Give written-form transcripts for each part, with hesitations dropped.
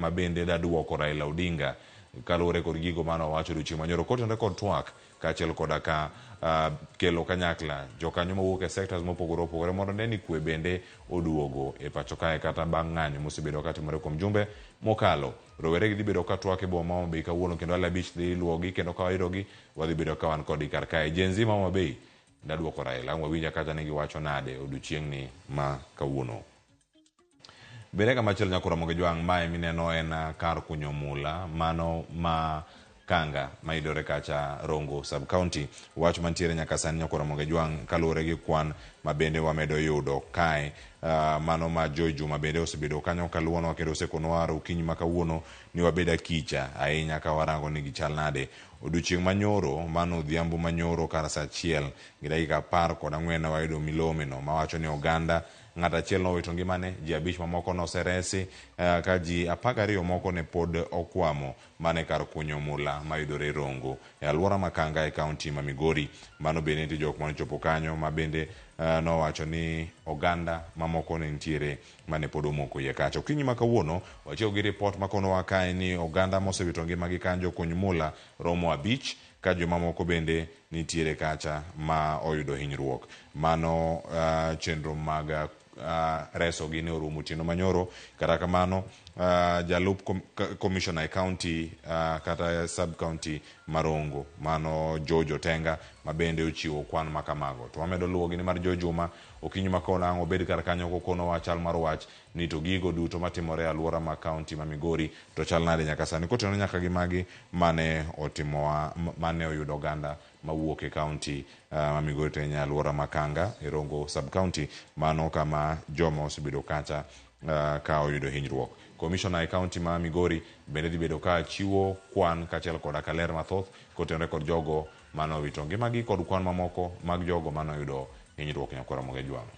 Ma bende da duoko Raila Odinga kaluwore kod gigo mane owacho odiochieng' manyoro kotenore kod twak kaachiel koda ka kelo kanyakla jokanyo mawuok e sectors mopogore opogore mondo ne ni kwe bende oduogo e pacho kae kata bang' ng'anyo mosebedo katimore kuom jumbe mokalo. Rowere gi dhi bedo ka twak e boma ma Homa Bay kawuono kendo hali abich dhi luwogi kendo ka wayudogi wadhi bedo ka wan kodgi kar kae. Gen Z ma Homa Bay daduoko Raila. Ang' wawinj kata ni giwacho nade odiochieng'ni ma kawuono. Bende kamachielo nyakoro Ramogi Jwang' mae mineno en kar kunyo mula mano ma Kanga mayudore kacha Rongo sub county. Wach mantiere nyaka sani nyakoro Ramogi Jwang' kaluwore gi kwan ma bende wamedo yudo kae mano ma Joy Juma bende osebedo kanyo kaluwonwa kendo osekonwa okinyi ma kawuono ni wabed akicha ahinya ka warango ni gichal nade. Odiochieng' manyoro mano odhiambo manyoro kar saa achiel gi dakika 14 ne wayudo milome no mawacho ni oganda Ng'at achiel nowito ngimane, ji abich mamoko noseresi, ka ji 12 moko ne pod okwamo mana e kar kunyo mula mayudore Rongo e alwora ma Kanga e kaunti ma Migori. Mano bende nitie jok mane ochopo kanyo ma bende nowacho ni oganda mamoko ne nitiere mane pod omoko iye kacha. Okinyi ma kawuono wachiew gi ripot makonowa kae ni oganda mosewito ngimagi kanyo jokuny mula romo abich ka jomamoko bende nitiere kacha ma oyudo hinyruok. Mano chenro mag resogi ne orumo otieno manyoro. Kata kamano jalup commissioner e county kata sub county ma Rongo mano George Otenga ma bende ochiwo kwan ma kamago. To wamedo luwogi nimar Joe Juma okinyi ma kawuono ang' obed kar kanyo kokonowa chal mar wach ni to gigo duto matimore e aluora ma county ma Migori to chal nade nyaka sani kotenore nyaka gi magi mane otimowa mane oyudo oganda mawuok e county ma Migori to e aluora ma Kanga e Rongo sub county mano kama joma osebedo kacha ka oyudo hinyruok. Commissioner e county ma Migori bende dhi bedo ka chiwo kwan kaachiel koda ka ler mathoth kotenore kod jogo mane owito ngimagi kod kwan mamoko mag jogo mane oyudo hinyruok nyakwar Ramogi Ajwang'.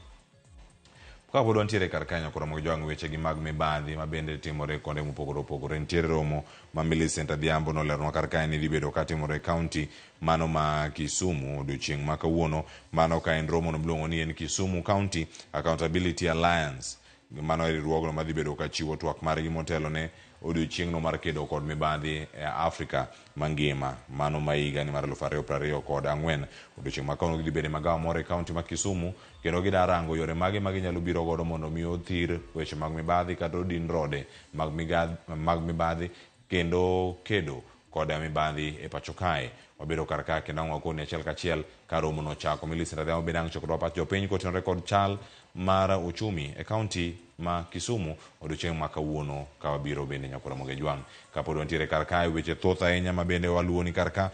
Kapod wantiere kar kae nyakwar Ramogi Ajwang' wechegi mag mibadhi ma bende timore kuonde mopogore opogore. Nitiere romo ma Millicent Adhiambo noleronwa kar kae ni dhi bedo ka timore e county mano ma Kisumu odiochieng' ma kawuono. Mano ka en romo no miluongo ni en Kisumu County Accountability Alliance. Mano e riwruogno madhi bedo ka chiwo twak margi motelo ne odiochieng'no mar kedo kod mibadhi e Afrika mangima. Mano ma higa ni mar 2024. Odiochieng' ma kawuono gidhi bedo e magawa moro e county ma Kisumu kendo gida rango yore mage ma ginyalo biro godo mondo mi othir weche mag mibadhi kata odin rode mag mibadhi kendo kedo kod mibadhi e pacho kae. Wabedo kar ka kendo ang' wakoni achiel kachiel ka romo nochako. Millicent Adhiambo bende ang' chokodwa pach jopiny kotenore kod chal mar uchumi e county ma Kisumu odiochieng' ma kawuono ka wabiro bende nyakwar Ramogi Ajwang'. Kapod wantiere kar kae weche thoth ahinya ma bende waluwoni kar ka.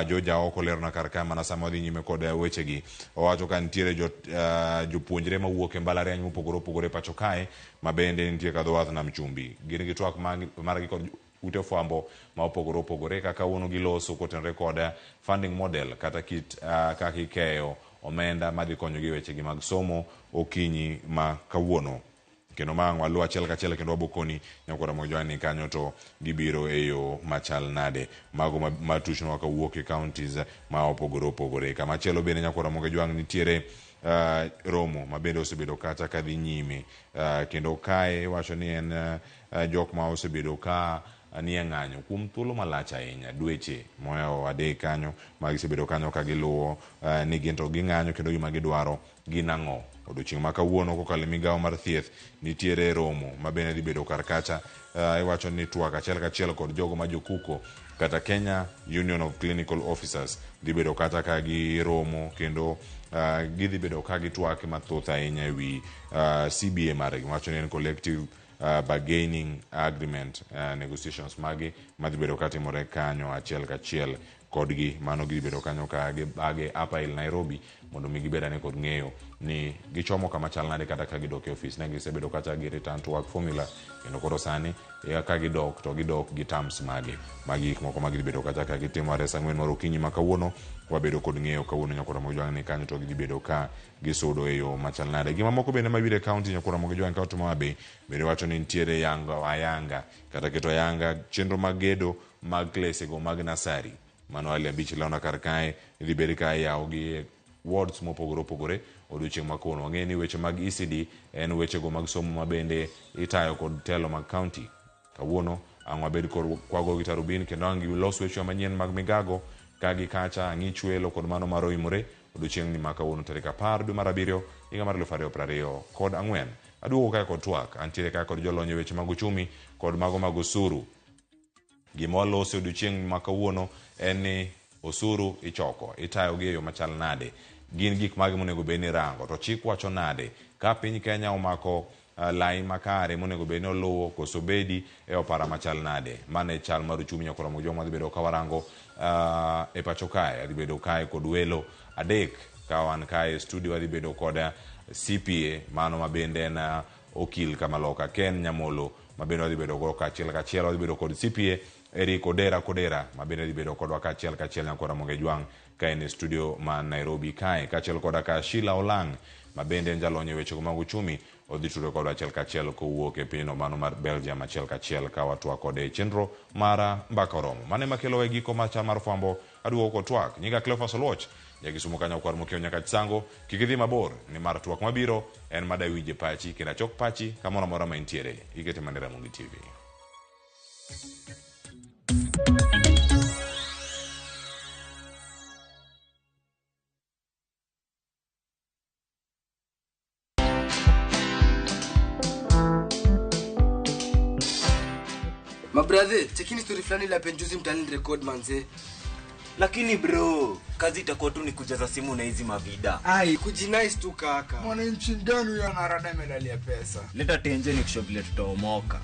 George Aoko lerona kar ka mana sama wadhi nyime kod wechegi. Owacho ka nitiere jopuonjre mawuok e mbalariany mopogore opogore e pacho kae ma bende nitie ka dho wath nam chumbi. Gin gi twak margi kod ute fwambo ma opogore opogore kaka kawuono giloso kotenore kod funding model kata kit kaka ikeyo omenda madhi konyogi e wechegi mag somo okinyi ma kawuono. Kendo ma ang' waluw achiel kachiel kendo wabokoni nyakwar Ramogi Jwang' ni kanyo to gibiro e yo machal nade. Mago matuchnwa kawuok e counties ma opogore opogore. Kama chielo bende nyakwar Ramogi Jwang' nitiere romo ma bende osebedo kacha kadhi nyime. Kendo kae iwacho ni en jok ma osebedo ka nie ng'anyo kuom thuolo malach ahinya, dweche mohewo adek kanyo ma gisebedo kanyo ka giluwo ni gin to ging'anyo kendo gima gidwaro gin ang'o. Odiochieng' ma kawuono kokalo e migawo mar thieth nitiere romo ma bende dhi bedo kar kacha. Iwacho ni twak achiel kachiel kod jogo ma jokuko kata Kenya Union of Clinical Officers dhi bedo kata ka giromo kendo gidhi bedo ka gitwak mathoth ahinya e wi CBA margi wacho ni en collective bargaining agreement negotiations magi madhi bedo katimore kanyo achiel kachiel kodgi. Mano gidhi bedo kanyo ka gibage Upper Hill Nairobi mondo mi gibed ane kod ng'eyo ni gichomo kama chal nade kata ka gidok e ofis. Ne gisebedo kacha gi return to work formula kendo koro sani ka gidok to gidok gi terms mage. Magi gik moko ma gidhi bedo kacha ka gitimo are saa ang'wen mar okinyi ma kawuono. Wabedo kod ng'eyo kawuono nyakwar Ramogi Jwang' ni kanyo to gidhi bedo ka gisudo e yo machal nade. Gima moko bende mabiro e county nyakwar Ramogi Jwang' county ma Homa Bay bende wacho ni nitiere yango ayanga kata keto ayanga chenro mag gedo mag klesego mag nasari. Mano hali abich lona kar kae idhi bed ka iyawo gi wards mopogore opogore odiochieng' ma kawuono. Wang'eyo ni weche mag ECD en wechego mag somo ma bende itayo kod telo mag county. Kawuono ang' wabed kod kwago gi tarubin kendo ang' gilos wechewa manyien mag migago ka gi kacha ang'i chwelo kod mano mar oimore odiochieng'ni ma kawuono tarik 10 dwe mar 7 higa mar 2024. Aduogo kae kod twak, antiere kae kod jolony e weche mag uchumi kod mago mag osuru. Gima waloso e odiochieng' ma kawuono en ni osuru ichoko, itayogi e yo machal nade? Gin gik mage monego bed ni irango? To chik wacho nade? Ka piny Kenya omako lai makare monego bed ni oluwo koso bedi e opara machal nade? Mano e chal mar uchumi nyaka Ramogi Jwang' wadhi bedo ka warango e pacho kae. Adhi bedo kae kod welo adek ka wan kae e studio adhi bedo kod CPA mano ma bende en okil kamaloka Ken Nyamolo ma bende wadhi bedo go kaachiel kachiel. Wadhi bedo kod CPA Eric Odera Kodera ma bende dhi bedo kodwa kaachiel kachiel nyaka Ramogi Jwang' ka en e studio ma Nairobi kae, kaachiel koda ka Sheila Olang' ma bende en jalony e weche mag uchumi odhi tudore kodwa achiel kachiel kowuok e pinyno mano mar Belgium achiel kachiel ka watwak kode e chenro mar Mbaka Oromo. Mano ema kelowa e giko mar chal mar fwambo aduogo kod twak. Nyinga Cleophas Oluoch, Jakisumu kanyo kwar mokiewo nyaka Chisango. Kik idhi mabor nimar twak mabiro en mada winje pachi kendo achok pachi kamoro amora ma intiere. Ikete mana e Ramogi TV. Mabrathe, chekini story fulani la penjuzi mtaani record manze. Lakini bro, kazi itakuwa tu ni kujaza simu na hizi mavida. Ai, kujinice tu kaka. Mwananchi gani huyo anarada medali pesa? Leta tenje ni kushow vile tutaomoka.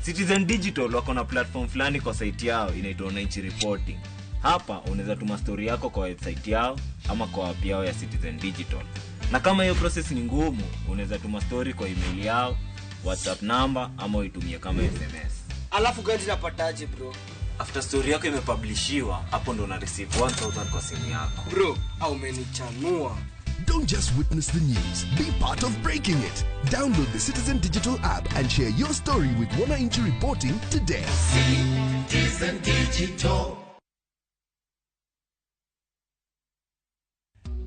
Citizen Digital wako na platform fulani kwa site yao inaitwa Wananchi Reporting. Hapa unaweza tuma story yako kwa website yao ama kwa app yao ya Citizen Digital. Na kama hiyo process ni ngumu, unaweza tuma story kwa email yao, WhatsApp number ama uitumie kama SMS. Alafu gani napataje bro? After story yako imepublishiwa, hapo ndo una receive 1000 kwa simu yako. Bro, au umenichanua. Don't just witness the news, be part of breaking it. Download the Citizen Digital app and share your story with Wananchi Reporting today. Citizen Digital.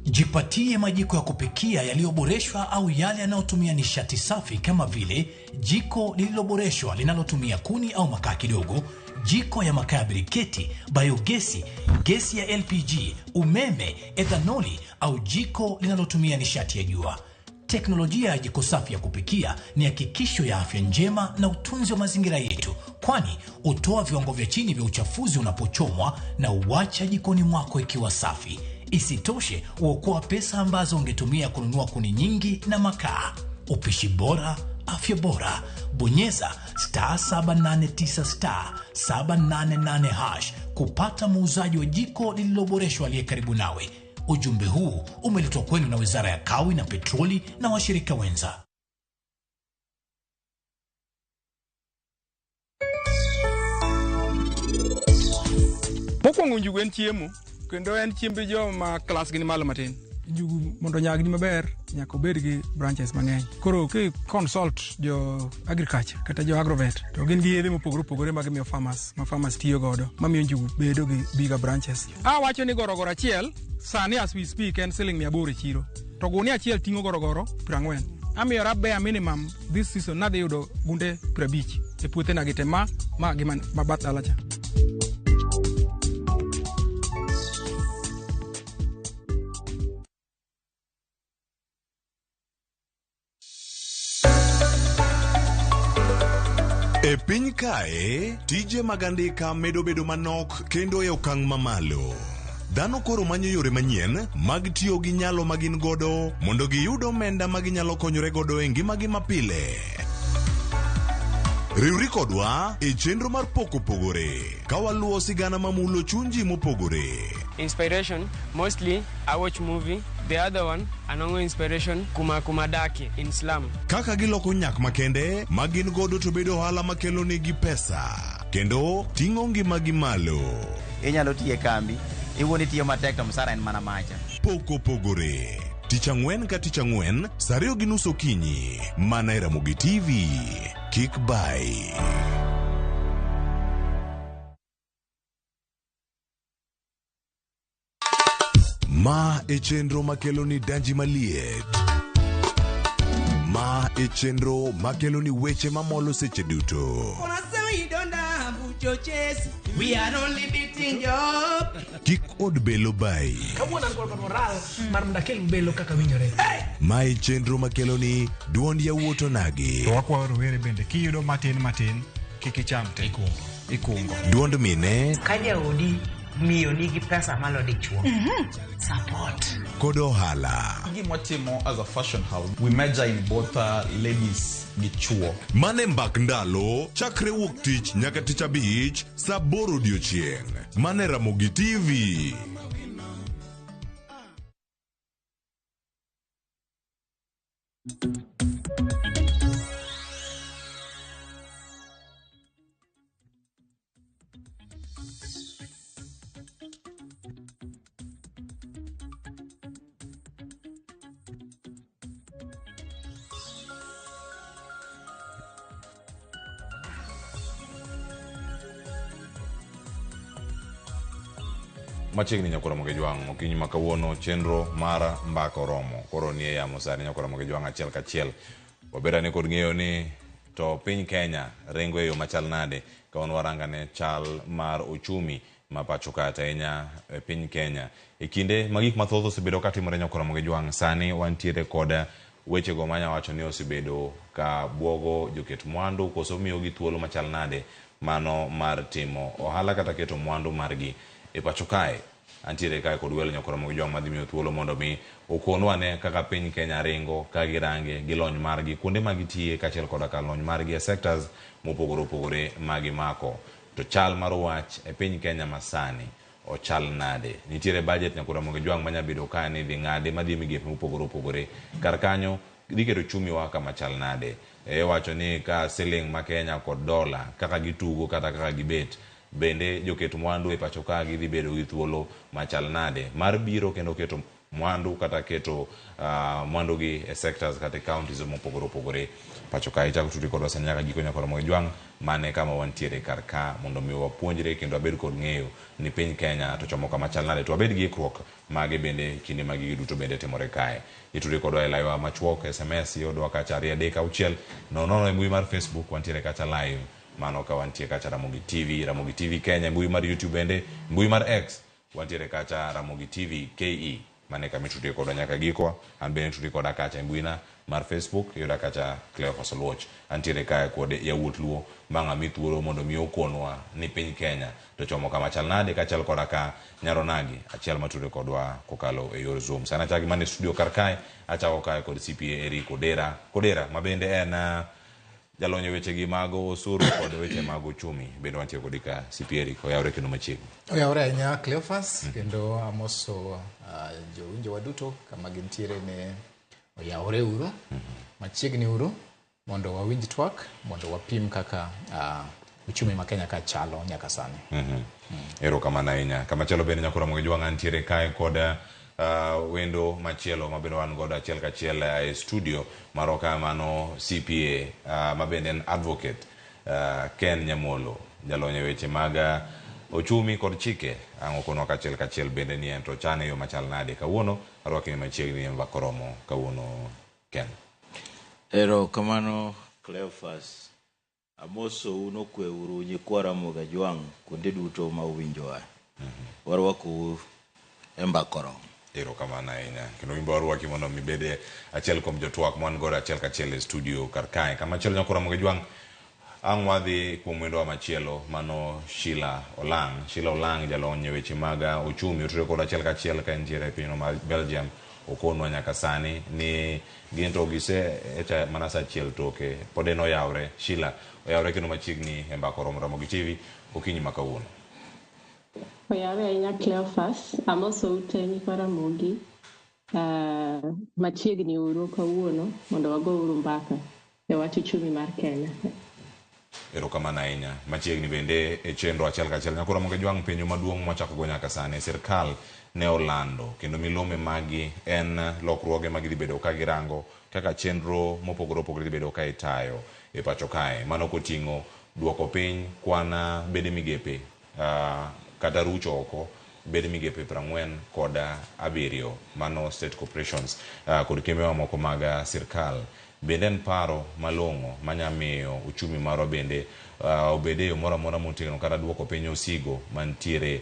Jipatie majiko ya kupikia yaliyoboreshwa au yale yanayotumia nishati safi kama vile jiko lililoboreshwa linalotumia kuni au makaa kidogo, jiko ya makaa ya briketi, biogesi, gesi ya LPG, umeme, ethanoli au jiko linalotumia nishati ya jua. Teknolojia ya jiko safi ya kupikia ni hakikisho ya afya njema na utunzi wa mazingira yetu, kwani hutoa viwango vya chini vya uchafuzi unapochomwa na uacha jikoni mwako ikiwa safi. Isitoshe, huokoa pesa ambazo ungetumia kununua kuni nyingi na makaa. Upishi bora, afya bora. Bonyeza star 789 star 788 hash kupata muuzaji wa jiko lililoboreshwa aliye karibu nawe. Ujumbe huu umeletwa kwenu na Wizara ya Kawi na Petroli na washirika wenza. Mokwongo njugu en chiemo kendo en chiemb joma klas gi ni malo matin. Njugu mondo onyagni maber nyaka obed gi branches mang'eny. Koro ki consult jo agriculture kata jo agrovet to gin gi yedhe mopogore opogore ma gimiyo farmers ma farmers tiyo godo mamiyo njugu bedo gi bigger branches. Awacho ni gorogoro achiel sani as we speak en siling 800 e chiro to gunia achiel ting'o gorogoro 40. Amiyora bare minimum this season nadhi yudo gunde 50 e puothena gi te ma gi ma bath dala cha. E piny kae, tije mag andika medo bedo manok kendo e okang' mamalo. Dhano koro manyo yore manyien mag tiyo gi nyalo ma gin godo mondo giyud omenda ma ginyalo konyore godo e ngimagi mapile. Riwri kodwa e chenro mar Pok Opogore ka waluwo sigana mamulo chuny ji mopogore. Inspiration, mostly I watch movie. The other one, anongo inspiration kuma kumadaki in slum. Kaka giloko nyak makende ma gin godo to bedo ohala makelo negi pesa kendo ting'o ngimagi malo. Inyalo tiyo e kambi, iwuon itiyo matek to msara en mana macha. Pok Opogore. Tich ang'wen ka tich ang'wen, saa 2:30 okinyi, mana e Ramogi TV. Kik bai. Ma e chenro makelo ni danji maliet. Ma e chenro makelo ni weche mamolo seche duto. churches. We are only beating you up. Kik od belo bayi. Kawuono an kod moral mar mondo akel belo kaka winjore. Mae chenro makeloni duond yawuot onagi. To wakwayo rowere bende kiyudo matin matin kik icham te. Ikungo. Duond mine Ka jaodi miyo nigi pesa malo dichuo. Support. Kod ohala. Gimwatimo as a fashion house, we major in both ladies gi chuo. Mane mbak ndalo chakre wuok tich nyaka tich abich saa aboro odiochieng'. Mane Ramogi TV. Machiegni nyakora Mogejwang' okinyi ma kawuono chenro mar mbaka oromo koro nie yamo sani nyakora Mogejwang' achiel kachiel wabedane kod ng'eyo ni to piny Kenya ringo e yo machal nade ka wan warangane chal mar uchumi ma pacho ka ahinya e piny Kenya e kinde ma gik mathoth osebedo katimore nyakora Mogejwang' sani wantiere kod wechego manya wacho ni osebedo ka buogo joket mwandu koso miyogi thuolo machal nade mano mar timo ohala kata keto mwandu margi e pacho kae. Antiere kae kod welo nyakora Mogejwang' madhi miyo thuolo mondo mi okonwa ne kaka piny Kenya ringo ka girange gi lony margi kuonde ma gitiye kaachiel koda ka lony margi e sectors mopogore opogore ma gimako. To chal mar wach e piny Kenya masani ochal nade? Nitiere budget nyakora Mogejwang' manya bedo ka ni dhi ng'adi madhi e migepe mopogore opogore. Kar kanyo dhi keto uchumi wa kama chal nade? Iwacho ni ka siling ma Kenya kod dola kaka gitugo kata kaka gibet bende joket mwandu e pacho ka gidhi bedo gi thuolo machal nade mar biro kendo keto mwandu kata keto mwandu gi e sectors kata e counties mopogore opogore pacho ka. Ichako tudri kodwa sani nyaka giko nyakora Mogejwang' mane kama wantiere kar ka mondo mi wapuonjre kendo wabed kod ng'eyo ni piny Kenya to chomo kama chal nade to wabed gi ikruok mage bende kinde ma gigi duto bende timore kae. Itudri kodwa e live machuok, SMS iyudwa kacha 2 3 6 0 0 e mbui mar Facebook wantiere kacha live mano ka wantie kacha Ramogi TV, Ramogi TV Kenya, mbui mar YouTube bende, mbui mar X wantiere kacha Ramogi TV KE mane kama itudri kodwa nyaka giko. An bende itudri koda kacha e mbuina mar Facebook iyuda kacha Cleophas Oluoch. Antiere kae kod yawuot Luo ma ng'ami thuolo mondo mi okonwa ni piny Kenya to chomo kama chal nade kaachiel koda ka Nyaronagi achiel matudre kodwa kokalo e yor Zoom. Sani achako gi mana e studio kar kae, achako kae kod CPA Eric Odera Kodera ma bende en jalony e wechegi mag osuru kod weche mag uchumi. Bende wantie kodi ka CPA Eric, oyawre kendo machiegni. Oyawre ahinya Cleophas, kendo amoso jowinjowa duto kama gintiere ne oyawre uru, machiegni uru mondo wawinj twak, mondo wapim kaka uchumi ma Kenya ka chalo nyaka sani. Erokamano ahinya. Kamachielo bende nyakora Mogejwang' antiere kae kod wendo machielo ma bende wan godo achiel kachiel e studio marwa ka mano CPA ma bende en advocate Ken Nyamolo, jalony e weche mag ochumi kod chike. Ang' okonwa kachiel kachiel bende ni en to chane yo machal nade kawuono. Arwaki ni machiegni e mbaka oromo kawuono Ken. Erokamano Cleophas. Amosou nokweuru nyikwa Ramogi Ajwang' kuonde duto ma uwinjowa. Warwakou e mbaka oromo. Erokamano ahinya. Kendo in be warwaki mondo mi ibed achiel kuom jotwak ma wan godo achiel kachiel e studio kar kae. Kamachielo nyakora Mogejwang' ang' wadhi kuom wendowa machielo mano Sheila Olang'. Sheila Olang' jalony e weche mag uchumi otudore kodwa achiel kachiel ka entiere e pinyno mar Belgium. Okonwa nyaka sani ni gin to gise echa mana saa achiel toke pod en oyawre. Sheila oyawre kendo machiegni e mbaka oromo Ramogi TV okinyi ma kawuono. Oyawre ahinya Cleophas, amosou te nyikwa Ramogi. Machiegni uru kawuono mondo wago uru mbaka e wach uchumi mar Kenya. Erokamano ahinya. Machiegni bende e chenro achiel kachiel nyakora Mogejwang' penjo maduong' mwachako go nyaka sani sirkal ne olando kendo milome magi en lokruoge ma gidhi bedo ka girango kaka chenro mopogore opogore dhi bedo ka itayo e pacho kae. Mano koting'o duoko piny kwan bede migepe kata rucho oko bede migepe 47 mano state corporations kod kembe mamoko mag sirkal. Bende en paro malong'o manya miyo uchumi marwa bende obed e yo moro amora motegno kata duoko piny osigo mantiere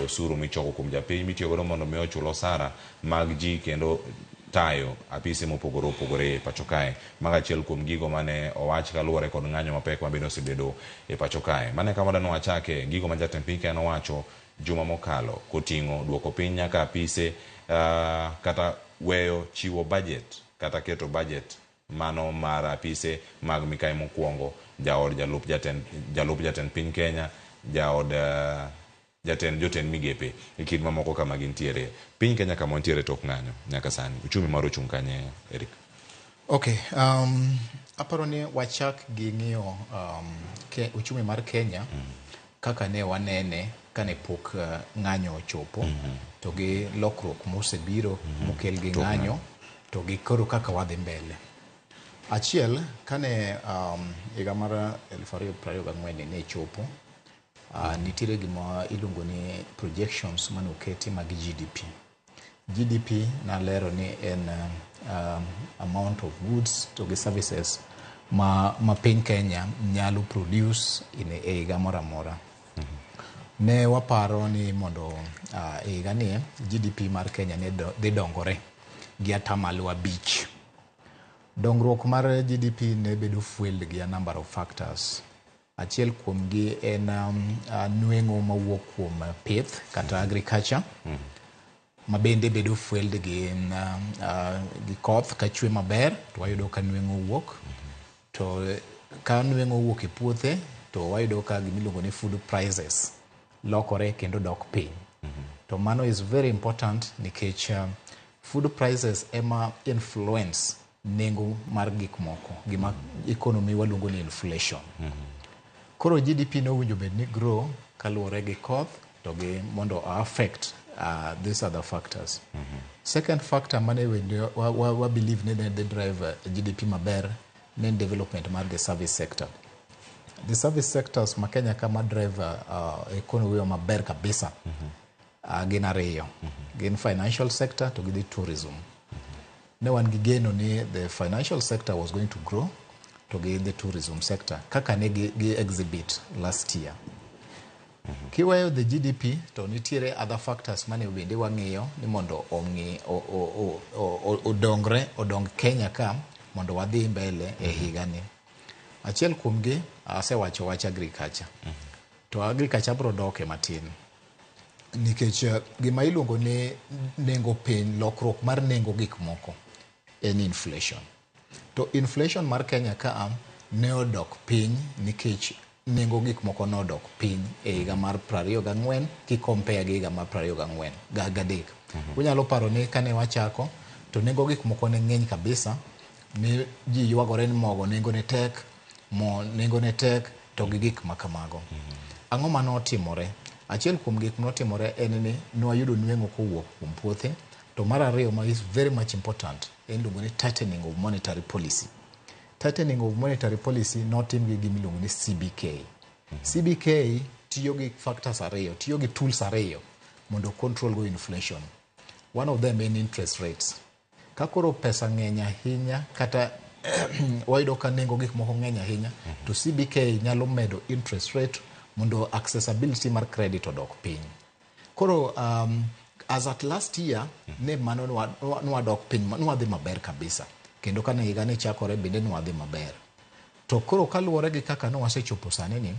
osuru michoko kuom japiny mitiyo godo mondo mi ochul osara mag ji kendo tayo apise mopogore opogore e pacho kae. Mago achiel kuom gigo mane owach kaluwore kod ng'anyo mapek ma bende osebedo e pacho kae. Mano e kama wadwa ni wachake gigo ma jatend piny Kenya nowacho juma mokalo koting'o duoko piny nyaka apise kata weyo chiwo budget kata keto budget mano mar apise mag mikayi mokwongo, jaod jalup jatend, jalup jatend piny Kenya, jaod jatend jotend migepe e kind mamoko kama gintiere. Piny Kenya kama wantiere tok ng'anyo nyaka sani. Uchumi mar ochung' kanye, Eric? Okay, aparo ni wachak gi ng'iyo uchumi mar Kenya kaka ne wanene kane pok ng'anyo ochopo to gi lokruok mosebiro mokel gi Tok ng'anyo ng'anyo. to gi koro kaka wadhi mbele. Achiel, kane higa mar 2024 ne chopo, nitiere gima iluongo ni projections mane oketi mag GDP. GDP nalero ni en amount of goods to gi services ma piny Kenya nyalo produce in e higa moro amora. Ne waparo ni mondo e higa ni GDP mar Kenya ne dhi dongore gi 5%. Dongruok mar GDP ne bedo fueled gi a number of factors. Achiel kuomgi en nweng'o mawuok kuom pith kata agriculture, ma bende bedo fueled gi koth ka chwe maber to wayudo ka nweng'o wuok. To ka nweng'o wuok e puothe to wayudo ka gimiluongo ni food prices lokore kendo dok piny. To mano is very important nikech food prices ema influence nengo mar gik moko, gima economy waluongo ni inflation. Koro GDP nowinjo bed ni grow kaluwore gi koth to gi mondo affect these other factors. Second factor mane wa believe ni ne dhi drive GDP maber ne en development mar the service sector. The service sectors ma Kenya ka ma drive economy maber kabisa gin ariyo. Gin financial sector to gi the tourism. Ne wan gi geno ni the financial sector was going to grow to gi the tourism sector kaka ne gi exhibit last year. Kiweyo the GDP to nitiere other factors mane bende wang'iyo ni mondo ong'i odongre odong Kenya ka mondo wadhi mbele e higani. Achiel kuomgi asewacho wach agriculture. To agriculture bro doke matin. Nikech gima iluongo ni nengo piny, lokruok mar nengo gik moko en inflation. To inflation mar Kenya ka ne odok piny nikech nengo gik moko nodok piny e higa mar 24 ki compare gi higa mar 24 ga 3. Unyalo paro ni kane wachako to nengo gik moko ne ng'eny kabisa, ne ji ywagore ni mogo nengo ne tek, mo nengo ne tek to gi gik ma kamago. Ang'o manotimore? Achiel kuom gik manotimore en ni nwayudo nweng'o kowuok kuom puothe, to mar ariyo ma is very much important en iluongo ni tightening of monetary policy. Tightening of monetary policy notim gi gima iluongo ni CBK. CBK tiyo gi factors ariyo, tiyo gi tools ariyo mondo control go inflation. One of them en interest rates. Ka koro pesa ng'eny ahinya kata wayudo ka nengo gik moko ng'eny ahinya, to CBK nyalo medo interest rate mondo accessibility mar credit odok piny. Koro as at last year, ne mano nwadok piny, nwadhi maber kabisa. Kendo kane higa ni chakore bende nwadhi maber. To koro kaluwore gi kaka nwasechopo sani ni,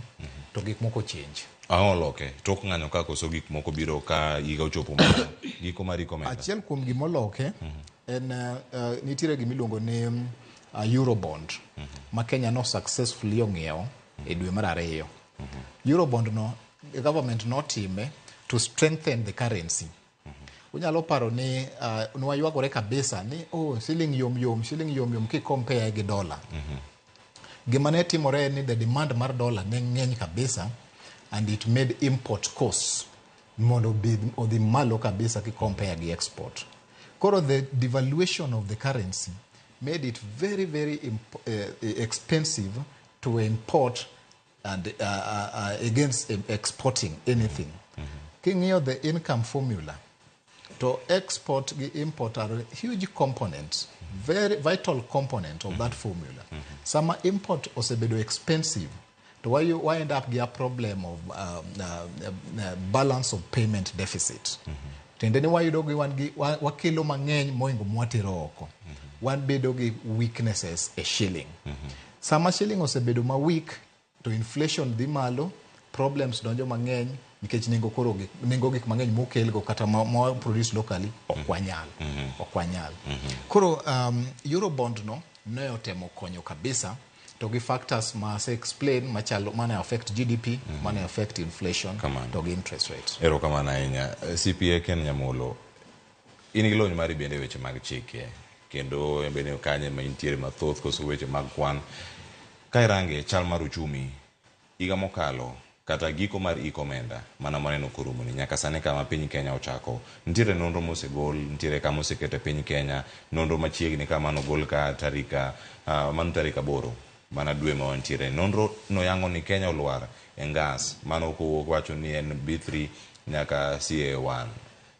to gik moko change. Ang'o oloke? Tok ng'anyo ka koso gik moko biro ka higa ochopo giko mar iko omenda? Achiel kuom gimoloke en nitiere gimiluongo ni Eurobond ma Kenya no successfully ong'iewo e dwe mar ariyo. Eurobond no government notime to strengthen the currency. Unyalo paro ni nwaywagore kabisa ni oh, siling yom yom, siling yom yom ki compare gi dollar. Gima ne timore en ni the demand mar dollar ne ng'eny kabisa and it made import costs mondo odhi malo kabisa ki compare gi export. Koro the devaluation of the currency made it very very expensive to import and against exporting anything. King'iyo the income formula, to export gi import are huge components Very vital component of that formula. Sama import osebedo expensive, to why end up gi a problem of balance of payment deficit. Tiende ni wayudo gi wan gi wakelo mang'eny moingo mwatero oko. Wan bedo gi weaknesses e shilling. Sama shilling osebedo ma weak, to inflation dhi malo, problems donjo mang'eny nikech nengo koro gik, nengo gik mang'eny mokelgo kata ma produce locally ok wanyal. Ok wanyal. Koro Eurobond no ne otemo konyo kabisa to gi factors ma ase explain machalo mane affect GDP, mane affect inflation to gi interest rate. Erokamano ahinya. CPA Ken Nyamolo, in gi lony mari bende e weche mag chike kendo en bende kanye ma intiere mathoth koso weche mag kwan. Ka irange chal mar uchumi higa mokalo kata giko mar hik omenda mana maneno korumoni nyaka sani kama piny Kenya ochako nitiere nonro mosegol, nitiere kama osekete piny Kenya, nonro machiegni ka manogol ka tarika mano tarik 8 mana dwe ma wantiere. Nonro noyango ni Kenya olwar e ngas mano kowuok wacho ni en B3 nyaka CA1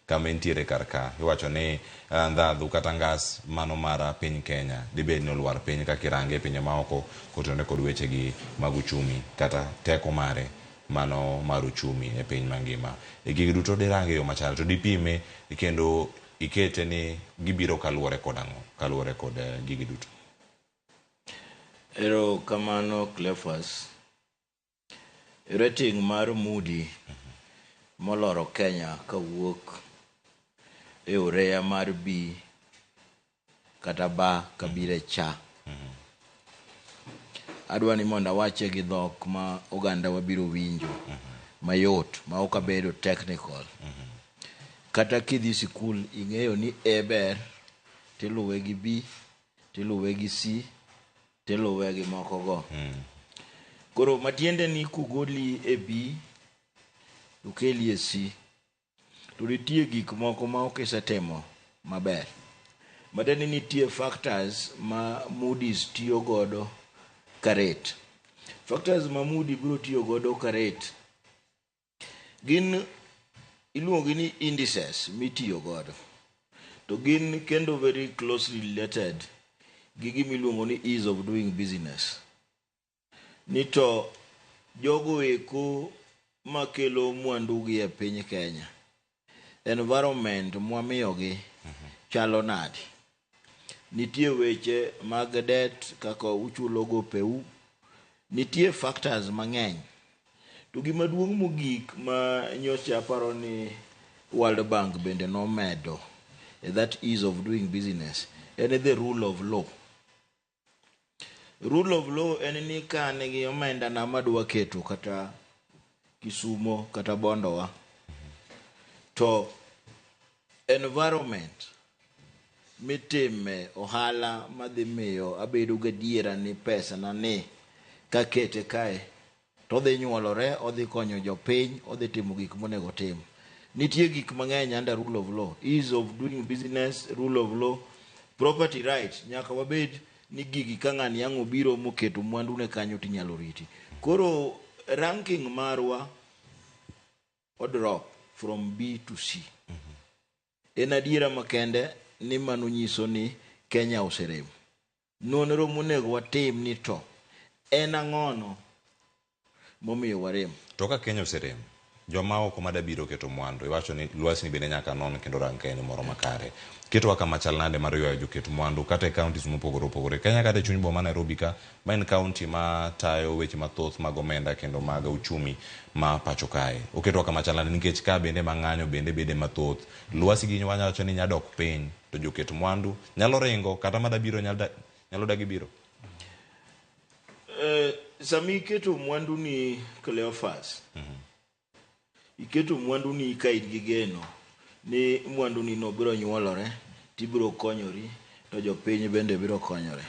kama entiere kar ka iwacho ni ndhadhu kata ngas mano mar piny Kenya dibed ni olwar piny kaka irange e pinje maoko kotenore kod wechegi mag uchumi kata teko mare mano mar uchumi e piny mangima. E gigi duto dirange e yo machal to dipime kendo ikete ni gibiro kaluwore kod ang'o? Kaluwore kod gigi duto. Erokamano Cleophas. Rating mar Moody moloro Kenya kawuok e oreya mar B kata B kabiro e C. Adwa ni mondo awache gi dhok ma oganda wa biro winjo mayot ma ok abedo technical. Kata kidhi sikul ing'eyo ni A ber tiluwe gi B tiluwe gi C tiluwe gi moko go. Koro matiende ni kogoli e B to keli e C to nitie gik moko ma ok isetimo maber. Matiende ni nitie factors ma Moody's tiyo godo ka rate. Factors ma Moody biro tiyo godo ka rate gin iluongo ni indices mitiyo godo. To gin kendo very closely related gi gima iluongo ni ease of doing business. Ni to jogo eko makelo mwandu gi e piny Kenya, environment mwamiyogi chalo nade? Nitie weche mag debt kaka uchulo gopeu, nitie factors mang'eny. To gima duong' mogik ma nyocha aparo ni World Bank bende nomedo e that ease of doing business en the rule of law. Rule of law en ni ka an gi omenda na madwa keto kata Kisumo kata Bondowa to environment mitime ohala madhi miyo abedo gadiera ni pesa na ni kakete kae to odhi nyuolore, odhi konyo jopiny, odhi timo gik monego tim. Nitie gik mang'eny under rule of law, ease of doing business, rule of law, property right. Nyaka wabed ni gigi ka ng'ani ang' obiro moketo mwandu ne kanyo tinyalo riti. Koro ranking marwa o drop from B to C. En adiera makende ni mano nyiso ni Kenya oserem. Nonro monego watim ni to en ang'ono momiyo warem. To ka Kenya oserem, joma oko madabiro keto mwandu, iwacho ni lwasi ni bende nyaka non kendo rang ka en moro makare. Ketowa kama chal nade mar ywayo joket mwandu kata e counties mopogore opogore. Kenya kata e chuny boma Nairobi ka, ma en county ma tayo weche mathoth mag omenda kendo mag uchumi ma pacho kae. Oketowa kama chal nade nikech ka bende ma ng'anyo bende bede mathoth. Lwasi gi wacho ni nyadok piny to joket mwandu nyalo ringo kata madabiro nyalo dagi biro. Sama iketo mwandu ni Cleophas, iketo mwandu ni ka in gi geno ni mwandu ni no biro nyuolore tibiro konyori to jopiny bende biro konyore.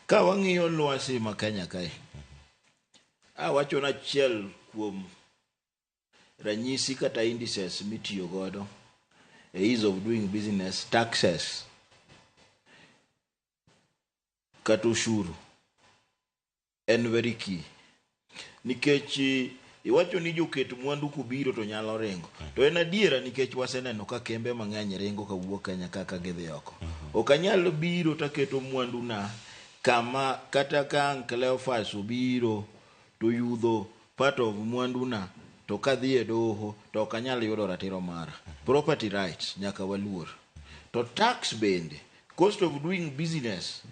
Ka wang'iyo lwasi ma Kenya kae, awacho ni achiel kuom ranyisi kata indices mitiyo godo e ease of doing business, taxes kata ushuru en very key. Nikech Iwacho ni joket mwandu kobiro to nyalo ringo. To en adiera nikech waseneno ka kembe mang'eny ringo kawuok Kenya kaka gidhi oko. Ok anyal biro taketo mwanduna kama kata ka ang' Cleophas obiro to yudho part of mwanduna to kadhi e doho to ok anyal yudo ratiro mara. Property rights nyaka waluor. To tax bende, cost of doing business,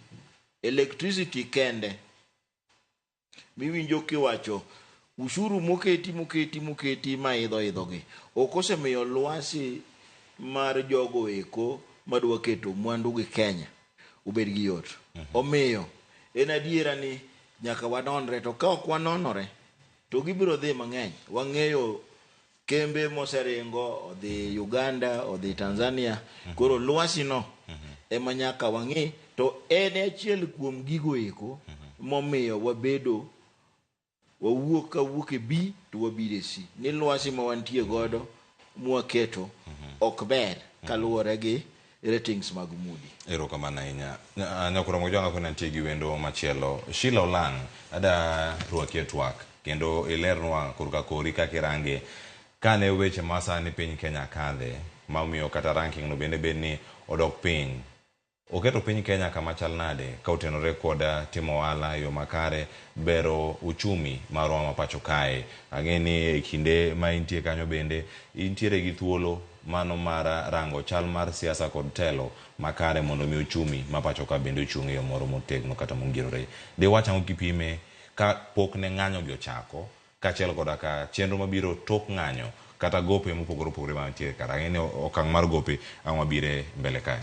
electricity kende miwinjo kiwacho ushuru moketi moketi moketi maidho idho gi ok osemiyo lwasi mar jogo eko madwa keto mwandu gi Kenya obed gi yot. Omiyo en adiera ni nyaka wanonre to ka ok wanonore to gibiro dhi mang'eny. Wang'eyo kembe moseringo odhi Uganda, odhi Tanzania. Koro lwasi no ema nyaka wang'i to en achiel kuom gigo eko momiyo wabedo wawuok kawuok e B to wabiro e C. Ni lwasi ma wantie godo mwaketo ok ber kaluwore gi ratings mag Moody. Erokamano ahinya. Nyakuromo Jwang'a kona nitie gi wendo machielo. Sheila Olang', ada rwaki e twak kendo ilernwa korka kori kaka irange kane weche ma sani piny Kenya kadhe mamiyo kata ranking no bende bed ni odok piny. Oketo piny Kenya kama chal nade ka otenore kod timo ohala e yo makare, bero uchumi marwa ma pacho kae. Ang'e ni e kinde ma intie kanyo bende intiere gi thuolo mano mar rango chal mar siasa kod telo makare mondo mi uchumi ma pacho ka bende ochung' e yo moro motegno kata mongirore. Diwach ang'o kipime ka pok ne ng'anyo gi ochako kaachiel koda ka chenro mabiro tok ng'anyo kata gope mopogore opogore mantiere kar. Ang'e ni okang' mar gope ang' wabire mbele kae.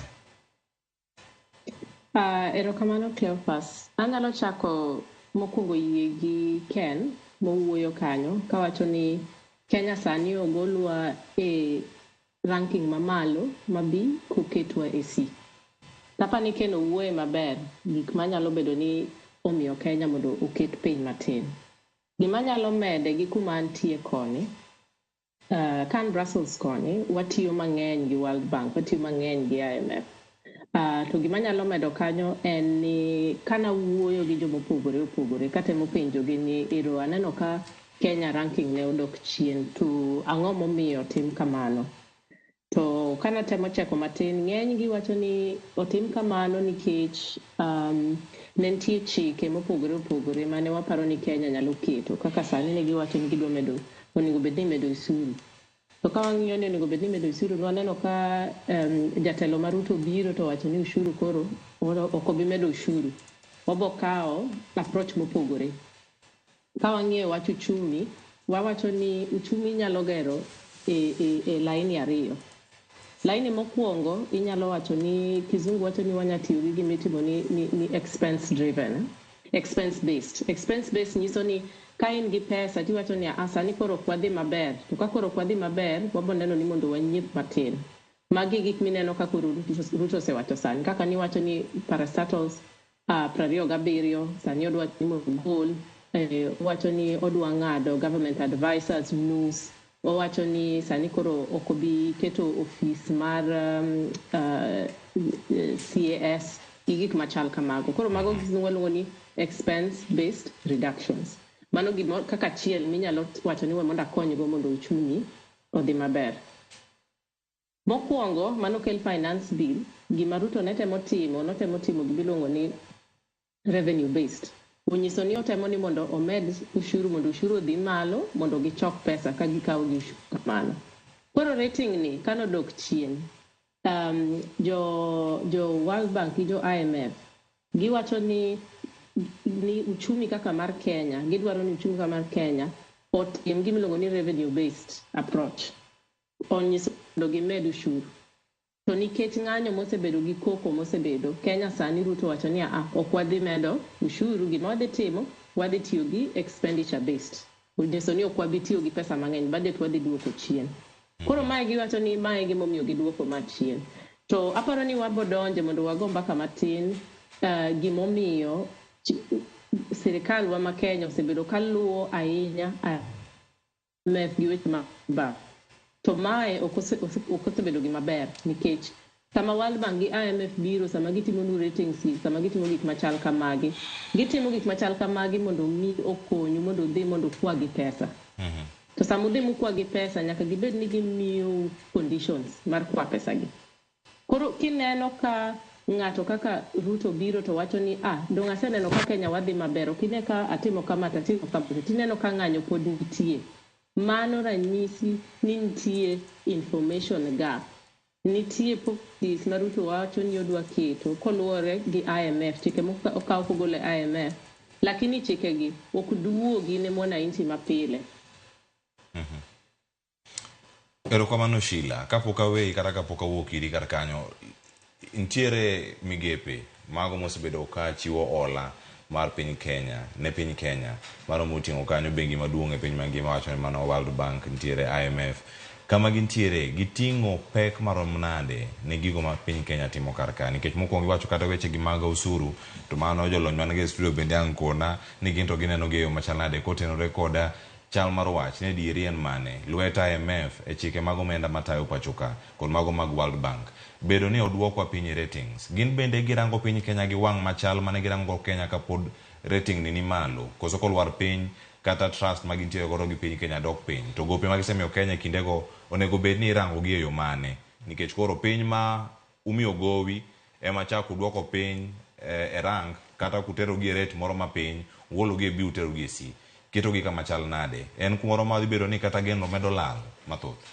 Erokamano Cleophas. Anyalo chako mokwongo yie gi Ken mowuoyo kanyo kawacho ni Kenya sani ogolwa e ranking mamalo ma B koketwa e C. Tapa ni Ken owuoye maber gik manyalo bedo ni omiyo Kenya mondo oket piny matin. Gima nyalo mede gi kuma antie koni, kan Brussels koni, watiyo mang'eny gi World Bank, watiyo mang'eny gi IMF. To gima nyalo medo kanyo en ni kanawuoyo gi jomopogore opogore katemo penjogi ni ero aneno ka Kenya ranking ne odok chien to ang'o momiyo otim kamano? To kanatemo cheko matin, ng'eny gi wacho ni otim kamano nikech ne nitie chike mopogore opogore mane waparo ni Kenya nyalo keto kaka sani ne giwacho ni gidwa medo onego bed ni imedo osuru. To ka wang'iyo ni onego bed ni imedo osuru, waneno ka jatelo ma Ruto biro to wacho ni ushuru koro ok obi medo ushuru. Wabo kawo approach mopogore. Ka wang'iyo wach uchumi, wawacho ni uchumi nyalo gero e laini ariyo. Laini mokwongo inyalo wacho ni kizungu wacho ni wanya tiyo gi gima itimo ni expense driven, expense based. Expense based nyiso ni ka in gi pesa tiwacho ni ah, sani koro ok wadhi maber, to ka koro ok wadhi maber, wabo neno ni mondo wanyiep matin. Magi gik mineno ka koro Ruto osewacho sani, kaka niwacho ni parastatals 27 sani odwa ni mondo ogol, owacho ni odwa ng'ado government advisors nus, owacho ni sani koro ok obi keto ofis mar CAS gi gik machal kamago. Koro mago kizungu waluongo ni expense based reductions. Mano gimoro kaka achiel minyalo wacho ni we mondo akonygo mondo uchumi odhi maber. Mokwongo mano kel finance bill, gima Ruto ne temo timo, notemo timo gimiluongo ni revenue based. Onyiso ni otemo ni mondo omed ushuru mondo ushuru odhi malo mondo gichok pesa ka gikawo gi ushuru kamano. Koro rating ni kanodok chien, jo World Bank gi jo IMF giwacho ni uchumi kaka mar Kenya, gidwaro ni uchumi kaka mar Kenya otim gimiluongo ni revenue based approach. Onyiso mondo gimed ushuru. To nikech ng'anyo mosebedo gi koko mosebedo, Kenya sani Ruto wacho ni ah, ok wadhi medo ushuru, gima wadhi timo, wadhi tiyo gi expenditure based. Onyiso ni ok wabi tiyo gi pesa mang'eny, budget wadhi duoko chien. Koro mae giwacho ni mae gimomiyo giduoko ma chien. To aparo ni wabo donje mondo wago mbaka matin gimomiyo sirikal wa ma Kenya osebedo kaluwo ahinya IMF gi weche mag bank. To mae ok osebedo gima ber nikech sama World Bank gi IMF biro, sama gitimo nu ratings gi, sama gitimo gik machal kamagi, gitimo gik machal kamagi mondo mi okonyu mondo udhi mondo ukwa gi pesa. To sama udhi mukwa gi pesa nyaka gibed ni gimiyo conditions mar kwa pesa gi. Koro kineno ka ng'ato kaka Ruto biro to wacho ni ah, dong' aseneno ka Kenya wadhi maber, ok ine ka atimo kama to atimo kama, to tineno ka ng'anyo pod nitie. Mano ranyisi ni nitie information gap. Nitie policies ma Ruto wacho ni odwa keto koluwore gi IMF, chike mokaw kogolo e IMF, lakini chikegi ok duogi ne mwananchi mapile. Erokamano Sheila, kapok aweyi kata kapok awuok iri kar kanyo, nitiere migepe mago mosebedo ka chiwo hola mar piny Kenya ne piny Kenya mano moting'o kanyo bengi maduong' e piny mangima wacho ni mano World Bank nitiere IMF kama gintiere giting'o pek marom nade ne gigo ma piny Kenya timo kar ka nikech mokwongo iwacho kata weche gi mag osuru to mano jolony man go e studio bende ang' kona ni gin to gineno gi e yo machal nade kotenore koda chal mar wach ni adieri en mane lwet IMF e chike mag omenda matayo pacho ka kod mago mag World Bank bedo ni oduokwa piny e ratings gin bende girango piny Kenya gi wang' machal mane girango Kenya kapod rating ni malo koso kolwar piny kata trust ma gintiere godo gi piny Kenya dok piny to gope ma gisemiyo Kenya e kindego onego bed ni irango gi e yo mane nikech koro piny ma umiyo gowi ema chak uduoko piny e rank kata kutero gi e rate moro mapiny ugolo gi e B utero gi e C keto gi kama chal nade en kumoro ma dhi bedo ni kata geno medo lal mathoth.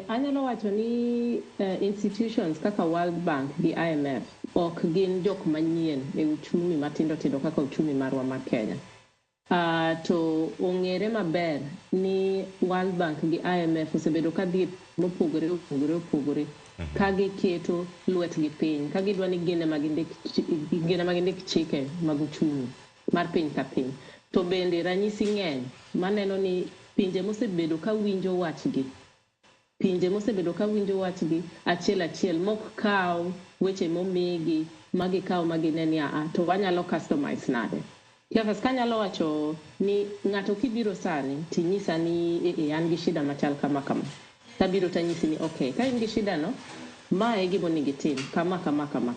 Anyalo wacho ni institutions kaka World Bank gi IMF ok gin jok manyien e uchumi matindo tindo kaka uchumi marwa mar Kenya. To ong'ere maber ni World Bank gi IMF osebedo ka dhi mopogore opogore opogore ka giketo lwetgi piny ka gidwa ni gin ema gindik chike mag uchumi mar piny ka piny. To bende ranyisi ng'eny maneno ni pinje mosebedo ka winjo wachgi pinje mosebedo ka winjo wachgi achiel achiel mok kaw weche momigi magikaw magine ni aa to wanyalo customize nade. Cleophas, kanyalo wacho ni ng'ato kibiro sani tinyisa ni an gi shida machal kama kama, tabiro tanyisi ni okay, ka in gi shida no, mae e gima onego itim kama kama kama.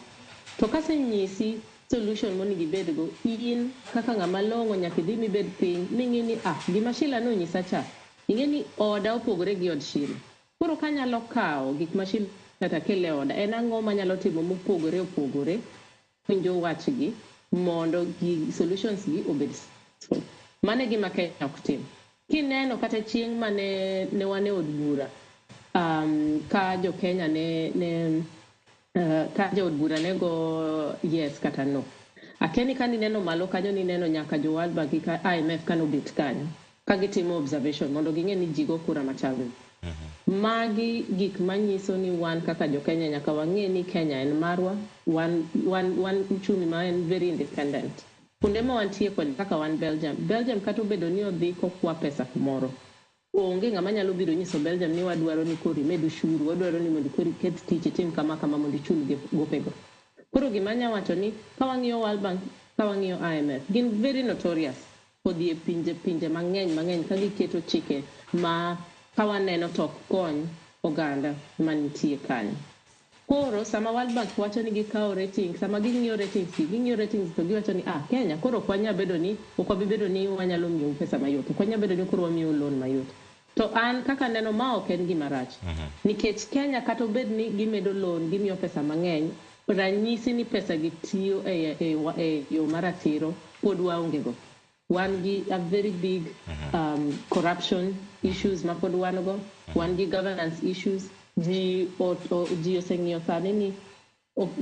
To kasenyisi solution monego ibedgo, in kaka ng'ama long'o nyaka idhi mibed piny ming'i ni ah, gima Sheila nonyisa cha, ing'e ni oda opogore gi od Sheila. Koro kanyalo kawo gik ma Sheila kata kel e oda, en ang'o manyalo timo mopogore opogore winjo wachgi mondo gi solutions gi obed successful. Mano e gima Kenya ok tim. Kineno kata chieng' mane ne wan e od bura, ka jo Kenya ne ka jood bura ne go yes kata no. Akia ni kanineno malo kanyo nineno nyaka jo World Bank gi IMF kanobet kanyo ka gitimo observation mondo ging'e ni ji go kura machal. Magi gik manyiso ni wan kaka jo Kenya nyaka wang'e ni Kenya en marwa, wan uchumi ma en very independent. Kuonde ma wantie kod kaka wan Belgium, Belgium kata obedo ni odhi kokwa pesa kumoro, onge ng'ama nyalo biro nyiso Belgium ni wadwaro ni koro imed ushuru, wadwaro ni mondo koro iket tich itim kama kama mondo ichul gopego. Koro gima anya wacho ni ka wang'iyo World Bank, ka wang'iyo IMF, gin very notorious kodhi e pinje mang'eny mang'eny ka giketo chike ma ka waneno to ok kony oganda mantie kanyo. Koro sama World Bank wacho ni gikawo ratings, sama ging'iyo ratings gi, ging'iyo ratings to giwacho ni ah, Kenya koro ok wanyal bedo ni ok wabi bedo ni wanyalo miyou pesa mayot, ok wanyal bedo ni koro wamiyou loan mayot. To an kaka neno ma ok en gima rach. Nikech Kenya kata obed ni gimedo loan, gimiyo pesa mang'eny, ranyisi ni pesa gi tiyo e yo maratiro pod waonge go. Wan gi a very big corruption issues ma pod wan go, wan gi governance issues. Ji oseng'iyo sani ni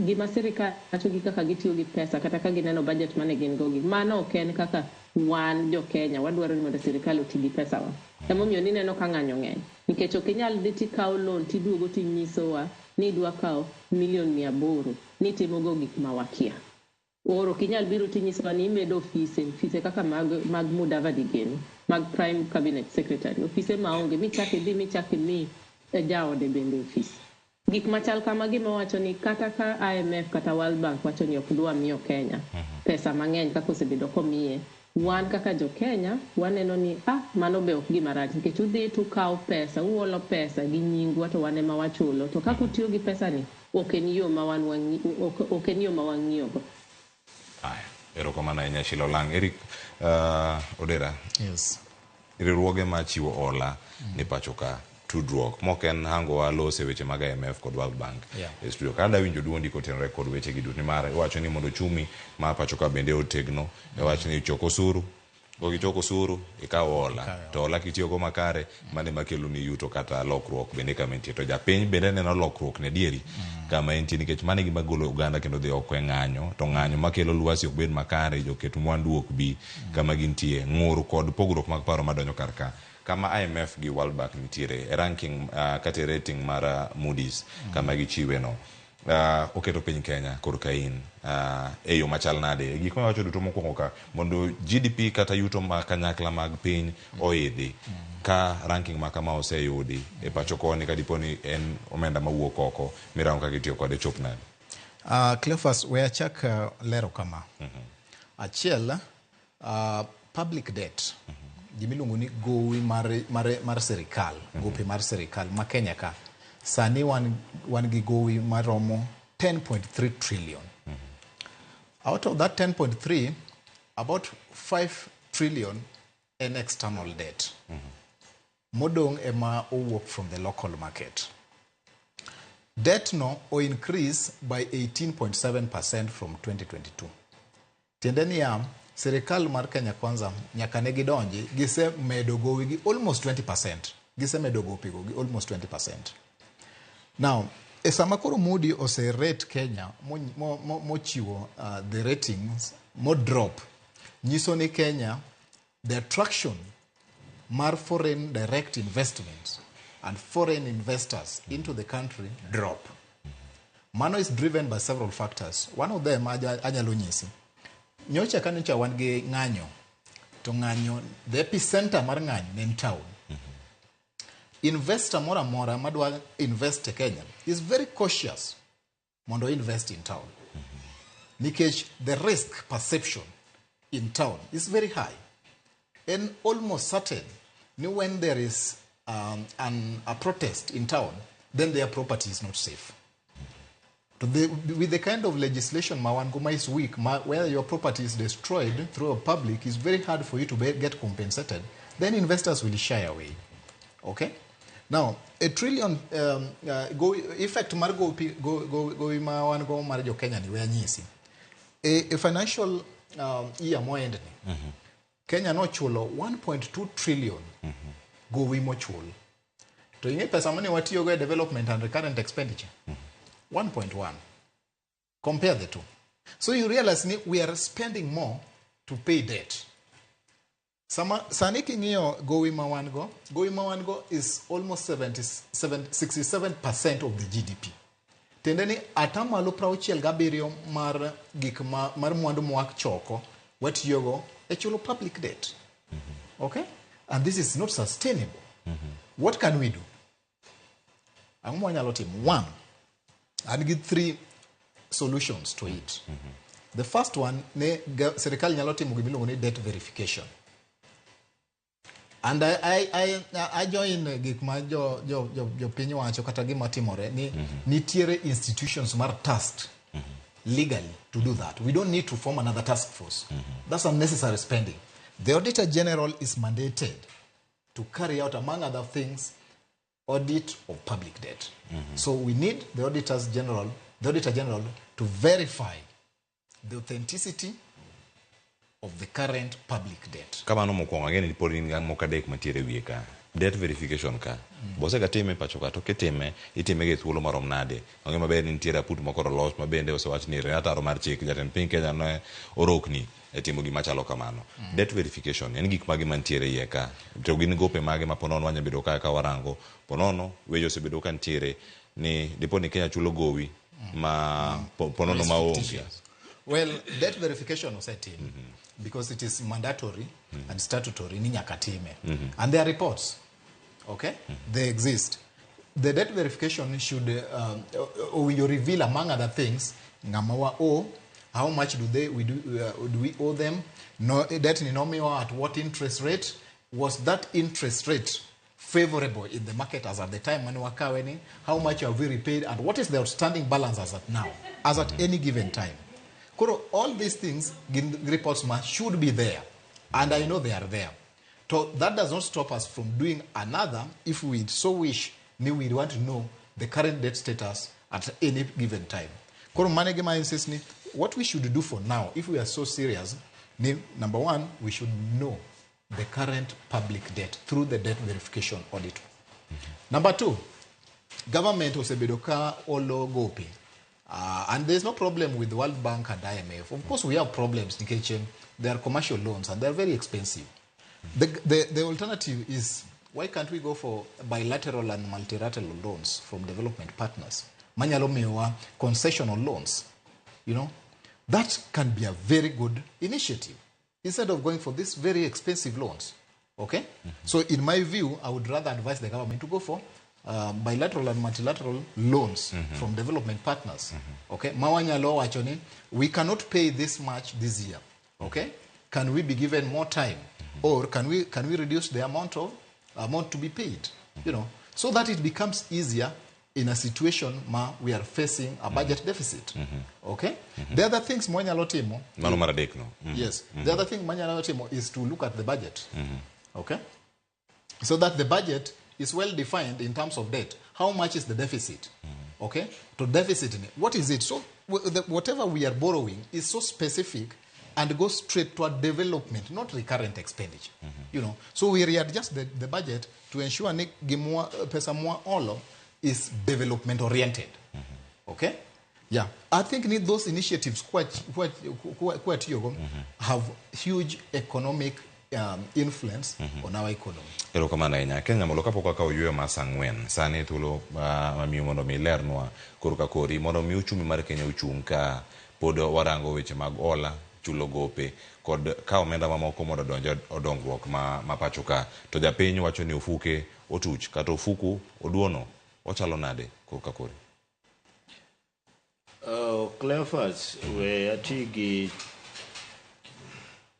gima sirikal wacho gi kaka gitiyo gi pesa kata ka gineno budget mane gin go gi, mano ok en kaka wan jo Kenya wadwaro ni mondo sirikal oti gi pesa wa. Emomiyo nineno ka ng'anyo ng'eny nikech ok inyal dhi tikawo loan tiduogo tinyisowa ni idwa kawo milion 800 nitimogo gik ma wakia. Or ok inyal biro tinyisowa ni imedo ofise kaka mag Mudavadi gini, mag Prime Cabinet Secretary, ofise maonge michak idhi michak imi jaode bende ofis. Gik machal kama gima wacho ni kata ka IMF kata World Bank wacho ni ok dwa miyo Kenya pesa mang'eny kaka osebedo komiye, wan kaka jo Kenya waneno ni ah, mano be ok gima rach nikech udhi tukawo pesa, uolo pesa gi nyingwa to wan ema wachulo, to kaka utiyo gi pesa ni ok en yo ma wan ok en yo ma wang'iyogo. Aya. Erokamano ahinya Sheila Olang'. Eric Odera. Yes. Riwruoge ma chiwo hola ni pacho ka tudruok mok en hango wa lose weche mag IMF kod World Bank e studio ka adwa winjo duondi kotenore kod weche gi duto nimar iwacho ni mondo ochumi ma pacho ka bende otegno iwacho ni choko osuru kokichoko osuru ikawo hola to hola kitiyogo makare mano ema keloni yuto kata lokruok bende kama entie to japiny bende neno lokruok ne adieri kama entie nikech mano e gima golo oganda kendo dhi oko e ng'anyo to ng'anyo makelo lwasi ok bed makare joket mwandu ok bi kama gintie ng'ur kod pogruok mag paro madonjo kar ka kama IMF gi World Bank nitiere e ranking kata e rating mar Moody's kama gichiwe no oketo piny Kenya korka in e yo machal nade e gik mawacho duto mokwongo ka mondo GDP kata yuto ma kanyakla mag piny oidhi ka ranking ma kama oseyudi e pacho koni ka dipo ni en omenda mawuok oko mirango kaka itiyo kode chop nade? Cleophas, we achak lero kama. Achiel, public debt. Gimiluongo ni gowi mar sirikal, gope mar sirikal ma Kenya ka. Sani wan gi gowi maromo 10.3 trillion. Out of that 10.3, about 5 trillion en external debt. Modong' ema owuok from the local market. Debt no o increase by 18.7% from 2022. Tiende niya, sirikal mar Kenya Kwanza nyaka ne gidonji, gisemedo gowi gi almost 20%. Gisemedo gopigo gi almost 20%. Now, e sama koro Moody ose rate Kenya, mochiwo the ratings, mo drop, nyiso ni Kenya, the attraction mar foreign direct investments and foreign investors into the country drop. Mano is driven by several factors. One of them, anyalo nyisi. Nyocha ka nyocha wan gi ng'anyo, to ng'anyo, the epicenter mar ng'anyo ne en town. Investor moro amora madwa invest e Kenya is very cautious mondo invest in town. Nikech the risk perception in town is very high. And almost certain ni when there is a protest in town, then their property is not safe. To with the kind of legislation ma wan go ma is weak, where your property is destroyed through a public, it's very hard for you to get compensated. Then investors will shy away. Okay? Now, a trillion go effect mar go go ma wan go mar jo Kenya ni we anyisi. A financial year moendni. Kenya nochulo 1.2 trillion gowi mochul. To ing'e pesa mane watiyogo e development and recurrent expenditure? 1.1. Compare the two. So you realize ni we are spending more to pay debt. Sani king'iyo gowi ma wan go, gowi ma wan go is almost 67% of the GDP. Tiende ni atamalo 67 mar gik ma, mar mwandu mwachoko watiyogo e chulo public debt. Okay? And this is not sustainable. What can we do? Ang'o mwanyalo timo? One, and give three solutions to it. The first one, ne sirikal nyalo timo gimiluongo ni debt verification. And I join gik ma jo piny wacho kata gima timore ni nitiere institutions mar tasked legally to do that. We don't need to form another task force. That's unnecessary spending. The Auditor General is mandated to carry out, among other things, audit of public debt. So we need the Auditor General to verify the authenticity of the current public debt. Kamano mokwongo ang'e ni pod in gi moko adek mantiere e wiye ka. Debt verification ka. Bosega time pacho ka to kitime, itime gi thuolo marom nade. Ong'e maber ni nitiere aput moko olos ma bende osewach ni ataro mar chik jatend piny Kenya ne orokni e timo gima chalo kamano. Debt verification en gik mage mantiere iye ka. To gin gope mage ma ponono wanya bedo ka warango. Ponono weche osebedo ka nitiere ni dipo ni Kenya chulo gowi ma ponono maonge. Well, debt verification osetim because it is mandatory and statutory ni nyaka time. And there are reports, okay? They exist. The debt verification should will reveal, among other things, ng'ama wa owe, how much do we owe them? No, debt ni nomiwa at what interest rate? Was that interest rate favorable in the market as at the time mane wakawe ni? How much have we repaid, and what is the outstanding balance as at now, as at any given time? Koro all these things gin reports ma should be there, and I know they are there. So that does not stop us from doing another if we so wish ni we want to know the current debt status at any given time. Koro mano e gima insist ni what we should do for now, if we are so serious, ni number one, we should know the current public debt through the debt verification audit. Number two, government osebedo ka olo gope. And there's no problem with the World Bank and IMF. Of course, we have problems nikech they are commercial loans and they're very expensive. The alternative is, why can't we go for bilateral and multilateral loans from development partners? Manyalo miyowa concessional loans, you know. That can be a very good initiative instead of going for these very expensive loans. Okay? So in my view, I would rather advise the government to go for bilateral and multilateral loans from development partners. Okay? Mawanyalo wacho ni, we cannot pay this much this year. Okay? Can we be given more time? Or can we reduce the amount to be paid? So that it becomes easier in a situation ma we are facing a budget deficit. Okay? The other things mwanyalo timo. Mano mar adek no. Yes. The other thing mwanyalo timo is to look at the budget. Okay? So that the budget is well defined in terms of debt. How much is the deficit? Okay? To deficit, what is it? So whatever we are borrowing is so specific and goes straight toward development, not recurrent expenditure. So we readjust the budget to ensure ni gimwa, pesa mwa olo is development oriented. Okay? Yeah. I think need those initiatives quite tiyogo have huge economic influence on our economy. Erokamano ahinya. Kenya molo kapok wakawo yueyo mar saa 4 sani thuolo mamiyo mondo mi ilernwa koro ka kori mondo mi uchumi mar Kenya ochung' ka pod warango weche mag hola, chulo gope kod kawo omenda mamoko mondo odonj e dongruok ma pacho ka. To japiny wacho ni ofuke otuch kata ofuku oduono ochalo nade koro ka kori. Cleophas, we ati gi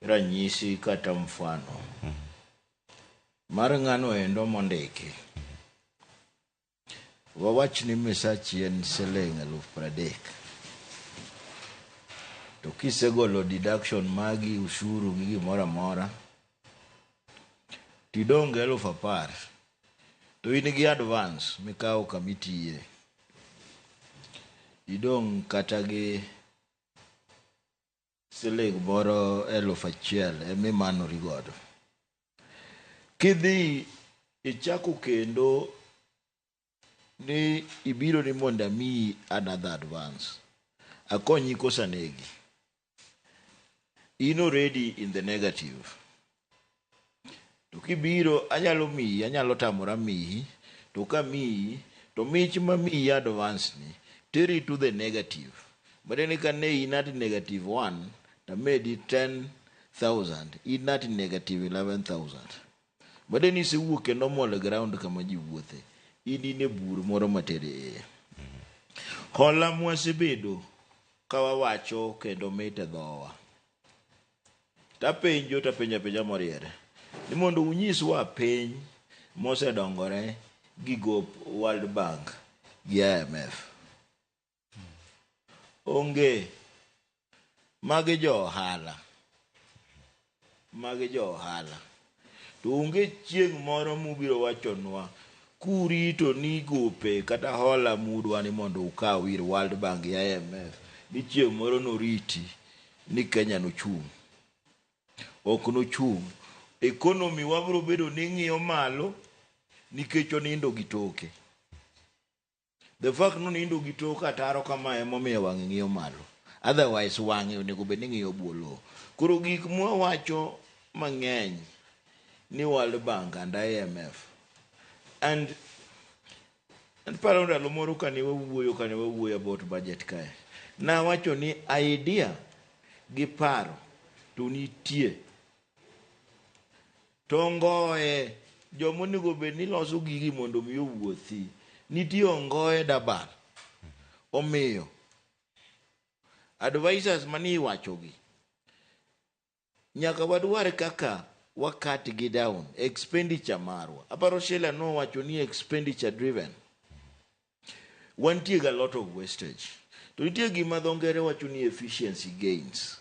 ranyisi kata mfano mar ng'ano endo mondiki. Wawach ni misachi en siling 30,000. To kisegolo deduction magi, ushuru gi gimoro amora, tidong' gi 10,000. To in gi advance mikawo kamitiye. Idong' kata gi siling moro 1,000 emimanori godo. Kidhi ichako kendo ni ibiro ni mondo amiyi another advance. Akonyi kosa negi. In already in the negative. To kibiro anyalo miyi, anyalo tamora miyi, to kamiyi, to mich mamiyi advance ni teri to the negative. Matiende ni kane in at negative 1, tamedi 10,000, in at negative 11,000. Matiende ni isewuok e normal ground kama ji wuothe. In e bur moro matere iye. Hola mwasebedo ka wawacho kendo mit e dhowa. Tapenjo tapenjo apenja moriere. Ni mondo unyiswa piny mosedongore gi gop World Bank gi IMF. Onge. Magi jo ohala. Magi jo ohala. To onge chieng' moro mubiro wachonwa kurito ni gope kata hola mudwa ni mondo ukaw ir World Bank gi IMF ni chieng' moro noriti ni Kenya nochung'. Ok nochung'. Economy wabiro bedo ni ng'iyo malo nikech onindo gi toke. The fact ni onindo gi toke ataro kama emomiyo wang'e ng'iyo malo. Otherwise wang'e onego bed ni ng'iyo bwo lowo. Koro gik mwawacho mang'eny ni World Bank and IMF and paro ndalo moro kane wawuoyo about budget kae nawacho ni idea gi paro to nitie to ngoe joma onego bed ni loso gigi mondo mi owuothi nitie ongoe dabar omiyo advisors mani iwachogi nyaka wadwar kaka wakat gi down expenditure marwa. Aparo Sheila nowacho ni expenditure driven. Wantie ga lot of wastage. To nitie gima dho ngere wacho ni efficiency gains.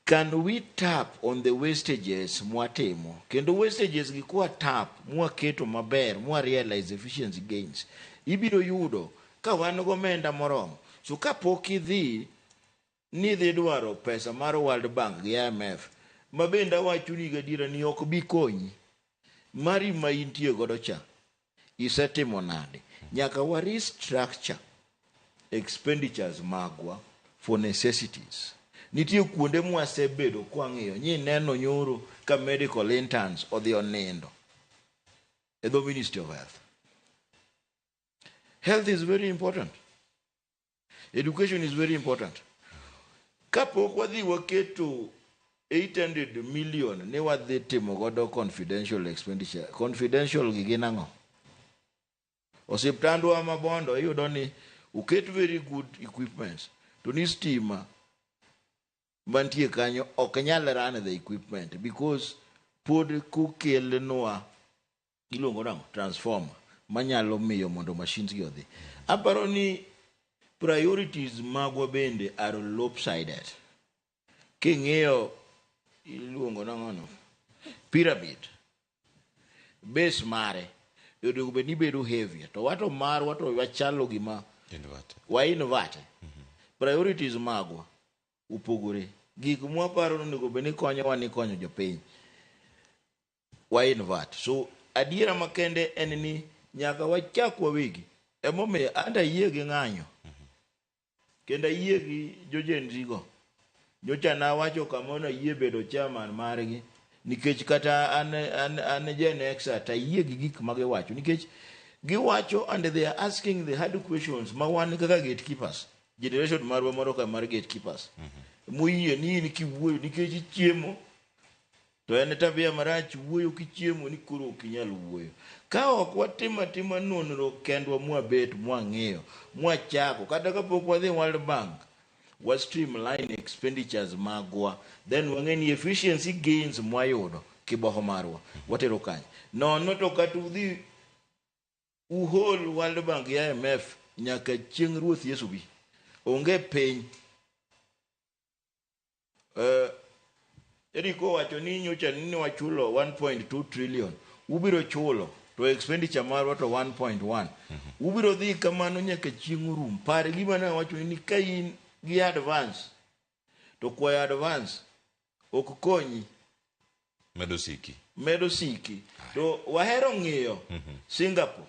Can we tap on the wastages mwatimo? Kendo wastages gi kwa tap mwaketo maber, mwa realize efficiency gains, ibiro yudo ka wan gomenda moromo. So kapok idhi ni idhi dwaro pesa mar World Bank gi IMF, ma bende awacho ni gadiera ni ok bi konyi. Mari ma intie godo cha, isetimo nade? Nyaka wa restructure expenditures magwa for necessities. Nitie kuonde mwasebedo kwang'iyo, nyi neno nyoro ka medical interns odhi onindo e dho Ministry of Health. Health is very important. Education is very important. Kapok wadhi waketo 800 million ni wadhi timo godo confidential expenditure. Confidential gi gin ang'o? Osiptandwa ma Bondo iyudo ni uket very good equipments to ni stima mantie kanyo ok nyal run the equipment because pod kokelnwa iluongo nang'o transformer manyalo miyo mondo machines gi odhi. Aparo ni priorities magwa bende are lopsided. King'iyo iluongo nang'ono pyramid base mare onego bed ni bedo heavier to wato marwa to wachalo gima wa invert. Priorities magwa opogore. Gik mwaparo ni onego bed ni konyowa ni konyo jopiny wa invert. So adiera makende en ni nyaka wachak wawegi. Emomiyo an ayie gi ng'anyo. Kendo ayie gi jo Gen Z go. Nyocha nawacho kamoro ayie bedo chairman margi nikech kata an Gen X to ayie gi gik ma giwacho nikech giwacho and they are asking the hard questions ma wan kaka gatekeepers generation marwa moro ka mar gatekeepers moyie ni in kiwuoyo nikech ichiemo to en tabia marach wuoyo kichiemo ni koro ok inyal wuoyo. Ka ok watimo atima nonro kendwa mwabet mwang'iyo mwachako kata kapok wadhi World Bank wa streamline expenditures magwa then wang'e ni efficiency gains mwayudo kiboho marwa watero kanye. Nono to kata udhi uhol World Bank gi IMF nyaka chieng' Ruoth Yesu bi. Onge piny. Eric owacho ni nyocha ni wachulo 1.2 trillion. Ubiro chulo to expenditure marwa to 1.1. Ubiro dhi kamano nyaka chieng' orum. Par gima ne awacho ni ka in gi advance to kwayo advance ok konyi medo siki. Medo siki. To wahero ng'iyo Singapore.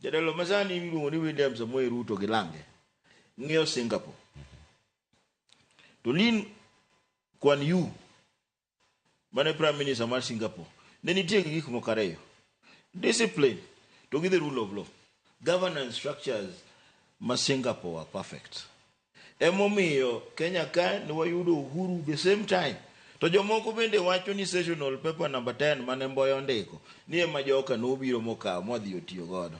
Jatelo masani iluongo ni William Samoei Ruto gi lange ng'iyo Singapore. To Lee Kuan Yew mane Prime Minister mar Singapore ne nitie gi gik moko ariyo. Discipline to gi the rule of law. Governance structures ma Singapore are perfect. Emomiyo Kenya ka ne wayudo uhuru the same time. To jomoko bende wacho ni sessional paper number 10 mane Mboya ondiko ni ema joka nobiro mokawo modhi otiyo godo.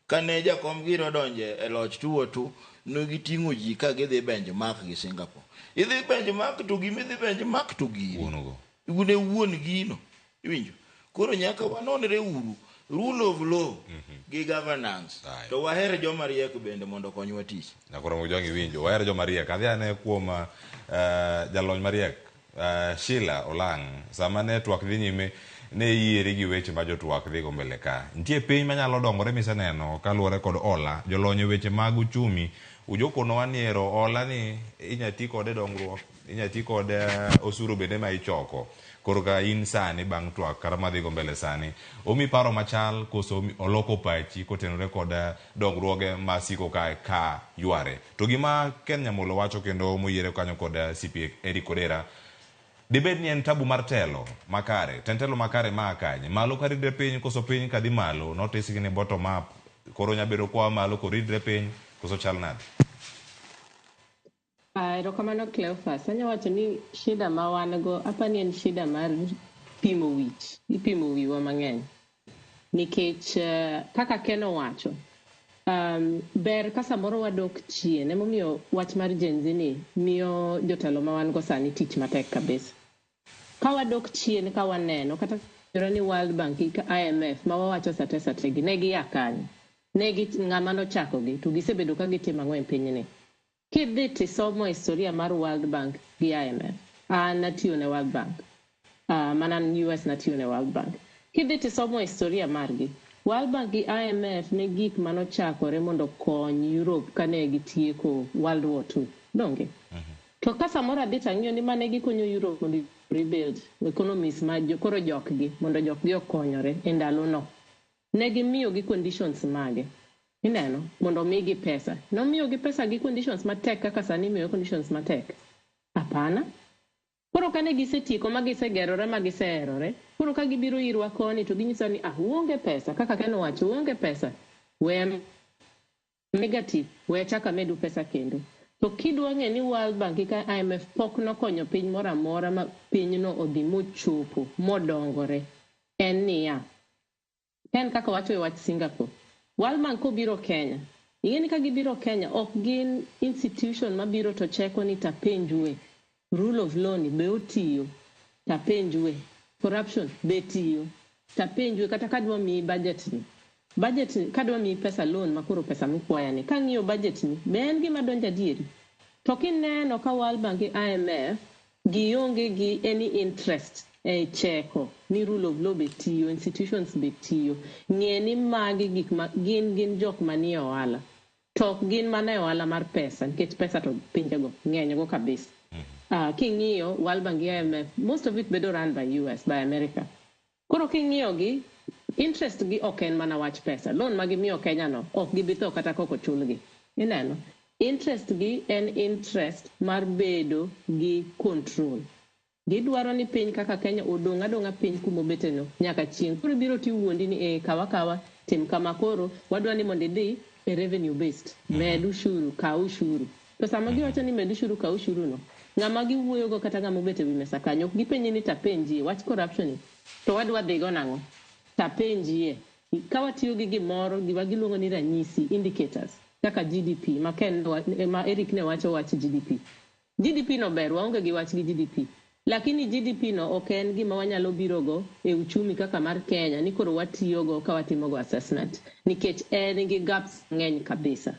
Kane jakom giro odonje e loch 202 ne giting'o ji ka gidhi benchmark gi Singapore. Idhi benchmark to gima idhi benchmark to giri. Ne wuon gino. Iwinjo? Koro nyaka wanonre uru rule of law gi governance. To waher joma riek bende mondo okonywa tich. Nyakoro Mojwang' iwinjo, waher joma riek. Adhi ane kuom jalony mariek Sheila Olang', sama ne twak dhi nyime ne yieri gi weche ma jotwak dhigo mbele ka. Nitie piny manyalo dongore miseneno kaluwore kod hola, jolony e weche mag uchumi ujokonowa ni ero hola ni inya ti kode dongruok, inya ti kode osuru bende ma ichoko. Koro ka in sani bang' twak kata madhigo mbele sani, omi paro machal koso oloko pachi kotenore kod dongruoge ma siko ka yware. To gima Ken Nyamolo wacho kendo moyiere kanyo kod CPA Eric Odera, dibed ni en tabu mar telo makare, to en telo makare ma kanye? Malo ka ridre piny koso piny kadhi malo? Notice gi ni bottom up, koro nya bedo koa malo koridre piny, koso chal nade? Erokamano Cleophas. Anya wacho ni shida ma wan go, apa ni en shida mar pimo wich. Ipimo wiwa mang'eny. Nikech kaka Ken owacho, ber ka samoro wadok chien. Emomiyo wach mar Gen Z ni miyo jotelo ma wan go sani tich matek kabisa. Ka wadok chien ka waneno, kata ni World Bank gi IMF ma wawacho sate sate gi, ne gia kanye? Ne gi ng'ama nochakogi to gisebedo ka gitimo ang'o e pinyni. Kidhi tisomo historia mar World Bank gi IMF. An natiyo ne World Bank. Mana an US natiyo ne World Bank. Kidhi tisomo historia margi, World Bank gi IMF ne gik manochakore mondo okony Europe kane gitieko World War II. Donge? To ka samoro adhi tang'iyo ni mane gikonyo Europe mondo rebuild economies ma koro jokgi mondo jokgi okonyore e ndalono. Ne gimiyogi conditions mage. Ineno? Mondo omigi pesa. Nomiyogi pesa gi conditions matek kaka sani imiyo conditions matek. Hapana. Koro kane gisetieko ma gisegerore ma giseherore, koro ka gibiro irwa koni to ginyiso ni ah, uonge pesa kaka Ken owacho, uonge pesa. We negative, we achak amedu pesa kendo. To kidwa ng'e ni World Bank gi ka IMF pok nokonyo piny moro amora ma pinyno odhi mochopo modongore, en niya, en kaka wacho e wach Singapore. World Bank kobiro Kenya, ing'e ni ka gibiro Kenya ok gin institution mabiro to cheko ni tapenjue rule of law ni be otiyo, tapenjue corruption be tiyo, tapenjue kata kadwa miyi budget ni budget ni kadwa miyi pesa loan makoro pesa mikwaya ni kang'iyo budget ni be en gima donjo adieri. To kineno ka World Bank gi IMF gionge gi any interest e cheko ni rule of law be tiyo, institutions be tiyo, ng'e ni magi gik ma gin jok manie ohala. To ok gin mana e ohala mar pesa, nikech pesa to pinjego ng'eny go kabisa. King'iyo World Bank gi IMF, most of it bedo run by US, by America. Koro king'iyo gi, interest gi ok en mana wach pesa. Loan ma gimiyo Kenya no, ok gibi tho kata kok ochulgi. Ineno? Interest gi en interest mar bedo gi control. Gidwaro ni piny kaka Kenya odong' adong'a piny kumobeteno nyaka chieng'. Koro ibiro tiwuondi ni eh, kawa kawa, tim kama koro, wadwa ni mondo idhi e revenue based. Med ushuru, kaw ushuru. To sama giwacho ni med ushuru, kaw ushuru no, ng'ama giwuoyogo kata ng'ama obet e wi mesa kanyo, ok gipenji ni tapenjie, wach corruption ni, to wadwa dhigo nang'o? Tapenjie. Ka watiyo gi gimoro, gima giluongo ni ranyisi, indicators, kaka GDP, ma, Ken, ma Eric ne wacho wach GDP. GDP no ber, waonge gi wach gi GDP. Lakini GDP no ok en gima wanyalo birogo e uchumi kaka mar Kenya ni koro watiyogo ka watimogo assessment nikech en gi gaps ng'eny kabisa.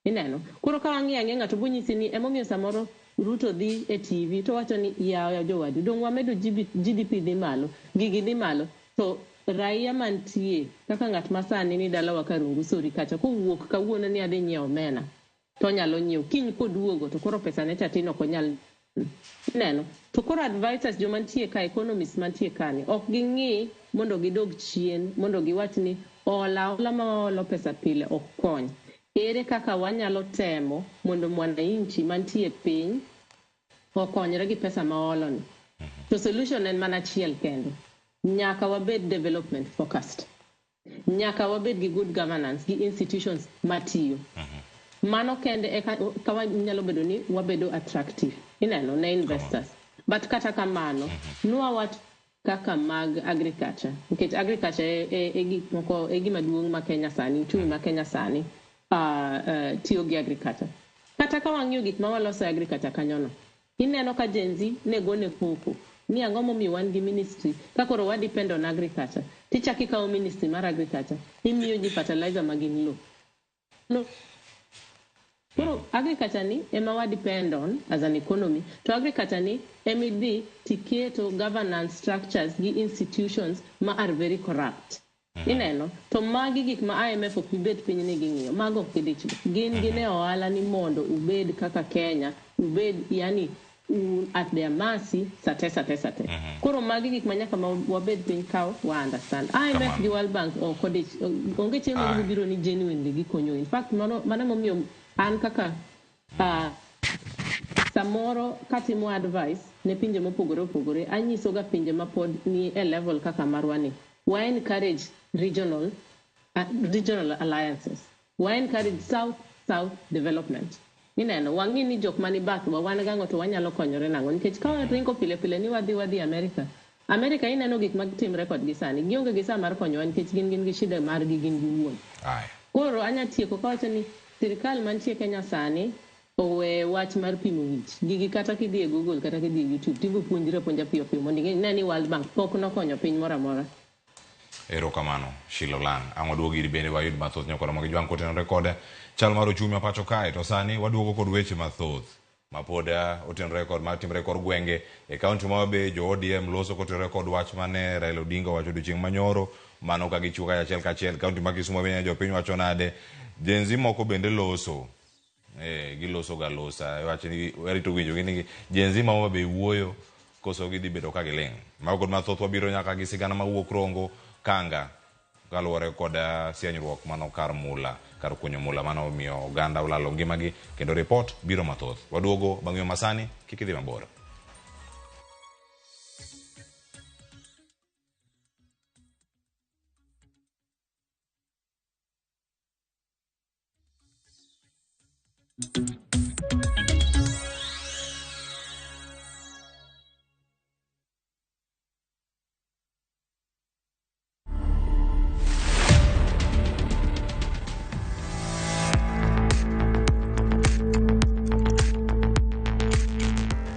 Ineno? Koro ka wang'iyo ang'iya ng'ato bonyisi ni emomiyo samoro Ruto dhi e TV to wacho ni yawa jowadu dong wamedo GDP dhi malo, gigi dhi malo. To raia mantie kaka ng'at ma sani ni dalawa Karungu Sori kacha kowuok kawuono ni adhi nyiewo omena to onyalo nyiewo kiny koduogo to koro pesa ne cha tin ok onyal Ineno? To koro advisors joma nitie ka, economists mantie ka ni, ok ging'i mondo gidog chien, mondo giwach ni hola hola ma waholo pesa pile ok kony. Ere kaka wanyalo temo mondo mwananchi mantie piny okonyre gi pesa ma waholo ni? To solution en mana achiel kende. Nyaka wabed development focused. Nyaka wabed gi good governance gi institutions matiyo. Mano kende eka ka wanyalo bedo ni wabedo attractive. Ineno ne investors. But kata kamano, nwa wach kaka mag agriculture. Nikech agriculture e gik moko e gima duong' ma Kenya sani, uchumi ma Kenya sani tiyo gi agriculture. Kata ka wang'iyo gik ma waloso e agriculture kanyono, ineno ka Gen Z ne gone koko ni ang'o momiyo wan gi ministry ka koro wa depend on agriculture. Tichako ikawo ministry mar agriculture, imiyo ji fertilizer ma gin low. No. Koro agriculture ni ema wa depend on as an economy. To agriculture ni ema idhi tiketo governance structures gi institutions ma are very corrupt. Ineno? To magi gik ma IMF ok bibet piny ni ging'iyo. Mago ok gidich go. Gin gin e ohala ni mondo ubed kaka Kenya, ubed yani un at their mercy sate sate sate. Koro magi gik ma nyaka ma wabed piny ka wa understand. IMF gi World Bank ok odich, onge chieng' ma gibiro ni genuinely gikonyo. In fact, mano momiyo an kaka samoro katimo advice ne pinje mopogore opogore, anyiso ga pinje mapod ni e level kaka marwa ni, wa encourage regional alliances. Wa encourage south south development. Ineno, wang'i ni jok mani bathwa wan gang'o to wanyalo konyore nang'o nikech ka waringo pile pile ni wadhi America. America ineno gik matimre kodgi sani. Gionge gi saa mar konyowa nikech gin gi shida margi gin giwuon. Koro anya tieko kawacho ni sirikal mantie Kenya sani owe wach mar pimo wich. Gigi kata kidhi e Google kata kidhi e YouTube tibo puonjri apuonja piyo piyo mondo ing'e ne ni World Bank pok nokonyo piny moro amora. Erokamano Shilo Lang. Ang' waduogo iri bende wayud mathoth nyakora mag jwang' kotenore kod chal mar ochumi ma pacho kae. To sani waduogo kod weche mathoth mapod otenore kod matimore kor gwenge e kaunti ma Homa Bay. Jo ODM loso kotenore kod wach mane Raila Odinga owacho odiochieng' manyoro, mano ka gichiwo kacha achiel kachiel. Kaunti ma Kisumu bende jopiny wacho nade? Gen Z moko bende loso. Giloso ga losa. Iwacho ni warito winjo gi ni Gen Z ma Homa Bay wuoyo koso gidhi bedo ka giling'. Mago kod mathoth wabiro nyaka gi sigana mawuok Rongo Kanga kaluwore kod sianyruok mano kar mula, kar kunyo mula mano omiyo oganda olalo ngimagi, kendo report biro mathoth. Waduogo bang' yo masani, kik idhi mabor.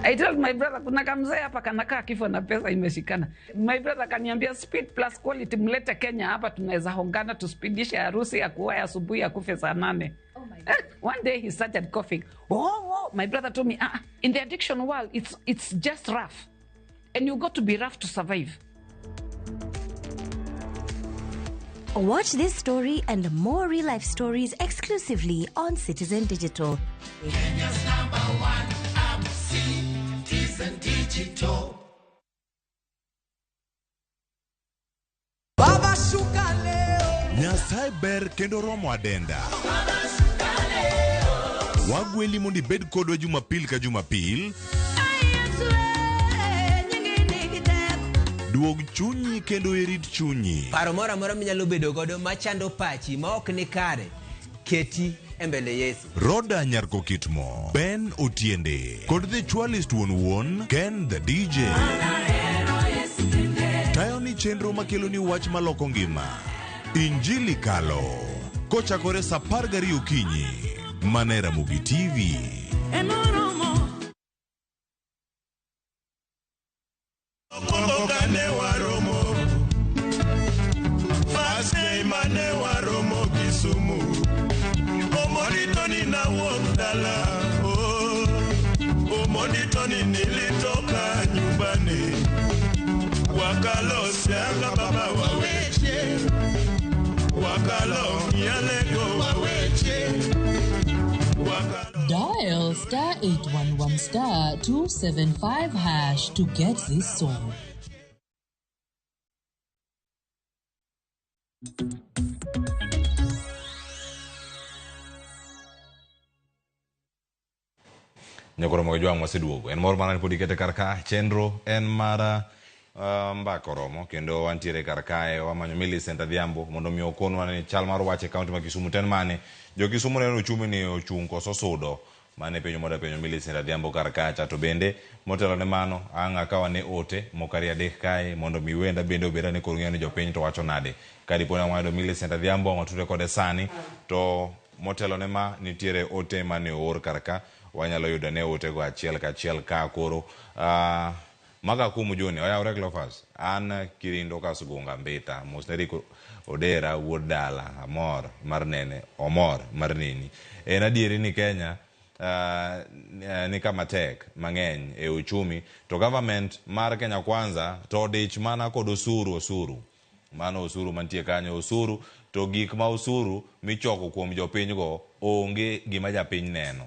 I told my brother kuna kamzee hapa kanakaa kifo na pesa imeshikana. My brother kaniambia speed plus quality, mlete Kenya hapa tunaweza hongana tuspidishe harusi ya kuoa asubuhi akufe saa 8. Oh my God. One day he started coughing. Oh, my brother told me, in the addiction world it's just rough. And you got to be rough to survive. Watch this story and more real-life stories exclusively on Citizen Digital. Kenya's number one app, Citizen Digital. Baba shuka leo. Nyasaye ber kendo romo adenda. Baba shuka leo. Wagweli mondo ibed kodwa Jumapil ka Jumapil. Duog chunyi kendo irit chunyi. Paro moro amora minyalo bedo godo machando pachi ma ok ni kare, keti e mbele Yesu. Roda Nyarko Kitmo, Ben Otiende, kod The Chwalist wuon wuon, Ken the DJ. Tayo ni chenro makelo ni wach maloko ngima. Injili Kalo, kochakore saa 12 okinyi, mana e Ramogi TV. Nilitoka nyumbani wakalosianga baba waweche wakalo nyalego waweche. Dial star 811 star 275 hash to get this song. Nyakoro mag jwang' waseduogo. En mor mana ni pod ikete kar ka chenro en mara mbaka oromo kendo wantiere kar kae wamanyo Millicent Adhiambo mondo mi okonwa ni chal mar wach e kaunti ma Kisumu ten mane. Jo Kisumu neno uchumi ni ochung' koso sudo mane penjo moda penjo Millicent Adhiambo kar kacha. To bende motelo ne mano ang' akawa ne ote moko ariyo adek kae mondo mi wenda bende obed ni koro ng'eyo ni jopiny to wacho nade. Ka dipo ni wayudo Millicent Adhiambo watude kode sani to motelo ne ma nitiere ote mane oor kar ka wanyalo yudo ne otego achiel kachiel ka koro maga kumu joni oyawre Cleophas an Kirindo Kasugunga Mbita mosneriko Odera wuod dala amor mar nene omor mar nini. En adieri ni Kenya ni kama tek mang'eny e uchumi to government mar Kenya Kwanza to dich mana kod osuru mano osuru mantie kanyo osuru to gik ma osuru michoko kuom jopinygo onge gima japiny neno.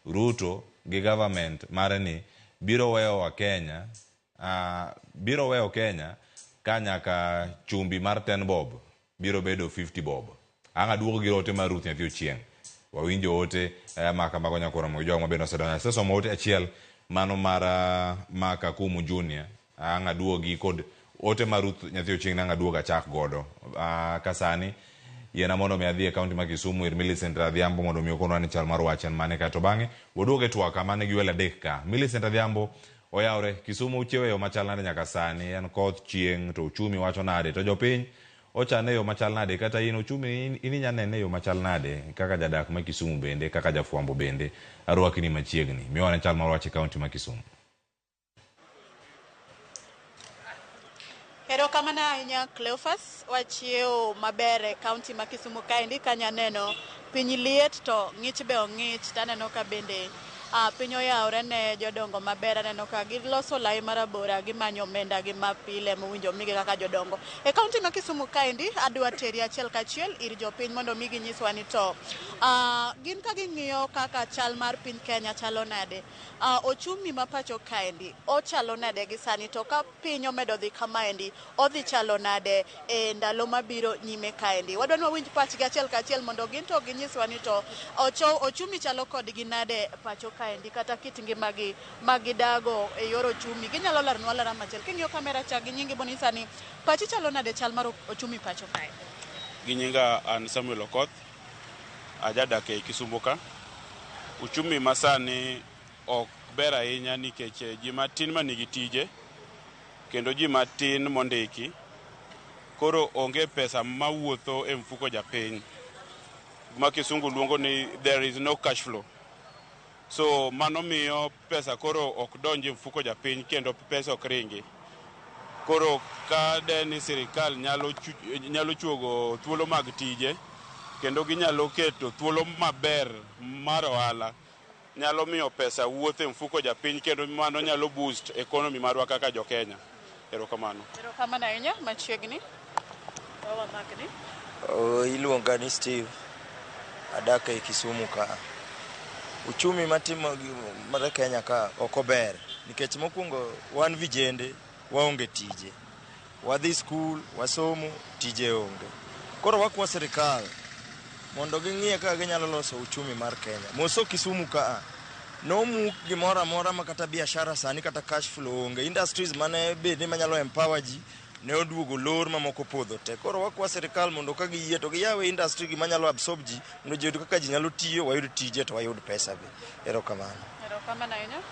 Ruto gi government mare ni biro weyo Kenya biro weyo Kenya ka nyaka chumbi mar 10 bob biro bedo 50 bob. Ang' aduogo gi ote mar Ruth Nyathi Ochieng'. Wawinjo ote maka mago nyakoro mo joma bende osedonjo. Asesomo ote achiel mano mar Maka Kumu Junior. Ang' aduogi kod ote mar Ruth Nyathi Ochieng' ang' aduogo achak godo. Ka sani yiena mondo mi adhi e kaunti ma Kisumu ir Millicent Adhiambo mondo mi okonwa ni chal mar wach en mane kae to bang'e waduog e twak mane gi welo adek ka. Millicent Adhiambo oyawre Kisumu uchiewo e yo machal nade nyaka sani en koth chieng' to uchumi wacho nade to jopiny ochane e yo machal nade kata in uchumi in inya nene e yo machal nade kaka jadak ma Kisumu bende kaka jafwambo bende arwakni machiegni miwa ne chal mar wach e kaunti ma Kisumu. Erokamano ahinya Cleophas, wachiewo maber e kaunti ma Kisumu kaendi kanya neno piny liet to ng'ich be ong'ich taneno ka bende piny oyawore ne jodongo maber aneno ka giloso lai marabora gimanyo omenda gi mapile mowinjo migi kaka jodongo. E kaunti ma Kisumu kaendi adwa teri achiel kachiel ir jopiny mondo mi ginyiswa ni to gin ka ging'iyo kaka chal mar piny Kenya chalo nade, ochumi ma pacho kaendi ochalo nade gi sani to ka piny omedo dhi kamaendi odhi chalo nade e ndalo mabiro nyime kaendi. Wadwa ni wawinj pachgi achiel kachiel mondo gin to ginyiswa ni to ochumi chalo kodgi nade pacho kaendi kata kit ngimagi magidago e yor ochumi. Ginyalo leronwa alera machiel. King'iyo kamera cha gi nyingi bonyisa ni pachi chalo nade chal mar ochumi pacho kae. Gi nyinga an Samuel Okoth, ajadak ei Kisumu ka. Uchumi masani ok ber ahinya nikech ji matin manigi tije kendo ji matin mondiki, koro onge pesa mawuotho e mfuko japiny ma kisungu luongo ni there is no cash flow. So mano miyo pesa koro ok donj e mfuko japiny kendo pesa ok ringi. Koro ka de ni sirikal nyalo chuogo thuolo mag tije kendo ginyalo keto thuolo maber mar ohala, nyalo miyo pesa wuotho e mfuko japiny kendo mano nyalo boost economy marwa kaka jo Kenya. Erokamano. Erokamano ahinya machiegni. Wamakni. Iluonga ni Steve, adak e Kisumu ka. Uchumi matimo mar Kenya ka ok ober nikech mokwongo wan vijende waonge tije. Wadhi skul, wasomo, tije onge. Koro wakwa sirikal mondo ging'iye kaka ginyalo loso uchumi mar Kenya. Moso Kisumu ka nomuk gimoro amora ma kata biashara sani kata cash flow onge. Industries mane bende manyalo empower ji ne oduogo lor mamoko podho te. Koro wakwa sirikal mondo ka giyie to giyawe industry gi manyalo absorb ji mondo ji oyud kaka ji nyalo tiyo, wayud tije to wayud pesa be. Erokamano. Erokamano ahinya.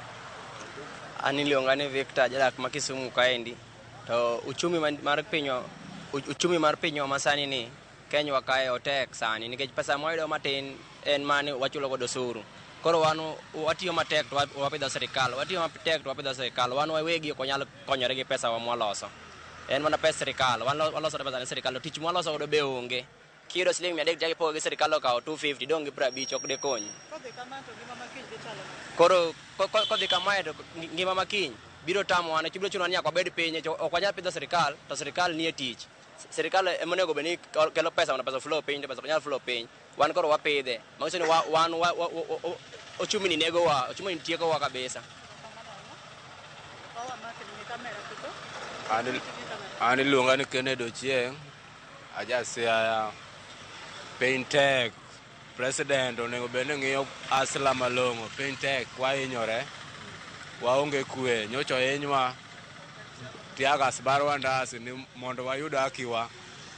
An iluonga ni Victor, jadak ma Kisumu kaendi. To uchumi mar pinywa, uchumi mar pinywa masani ni Kenya kae otek sani nikech pesa mwayudo matin en mane wachulo godo osuru. Koro wan watiyo matek to wapidho sirikal, watiyo matek to wapidho sirikal. Wan wawegi ok wanyal konyore gi pesa wa mwaloso. En mana pes sirikal, wan waloso pesa ne sirikal, to tich mwaloso godo be onge. Kiyudo siling 300 tichako ipogo gi sirikal okawo 250 dong' gi 50 ok dekonyi. Kodhi kama to ngima makiny dhi chalo nade? Koro kodhi kamae to ngima makiny biro tamowa nikech biro chunowa ni nyaka wabed piny, ok wanyal pidho sirikal to sirikal nie tich. Sirikal ema onego bed ni kelo pesa mondo pesa flow piny to pesa ok nyal flow piny. Wan koro wapidhe. Manyiso ni wan ochumi ni negowa, ochumi ni tiekowa kabisa. An iluonga ni Kennedy Ochieng', aja Siaya. Piny tek, president onego bed ni ng'iyo asla malong'o. Piny tek, wahinyore, waonge kwe, nyocha ohinywa tiagas barwa ndasi ni mondo wayud hakiwa.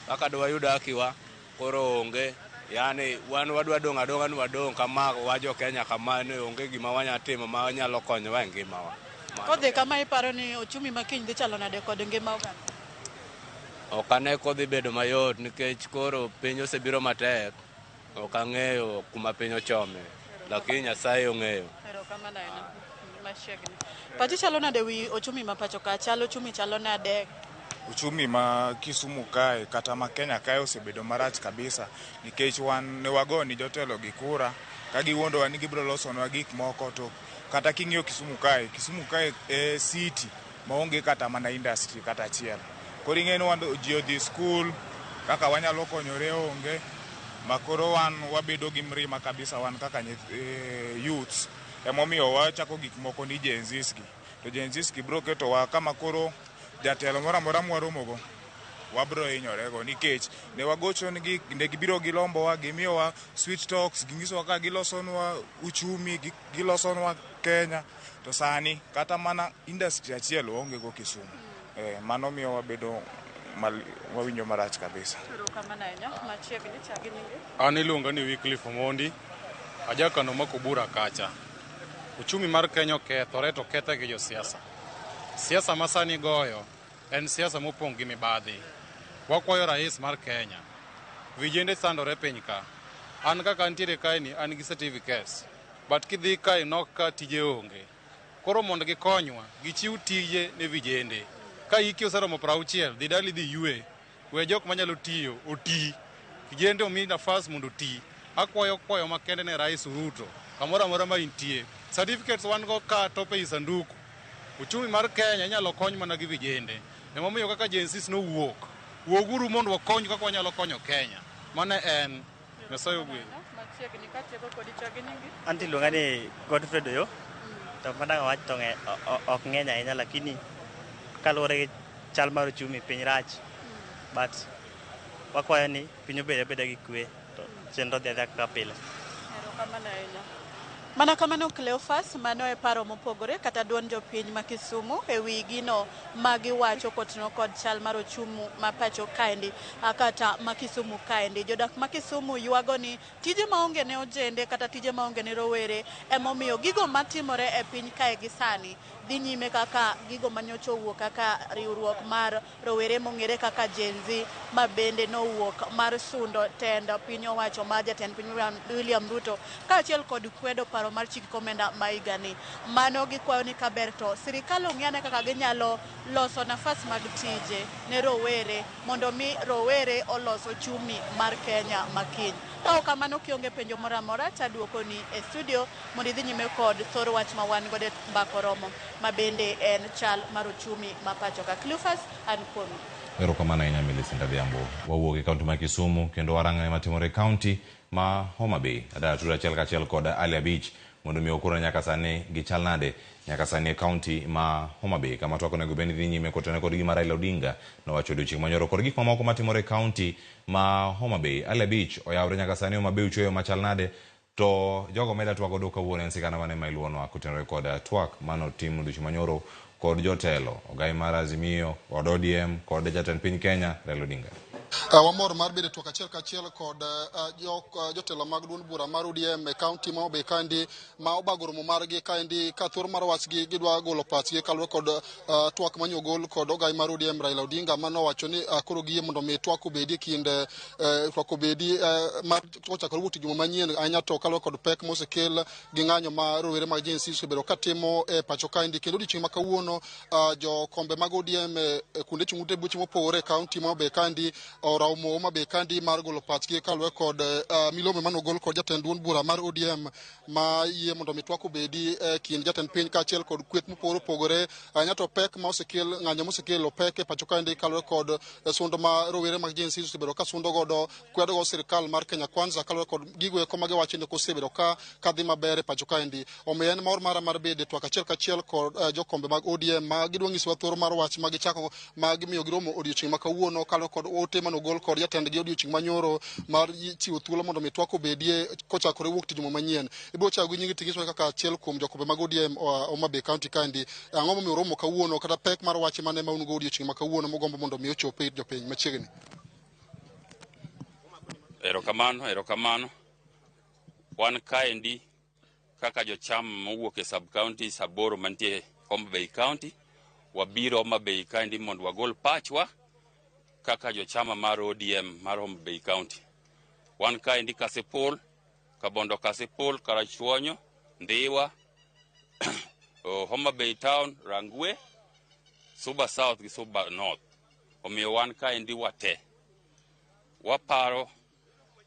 Kaka dwayud hakiwa, koro onge. Yani wan wadwa dong' adong'a ni wadong' kama wa jo Kenya kama ni onge gima wanyalo timo ma nyalo konyowa e ngimawa. Kodhi kama iparo ni ochumi makiny dhi chalo nade kod ngima oganda? Ok ane kodhi bedo mayot nikech koro piny osebiro matek. Ok ang'eyo kuma piny ochome, lakini Nyasaye ong'eyo. Erokamano ahinya. Machiegni. Pachi chalo nade wi ochumi ma pacho ka? Chal ochumi chalo nade? Uchumi ma Kisumu kae kata ma Kenya kae osebedo marach kabisa nikech wan ne wago ni jotelo gi kura ka giwuondowa ni gibiro losonwa gik moko to kata king'iyo Kisumu kae e city maonge kata mana industry kata achiel. Koro ing'e ni wan ji odhi skul kaka wanyalo konyore onge ma koro wan wabedo gi mrima kabisa wan kaka youths emomiyo wachako gik moko ni Gen Zs gi. To Gen Zs gi biro ketowa kama koro jatelo moro amora mwaromogo wabiro hinyorego nikech ne wagochonegi, ne gibiro gilombowa, gimiyowa sweet talks, ginyisowa kaka gilosonwa uchumi, gilosonwa Kenya to sani kata mana industry achiel waonge go Kisumu. Mano miyo wabedo wawinjo marach kabisa. Erokamano ahinya. Machiegni, chak gi nyingi. An iluonga ni Wycliffe Omondi, ajakano Makobura kacha. Uchumi mar Kenya okethore to okethe gi josiasa. Siasa ma sani goyo en siasa mopong' gi mibadhi. Wakwayo rais mar Kenya, vijende sandore piny ka. An kaka antiere kae ni an gi certificates, but kidhi kae nok ka tije onge. Koro mondo gikonywa, gichiw tije ne vijende. Ka hiki oseromo 60, dhi dali dhi ywe. We jok manyalo tiyo oti. Kijende omi nafas mondo oti. Akwayo kwayo makende ne Rais Ruto kamoro amora ma intie. Certificates wan go ka tope i sanduku. Uchumi mar Kenya inyalo kony mana gi vijende. Emomiyo kaka Gen Zs nowuok. Wuoguru mondo wakony kaka wanyalo konyo Kenya. Mano en. Nyasaye ogwedhu. Machiegni katieko kodi chagi nyingi. Anti iluonga ni Godfrey Doyo. To madang' awach to ok ng'eny ahinya lakini kaluwore gi chal mar uchumi piny rach. But wakwayo ni piny obed abeda gi kwe to chenro dhi adhiya kaka pile. Erokamano ahinya. Mana kamano Cleophas, mano e paro mopogore kata duond jopiny ma Kisumu e wi gino ma giwacho kotenore kod chal mar ochumi ma pacho kaendi kata ma Kisumu kaendi. Jodak ma Kisumu ywago ni tije maonge ne ojende kata tije maonge ne rowere emomiyo gigo matimore e piny kae gi sani dhi nyime kaka gigo manyocha owuok kaka riwruok mar rowere mong'ere kaka Gen Z ma bende nowuok mar sundo tend piny owacho mar jatend piny William Ruto kaachiel kod kwedo paro mar chik komenda ma higani. Mano gikwayo ni kaber to sirikal ong'i ane kaka ginyalo loso nafas mag tije ne rowere mondo mi rowere olos ochumi mar Kenya makiny. Ka ok kamano kionge penjo moro amora taduokoni e studio mondo idhi nyime kod thor wach ma wan godo e mbaka oromo ma bende en chal mar ochumi ma pacho ka. Cleophas, an kuomi. Erokamano ahinya Millicent Adhiambo. Wawuok e kaunti ma Kisumu kendo warang'e matimore e kaunti ma Homa Bay. Adara tudo achiel kachiel kod Ali Abich mondo mi okura nyaka sani gichal nade nyaka sani e kaunti ma Homa Bay kama twak onego bed ni dhi nyime kotenore kod gima Raila Odinga nowacho odiochieng' manyoro kod gik mamoko matimore e kaunti ma Homa Bay. Ali Abich oyawre nyaka sani Homa Bay uchweyo machal nade to jogo meda twak godo kawuono en sigana mane ma iluwonwa kotenore kod twak manotim odiochieng' manyoro kod jotelo ogai mar Azimio kod ODM kod jatend piny Kenya Raila Odinga. Wamor mar bedo e twak achiel kachiel kod jotelo mag duond bura mar ODM e kaunti ma Homa Bay kaendi ma obago romo margi kaendi ka thuolo mar wachgi gidwa golo pachgi kaluwore kod twak manyo ogol kod ogai mar ODM Raila Odinga manowacho ni koro giyie mondo mi twak obedi e kind twak obedi mar kochakore wuok juma manyien ahinya to kaluwore kod pek mosekel gi ng'anyo ma rowere mag Gen Z osebedo katimo e pacho kaendi kendo odiochieng' ma kawuono jokombe mag ODM e kuonde chung' ute buche mopogore e kaunti ma Homa Bay kaendi oraumo Homa Bay kaendi mar golo pachgi kaluwore kod milome manogol kod jatend duond bura mar ODM ma yie mondo mi twak obedi e kind jatend piny kaachiel kod kweth mopogore opogore ahinya to pek ma osekel ng'anyo mosekelo pek e pacho kaendi kaluwore kod sundo ma rowere mag Gen Z osebedo ka sundo godo kwedo go sirikal mar Kenya Kwanza kaluwore kod gigo eko ma giwacho ni ok osebedo ka kadhi maber e pacho kaendi. Omiyo en mor mara mar bedo e twak achiel kachiel kod jokombe mag ODM ma gidwa nyisowa thuolo mar wach ma gichako ma gimiyo giromo odiochieng' ma kawuono kaluwore kod ote manogol kod jatendgi odiochieng' manyoro mar chiwo thuolo mondo mi twak obedie kochakore wuok tich juma manyien. Ibiro chako gi nyingi tinyisowa kaka achiel kuom jokombe mag ODM Homa Bay County kaendi. Ang'o momiyo uromo kawuono kata pek mar wach mane ma un go odiochieng' ma kawuono mogombo mondo mi ochop ir jopiny machiegni? Erokamano, erokamano. Wan kaendi kaka jochama mowuok e sub counties 8 mantie Homa Bay County, wabiro Homa Bay kaendi mondo wagol pachwa kaka jochama mar ODM mar Homa Bay County. Wan kaendi Kasipul, Kabondo Kasipul, Karachuonyo, Ndhiwa, Homa Bay Town, Rangwe, Suba South gi Suba North. Omiyo wan kaendi wate. Waparo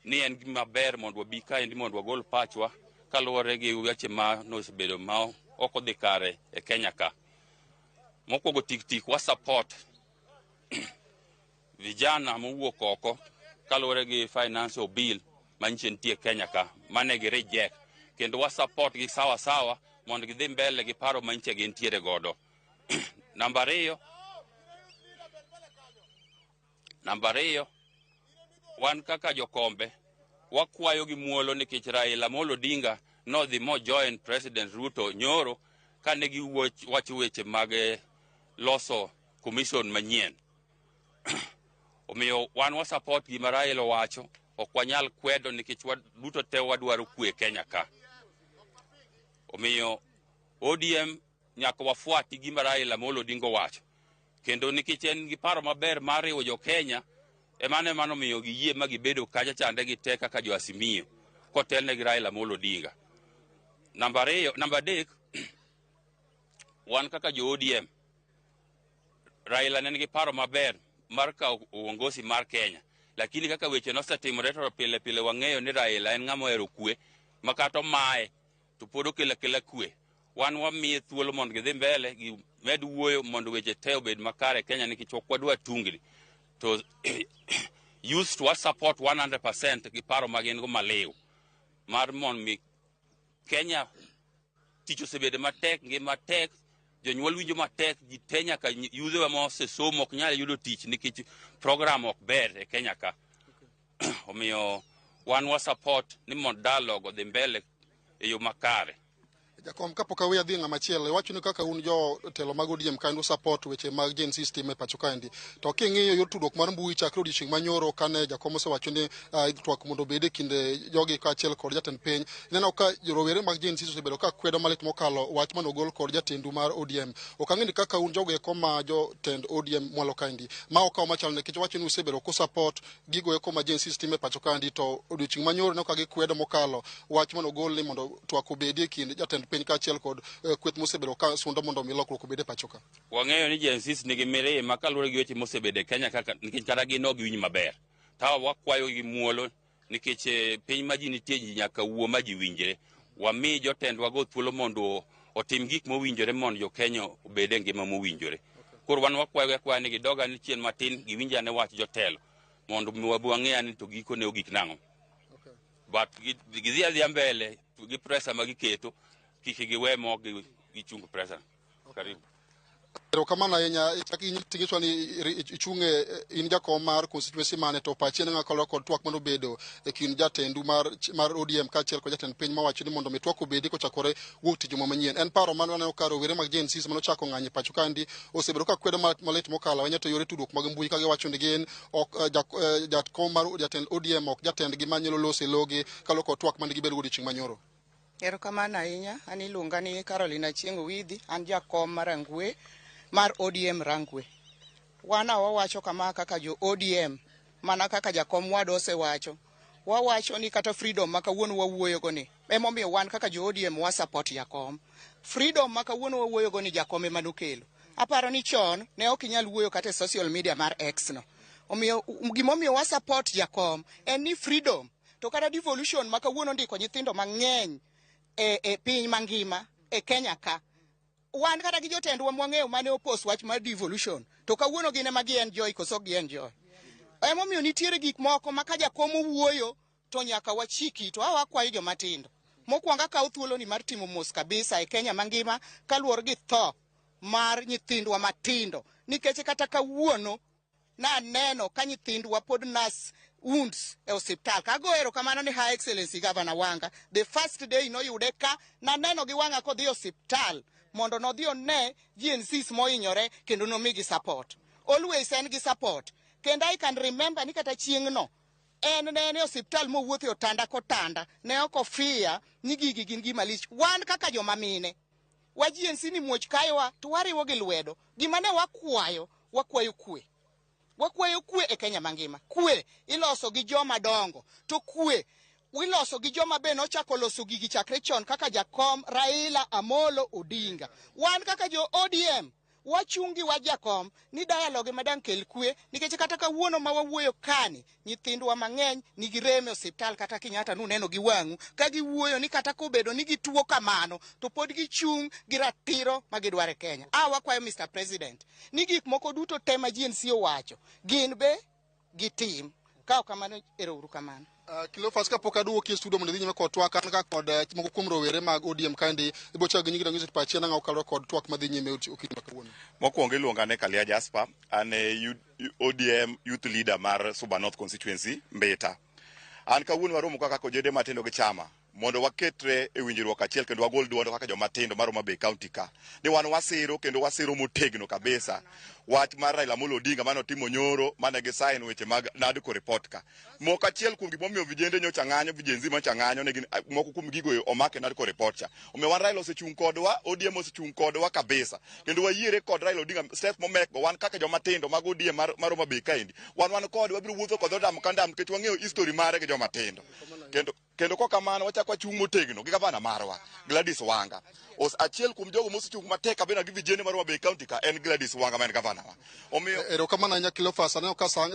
ni en gima ber mondo wabi kaendi mondo wagol pachwa kaluwore gi weche ma nosebedo ma ok odhi kare e Kenya ka. Mokwongo tik tik wa support vijana mowuok oko kaluwore gi financial bill manyiche nitie Kenya ka mane gi reject kendo wa support gi sawa sawa mondo gidhi mbele gi paro manyiche gintiere godo. Namba ariyo, wan kaka jokombe wakwayo gi muolo nikech Raila Amolo Odinga nodhi mo join President Ruto nyoro kane giwacho weche mag loso commission manyien. Omiyo wan wa support gima Raila owacho, ok wanyal kwedo nikech duto te wadwaro kwe Kenya ka. Omiyo ODM nyaka wafuati gima Raila Amolo Odinga owacho. Kendo nikech en gi paro maber mar riwo jo Kenya, emano emano miyo giyie ma gibedo kacha chande gi te kaka jo Azimio kotelne gi Raila Amolo Odinga. Namba 3, wan kaka jo ODM, Raila ne nigi paro maber mar kawo uongozi mar Kenya, lakini kaka weche nosetimore to pile pile wang'eyo ni Raila en ng'ama ohero kwe, ma kata omaye to pod okelo akela kwe. Wan wamiye thuolo mondo gidhi mbele gimed wuoyo mondo weche te obed makare e Kenya nikech ok wadwa tungni. To youth to wa support 100% gi paro ma gin go maliw mar mondo mi Kenya tich osebedo matek, ngima tek, jonyuol winjo matek, ji te nyaka yudhewa ma osesomo ok nyal yudo tich nikech program ok ber e Kenya ka. Omiyo wan wa support ni mondo dialogue odhi mbele e yo makare. Jakom, kapok aweyo adhi ng'ama chielo, iwacho ni kaka un jotelo mag ODM kaendi support weche mag Gen Z system e pacho kaendi. To king'iyo yor tudruok mar mbui chakre odiochieng' manyoro kane jakom osewacho ni twak mondo obed e kind jogi kaachiel kod jatend piny, ineno ka rowere mag Gen Z osebedo ka kwedo malit mokalo wach mane ogol kod jatendu mar ODM. Ok ang'e ni kaka un jogo eko ma jotend ODM mwalo kaendi, ma okawo machalo nikech wacho ni usebedo ku support gigo eko ma Gen Z system e pacho kaendi, to odiochieng' manyoro ne ka gikwedo mokalo wach mane ogol ni mondo twak obedi e kind jatend piny kaachiel kod kweth mosebedo ka sundo mondo mi lokruok obed e pacho ka. Wang'eyo ni Gen Z nigi mirima kaluwore gi weche mosebedo e Kenya kaka nikech kata gin ok giwinj maber. Ta wakwayo gi muolo nikech piny ma ji nitie ji nyaka wuo ma ji winjre. Wami jotendwa go thuolo mondo otim gik mowinjore mondo jo Kenya obed e ngima mowinjore. Koro wan wakwayo akwaya ni gidog ane chien matin giwinj ane wach jotelo mondo mi wabi wang'e ane to gikone ogik nang'o. But gidhi adhiya mbele gi pressure ma giketo kik giwe mo gichung pressure. Karibu. Erokamano ahinya. Ichak ni ichung' in jakom mar constituency mane, to pachi en ang'o kaluwore kod twak manobedo e kind jatendu mar ODM kaachiel kod jatend piny mawacho ni mondo mi twak obedi kochakore wuok tich juma manyien. En paro mane waneno ka rowere mag Gen Z manochako ng'anyo e pacho kaendi osebedo ka kwedo malit mokalo ahinya to yore tudruok mag mbui ka giwacho ni gin ok jakom mar jatend ODM ok jatendgi manyalo loso e logi kaluwore kod twak mane gibedo odiochieng' manyoro. Erokamano ahinya. An iluonga ni Caroline Achieng' Owidhi, an jakom mar Rangwe mar ODM Rangwe. Wan wawacho kama kaka jo ODM, mana kaka jakom wadwa osewacho. Wawacho ni kata freedom ma kawuono wawuoyo go ni, emomiyo wan kaka jo ODM wa support jakom. Freedom ma kawuono wawuoyo go ni jakom ema nokelo. Aparo ni chon ne ok inyal wuoyo kata e social media mar X no. Omiyo gimomiyo wa support jakom en ni freedom to kata devolution ma kawuono ndiko nyithindo mang'eny e piny mangima e Kenya ka. Wan kata gi jotendwa mwang'eyo mane opos wach mar devolution to kawuono gin ema gi enjoy koso gi enjoy. Emomiyo nitiere gik moko ma ka jakom owuoyo to nyaka wachiki to wakwayo joma tindo. Mokwongo akawo thuoloni mar timo mos kabisa e Kenya mangima kaluwore gi tho mar nyithindwa matindo nikech kata kawuono naneno ka nyithindwa pod nurse wounds e osiptal. Kago erokamano ni Her Excellency Governor Wanga. The first day noyude ka naneno gi wang'a kodhi e osiptal mondo nodhi one Gen Zs mohinyore kendo nomigi support. Always en gi support. Kendo I can remember ni kata chieng'no en ne en e osiptal mowuotho e otanda kotanda ne ok ofia ni gigi gin gima lich. Wan kaka joma mine wa Gen Z ni muoch kayowa to wariwo gi lwedo. Gima ne wakwayo, wakwayo kwe. Wakwayo kwe e Kenya mangima. Kwe iloso gi joma dongo, to kwe iloso gi joma be nochako loso gigi chakre chon kaka jakom Raila Amolo Odinga. Wan kaka jo ODM wachung' gi wach jakom ni dialogue ema dang' kel kwe nikech kata kawuono ma wawuoyo kani nyithindwa mang'eny nigi rem e osiptal kata Kenyatta nuneno gi wang'u ka giwuoyo ni kata kobedo ni gituo kamano to pod gichung' gi ratiro ma gidwaro e Kenya. A wakwayo Mr. President ni gik moko duto te ma Gen Z owacho gin be gitim. Ka ok kamano, ero uru kamano. Cleophas, kapok aduoki e studio mondo idhi nyime kod twak, an ka kod moko kuom rowere mag ODM kaendi, ibiro chako gi nyingi to ang'iso pachi en ang'o kaluwore kod twak madhi nyime okinyi ma kawuono. Mokwongo iluonga ni Kalia Jasper, an e ODM youth leader mar Suba North constituency, Mbita. An kawuono waromo kaka ojende matindo gi chama mondo waketre e winjruok achiel kendo wagol duond kaka joma tindo mar Homa Bay County ka. Ni wan wasiro kendo wasiro motegno kabisa wach mar Raila Amolo Odinga mane otimo nyoro mane gi sign weche mag NADCO report ka. Moko achiel kuom gik momiyo vijende nyocha ng'anyo, Gen Z nyocha ng'anyo ne gin moko kuom gigo omak e NADCO report cha. Omiyo wan Raila osechung' kodwa, ODM osechung' kodwa kabisa. Kendo wayiere kod Raila Odinga step momekgo wan kaka joma tindo mag ODM mar Homa Bay kaendi. Wan kode wabiro wuotho kode ndam ka ndam nikech wang'eyo history mare gi joma tindo. Kendo Kendo kok kamano wachak wachung' motegno gi gavana marwa Gladys Wanga. Os achiel kuom jogo mosechung' matek kabisa gi vijende mar Homa Bay County ka en Gladys Wanga ma en gavana wa. Omiyo Erokamano ahinya Cleophas, aneno ka sa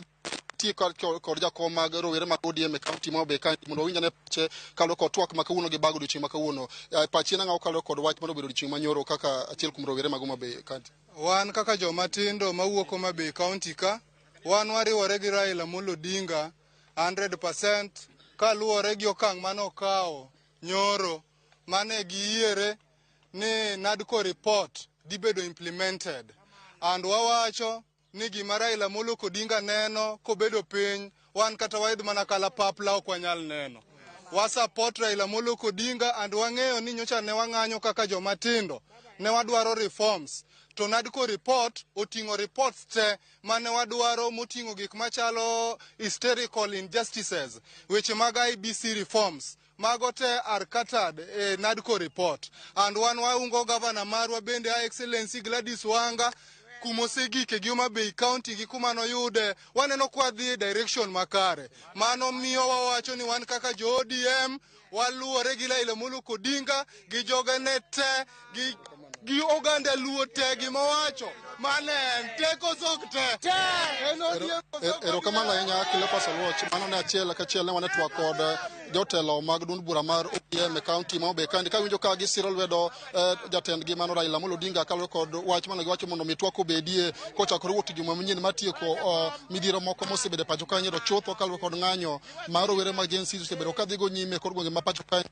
tie kod, kod jakom mag rowere mag ODM e kaunti ma Homa Bay kae mondo wawinj ane pache kaluwore kod twak ma kawuono gi bago odiochieng' ma kawuono. Pachi en ang'o kaluwore kod wach mane obedo odiochieng' manyoro kaka achiel kuom rowere mag Homa Bay County? Wan kaka joma tindo mawuok Homa Bay County ka, wan wariwore gi Raila Amolo Odinga 100% kaluwore gi okang' mane okawo nyoro mane giyiere ni NADCO report dhi bedo implemented. And wawacho ni gima Raila Amolo Odinga neno kobedo piny, wan kata waidh mana kalapapla ok wanyal neno. Wa support Raila Amolo Odinga and wang'eyo ni nyocha ne wang'anyo kaka joma tindo, ne wadwaro reforms. To NADCO report oting'o reports te mane wadwaro moting'o gik machalo hysterical injustices, weche mag IEBC reforms, mago te are catered e NADCO report. And wan waungo gavana marwa bende Her Excellency Gladys Wanga kumosegike gi Homa Bay County gi kuma noyude waneno kwa dhi e direction makare. Mano miyo wawacho ni wan kaka jo ODM waluwore gi Raila Amolo Odinga gi jogene te gi oganda Luo te gima owacho mane en teko sok te. En ODM. Erokamano ahinya Cleophas Oluoch. Mano ne achiel kachiel ne wane twak kod jotelo mag duond bura mar ODM e kaunti ma Homa Bay kaendi kawinjo ka gisiro lwedo jatendgi mano Raila Amolo Odinga kaluwore kod wach mane giwacho mondo mi twak obedie kochakore wuok juma manyien mar tieko midhiero moko mosebedo e pacho kae chutho kaluwore kod ng'anyo mar rowere mag Gen Z osebedo ka dhigo nyime e kor gwenge ma pacho kae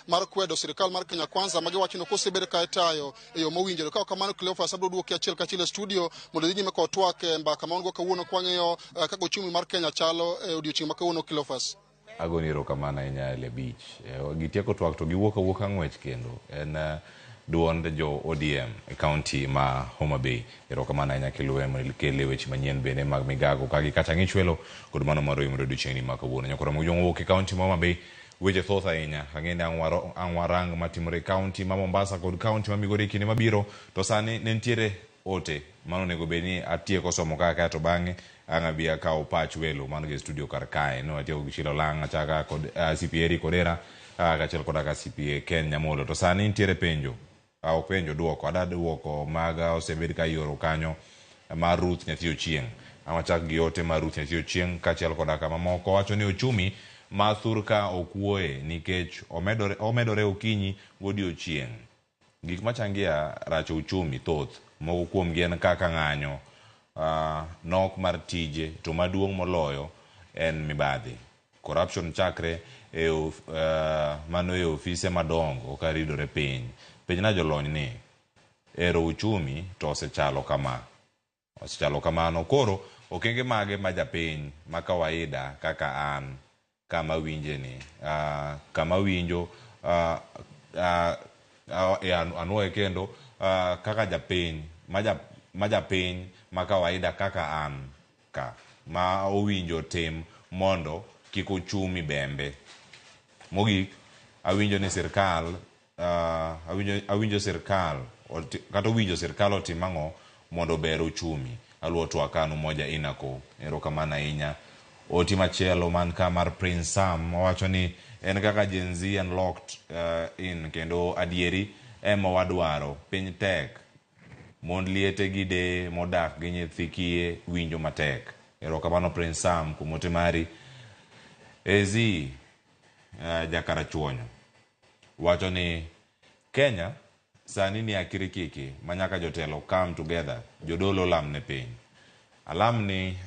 mar kwedo sirikal mar Kenya Kwanza ma giwacho ni ok osebedo ka itayo e yo mowinjore. Ka ok kamano Cleophas abiro duoki achiel kachiel e studio mondo idhi nyime kod twak e mbaka ma wan go kawuono kwang'iyo kaka uchumi mar Kenya chalo e odiochieng' ma kawuono Cleophas. Agoni erokamano ahinya Ele Beach. Gitieko twak to giwuok awuoka ng'wech kendo. En duond jo ODM e kaunti ma Homa Bay. Erokamano ahinya kiluwe mondo ikele weche manyien bende mag migago ka gi kata ng'ich welo kod mano mar oyimore odiochieng'ni ma kawuono. Nyakoro Mujong wuok e kaunti ma Homa Bay weche thoth ahinya. Ang'e ni ang' warang matimore e kaunti ma Mombasa kod kaunti ma Migori e kinde mabiro. To sani ne nitiere ote mano onego bed ni atieko somo kaka to bang'e ang' abi akaw pach welo man gi studio kar kae. No atieko gi Sheila Olang' achaka kod CPA Eric Odera kaachiel koda ka CPA Ken Nyamolo. To sani nitiere penjo ok penjo duoko ada duoko mag osebed ka ioro kanyo mar Ruth Nyathi Ochieng'. Awachak gi ote mar Ruth Nyathi Ochieng' kaachiel koda ka mamoko wacho ni ochumi ma thurka ok wuoye nikech omedore okinyi godiochieng'. Gik machangia racho uchumi thoth, moko kuomgi en kaka ng'anyo, nok mar tije, to maduong' moloyo en mibadhi. Corruption chakre e mano e ofise madongo karidore piny. Penjna jolony ni, ero uchumi to osechalo kama. Osechalo kamano. Koro, okenge mage ma japiny ma kawaida kaka an kama winje ni, kama winjo anuoye kendo kaka japiny ma japiny ma kawaida kaka an ka ma owinjo tim mondo kik ochumi bembe. Mogik, awinjo ni sirkal awinjo sirkal kata owinjo sirkal otim ang'o mondo ober uchumi. Aluwo twak an Umoja Inako. Erokamano ahinya. Oti machielo man ka mar Prince Sam owacho ni en kaka Gen Z en locked in kendo adieri ema wadwaro. Piny tek. Mond liete gi deye modak gi nyithi kiye winjo matek. Erokamano Prince Sam kuom ote mari. AZ Jakarachuonyo wacho ni Kenya sani ni akirikiki ma nyaka jotelo come together, jodolo lam ne piny. Alam ni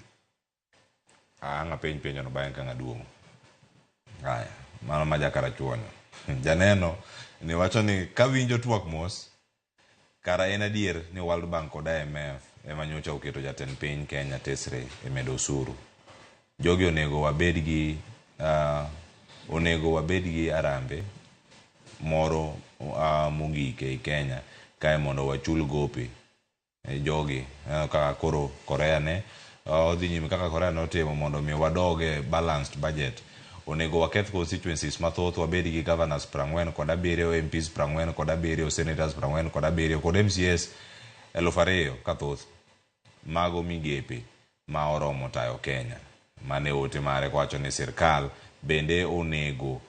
ang' apenj penjo no bang'e ka ng'aduong'o. Aya, mano ma Jakarachuonyo. Janeno ni wacho ni kawinjo twak mos, kara en adier ni World Bank kod IMF ema nyocha oketo jatend piny Kenya tesre e medo osuru. Jogi onego wabed gi arambe moro mogik ei Kenya kae mondo wachul gope jogi kaka koro Korea ne odhi nyime kaka Korea notimo mondo mi wadog e balanced budget. Onego waketh constituencies mathoth, wabed gi governors 47, MPs 47, senators 47 kod MCAs 2000 kathoth. Mago migepe ma oromo tayo Kenya. Mane ote mare kowacho ni sirkal bende onego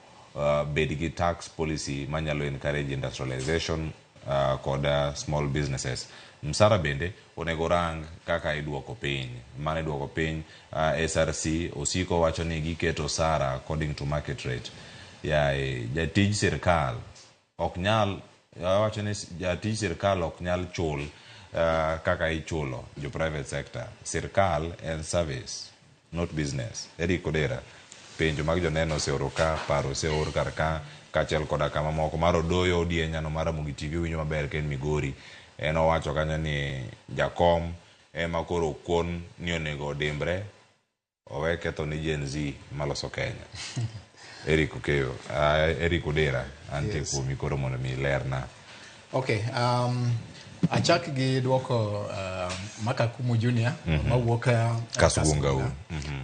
bed gi tax policy manyalo encourage industrialization kod small businesses. Msara bende onego rang kaka iduoko piny. Mano iduoko piny SRC osiko wacho ni giketo osara according to market rate. Yae, jatij sirkal ok nyal wacho ni jatij sirkal ok nyal chul kaka ichulo jo private sector. Sirkal en service, not business. Eric Odera, penjo mag joneno oseoro ka, paro oseor kar ka, kaachiel koda kama moko mar Odoyo Odieny mar Ramogi TV winjo maber ka en Migori. En owacho kanyo ni jakom ema koro okon ni onego odimbre owe ketho ni Gen Z maloso Kenya. Eric Okeyo, Eric Odera, antie kuomi koro mondo mi ilerna. Okay, achak gi duoko Makakumu Junior mawuok Kasgunga.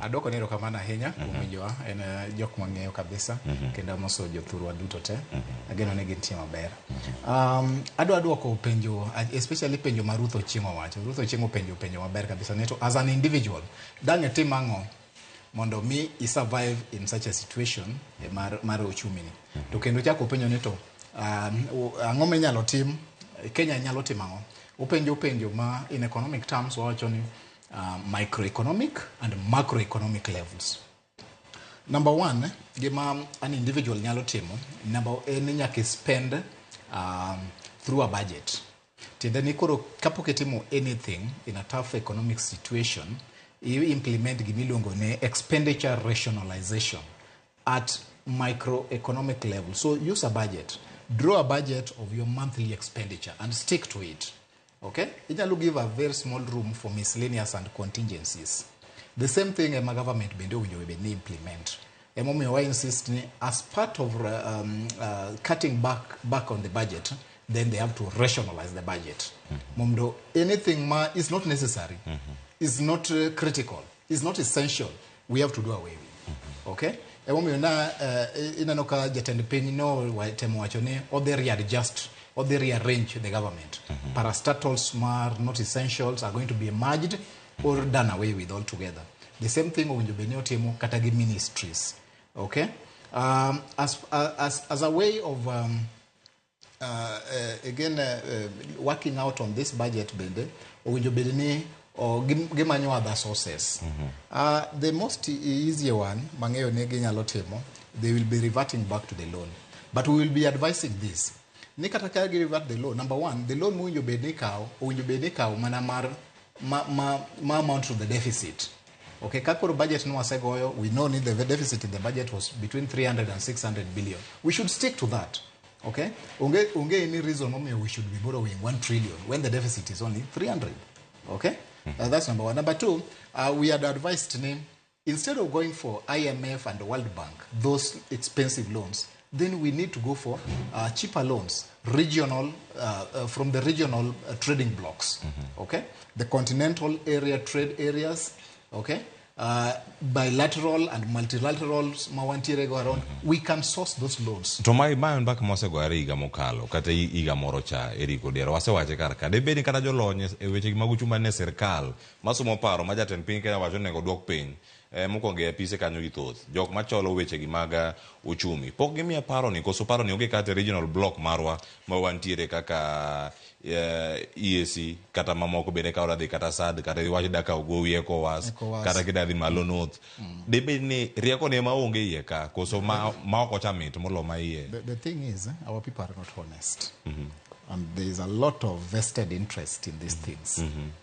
Adwoko ni erokamano ahinya kuom winjowa, en jok mang'eyo kabisa kendo amoso jothurwa duto te. Ageno ni gintie maber. Adwa duoko penjo, especially penjo ma Ruth Ochieng' owacho. Ruth Ochieng' openjo penjo maber kabisa ni to as an individual, dang' itim ang'o mondo mi i survive in such a situation mar uchumi ni. To kendo chako penjo ni to ang'o minyalo tim, Kenya nyalo timo ang'o? Openjo penjo ma in economic terms wawacho ni microeconomic and macroeconomic levels. Number one, gima an individual nyalo timo, number en ni nyaka spend through a budget. Tiende ni koro kapok itimo anything in a tough economic situation, you implement gimiluongo ni expenditure rationalization at microeconomic level. So use a budget. Draw a budget of your monthly expenditure and stick to it. Okay? Inyalo give a very small room for miscellaneous and contingencies. The same thing ema government bende owinjo bed ni implement. Emomiyo wa insist ni as part of cutting back on the budget, then they have to rationalize the budget. Mondo anything ma is not necessary, is not critical, is not essential, we have to do away with. Okay? Emomiyo na ineno ka jatend piny no temo wacho ni odhi readjust, odhi rearrange the government. Parastatals ma not essentials are going to be merged or done away with altogether. The same thing owinjo bed ni otimo kata gi ministries. Okay? As a way of again working out on this budget bende owinjo bed ni gimanyo other sources. The most easier one mang'eyo ni ginyalo timo, they will be reverting back to the loan. But we will be advising this. Ni kata ka gi revert the loan, number one, the loan mowinjo bed ni kawo, owinjo bed ni kawo mana mar ma amount to the deficit. Okay, ka koro budget no wasegoyo, we know ni the deficit in the budget was between 300 and 600 billion. We should stick to that. Okay? Onge any reason momiyo we should be borrowing 1 trillion when the deficit is only 300. Okay? That's number one. Number two, we had advised ni, instead of going for IMF and the World Bank, those expensive loans, then we need to go for cheaper loans, regional, from the regional trading blocks. Okay? The continental area trade areas, okay? Bilateral and multilateral ma wantiere go around, we can source those loans. To ma en mbaka mwasegoyore higa mokalo kata higa moro cha Eric Odera wasewache kar ka debed ni kata jolony e weche mag uchumi mane sirkal masomo paro ma jatend piny Kenya wacho ni onego duok piny mokwongo e apise kanyo gi thoth jok macholo weche gi mag uchumi pok gimiya paro ni koso paro ni onge kata regional block marwa ma wantiere kaka EAC kata mamoko bende ka wadhi kata SADC kata iwach daka ogowi ECOWAS, kata kidadhi malo north debed ni rieko ni ema onge iye ka koso ma ok ochamit molo ma iye. The thing is, our people are not honest. And there is a lot of vested interest in these things.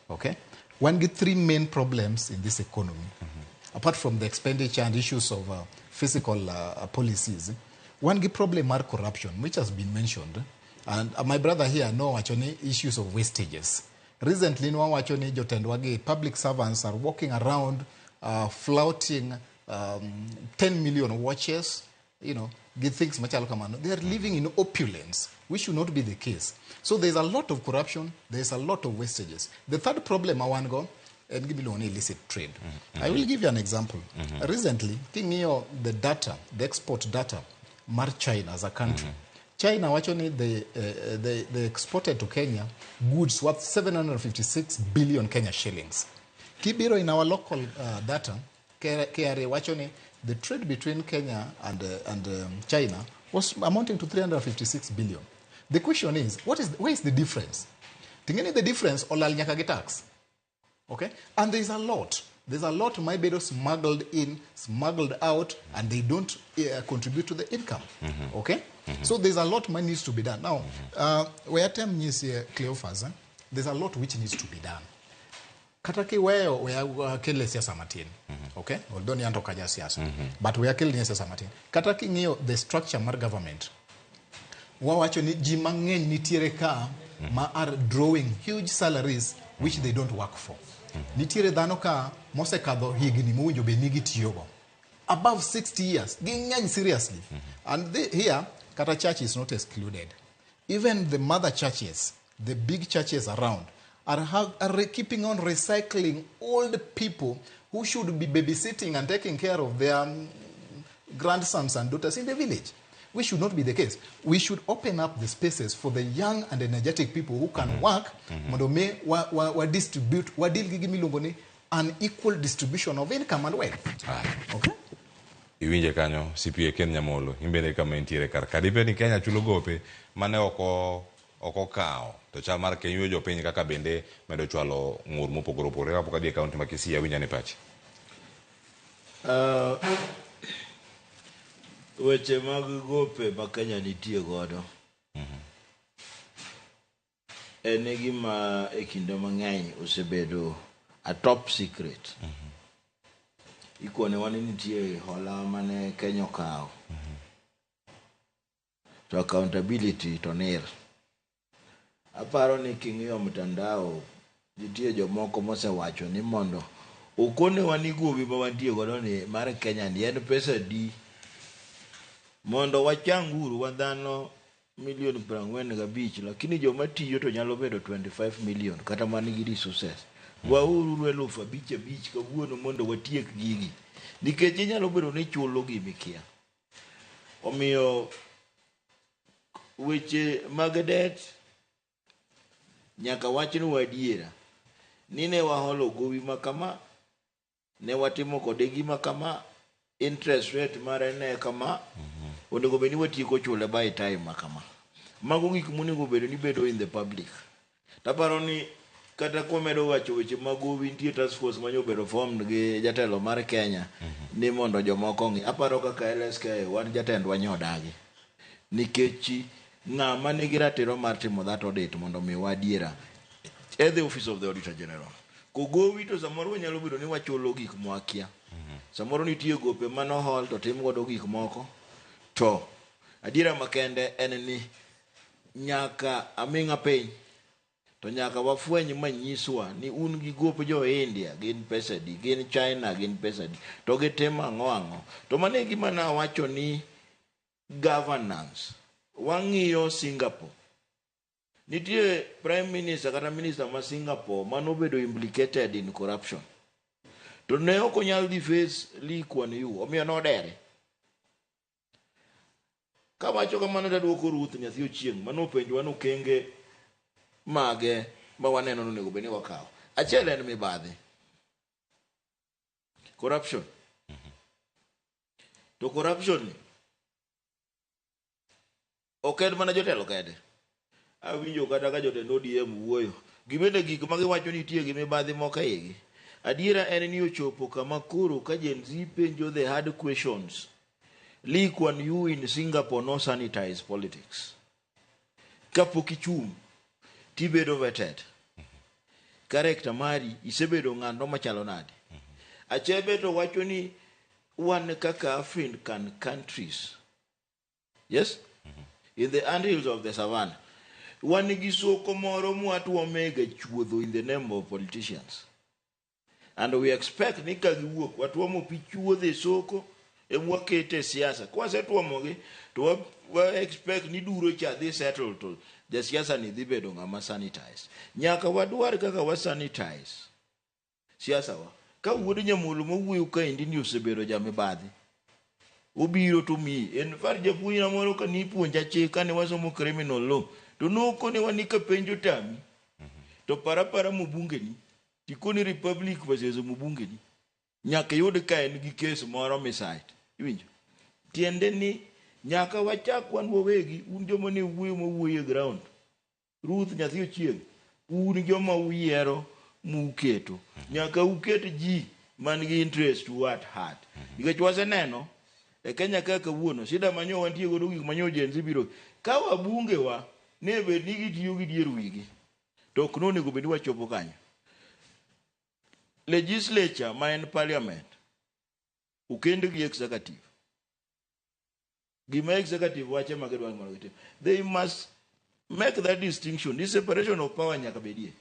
Okay? One get three main problems in this economy. Apart from the expenditure and issues of fiscal policies, one get problem are corruption, which has been mentioned. And my brother here know actually issues of wastages. Recently, no actually jotendwagi public servants are walking around flouting 10 million watches, you know, get things machalo kamano. They are living in opulence, which should not be the case. So there's a lot of corruption, there's a lot of wastages. The third problem I want to go, and give you illicit trade. I will give you an example. Recently, king the data, the export data, mar China as a country. China actually they exported to Kenya goods worth 756 billion Kenya shillings. Kibiro in our local data, KRA actually the trade between Kenya and China was amounting to 356 billion. The question is, where is the difference? Tingeni the difference olal nyaka gi tax. Okay? And there's a lot. There's a lot might smuggled in, smuggled out, and they don't contribute to the income. Okay? So there's a lot money needs to be done. Now, where tem nyisie Cleophas, there's a lot which needs to be done. Kata kiweyo we kele siasa matin. Okay? Although ni anto kaja siasa. But we kele siasa matin. Kata king'iyo the structure mar government, wawacho ni ji mang'eny nitiere ka ma are drawing huge salaries which they don't work for. Nitiere dhano ka mosekadho higni mowinjo bed ni gitiyogo. Above 60 years, ging'eny seriously. And here, kata church is not excluded. Even the mother churches, the big churches around, are keeping on recycling old people who should be babysitting and taking care of their grandsons and daughters in the village. Which should not be the case. We should open up the spaces for the young and energetic people who can work, mondo me wa distribute, wa deal gi gimiluongo ni an equal distribution of income and wealth. Okay? Iwinje kanyo CPA Ken Nyamolo, in bende kama intiere kar ka. Dibed ni Kenya chulo gope mane oko okawo to chal mar Kenya jopiny kaka bende medo chwalo ng'ur mopogore opogore kapok adhi e kaunti ma Kisii. Awinja ni pachi. Weche mag gope ma Kenya nitie godo en gima e kinde mang'eny osebedo a top secret. Ikonewa ni nitie hola mane Kenya okawo to accountability to nil. Aparo ni king'iyo mtandao nitie jomoko mosewacho ni mondo okonewa ni gowi ma wantie godo ni mar Kenya ni en pesa di mondo wachanguru wan dhano milion 45, lakini joma tiyo to nyalo bedo 25 million kata man gi resources. Wauru 5,500 kawuono mondo watiek gigi nikech inyalo bedo ni chulo gimikia. Omiyo weche mag debt nyaka wachnwa adiera ni ne waholo gowi ma kama, ne watimo kode gima kama, interest rate mare ne kama, onego bed ni watieko chule by time ma kama. Mago gik monego bedo ni bedo in the public. Taparo ni kata kwamedo wacho weche mag gowi, nitie task force manyo bedo formed gi jatelo mar Kenya ni mondo jomoko ong'i. Aparo kaka LSK wan jatendwa nyodagi nikech ng'ama nigi ratiro mar timo that audit mondo omiwa adiera e the office of the Auditor General. Kogowi to samoro wanyalo bedo ni wachulo gik mwakia. Samoro nitie gope manohol to tim godo gik moko. To adiera makende en ni nyaka aming'a piny to nyaka wafweny manyiswa ni un gi gop jo India gin pesa di, gin China gin pesa di, to gitimo ang'o ang'o. To mano e gima nawacho ni governance. Wang'iyo Singapore. Nitie prime minister kata minister ma Singapore manobedo implicated in corruption. To ne ok onyal dhi face Lee Kuan Yew, omiyo nodere. Kawacho kamano taduoko Ruth nyathi Ochieng' manopenjowa ni okenge mage ma waneno ni onego bed ni wakawo. Achiel en mibadhi. Corruption. To corruption ni ok en mana jotelo kende. Awinjo kata ka jotend ODM wuoyo. Gibende gik ma giwacho nitie gi mibadhi moko e igi. Adiera en ni ochopo kama koro ka Gen Z penjo the hard questions. Lee Kuan Yew in Singapore no sanitize politics. Kapok ichung' tibedo vetted. Character mari isebedo ng'ano machalo nade. Achebe to wacho ni wan kaka African countries. Yes? In the anthills of the savannah. Wan gi soko moro mwatuomega chuodho in the name of politicians. And we expect ni ka giwuok watuomo pi chuodho e soko emwakete siasa. Kwasetuomogi to wa expect ni duro cha dhi settle to jasiasa ni dhi bedo ng'ama sanitize. Nyaka wadwar kaka wa sanitize siasa wa. Ka wuod Nyamolo mowuoyo kaendi ni osebedo jamibadhi. Obiro to miyi. En far japuonjna moro ka nipuonja chik kane wasomo criminal law to nokonewa ni ka penj otami to para para mbungeni tikoni Republic versus mbungeni. Nyaka iyud ka en gi kes moro misite. Iwinjo? Tiende ni nyaka wachak wan wawegi, un joma ne wuoyo mawuoyo e ground. Ruth nyathi Ochieng', un joma uyiero muketo. Nyaka uket ji man gi interest u at heart. Nikech waseneno e Kenya ka kawuono, shida manyo wantie godo gik manyo Gen Z biro. Ka wabunge wa ne bed ni gitiyo gi dier wigi, to ok nonego bed ni wachopo kanyo. Legislature ma en parliament okend gi executive. Gima executive wacho ema gidwaro mondo gitim. They must make that distinction. This separation of power nyaka bedie.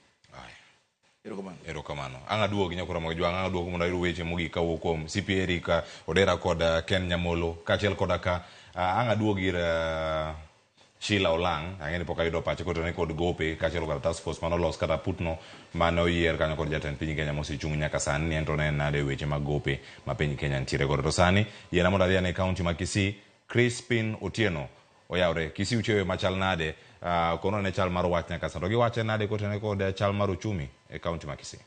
Erokamano. Erokamano. Ang' aduogi nyakora mag jwang' ang' aduogo mondo ayud weche mogik kawuok kuom CP Eric Odera kod Ken Nyamolo kaachiel koda ka ang' aduog ir Sheila Olang', ang'e ni pok ayudo pache kotenore kod gope kaachiel kod task force mane olos kata putno mane oyier kanyo kod jatend piny Kenya mosechung' nyaka sani ni ento ne en nade weche mag gope ma piny Kenya nitiere godo. To sani yiena mondo adhi ane kaunti ma Kisii, Crispin Otieno oyawre. Kisii uchiewe machal nade? Kono ne chal mar wach nyaka sani. To giwache nade kotenore kod chal mar uchumi e kaunti ma Kisii?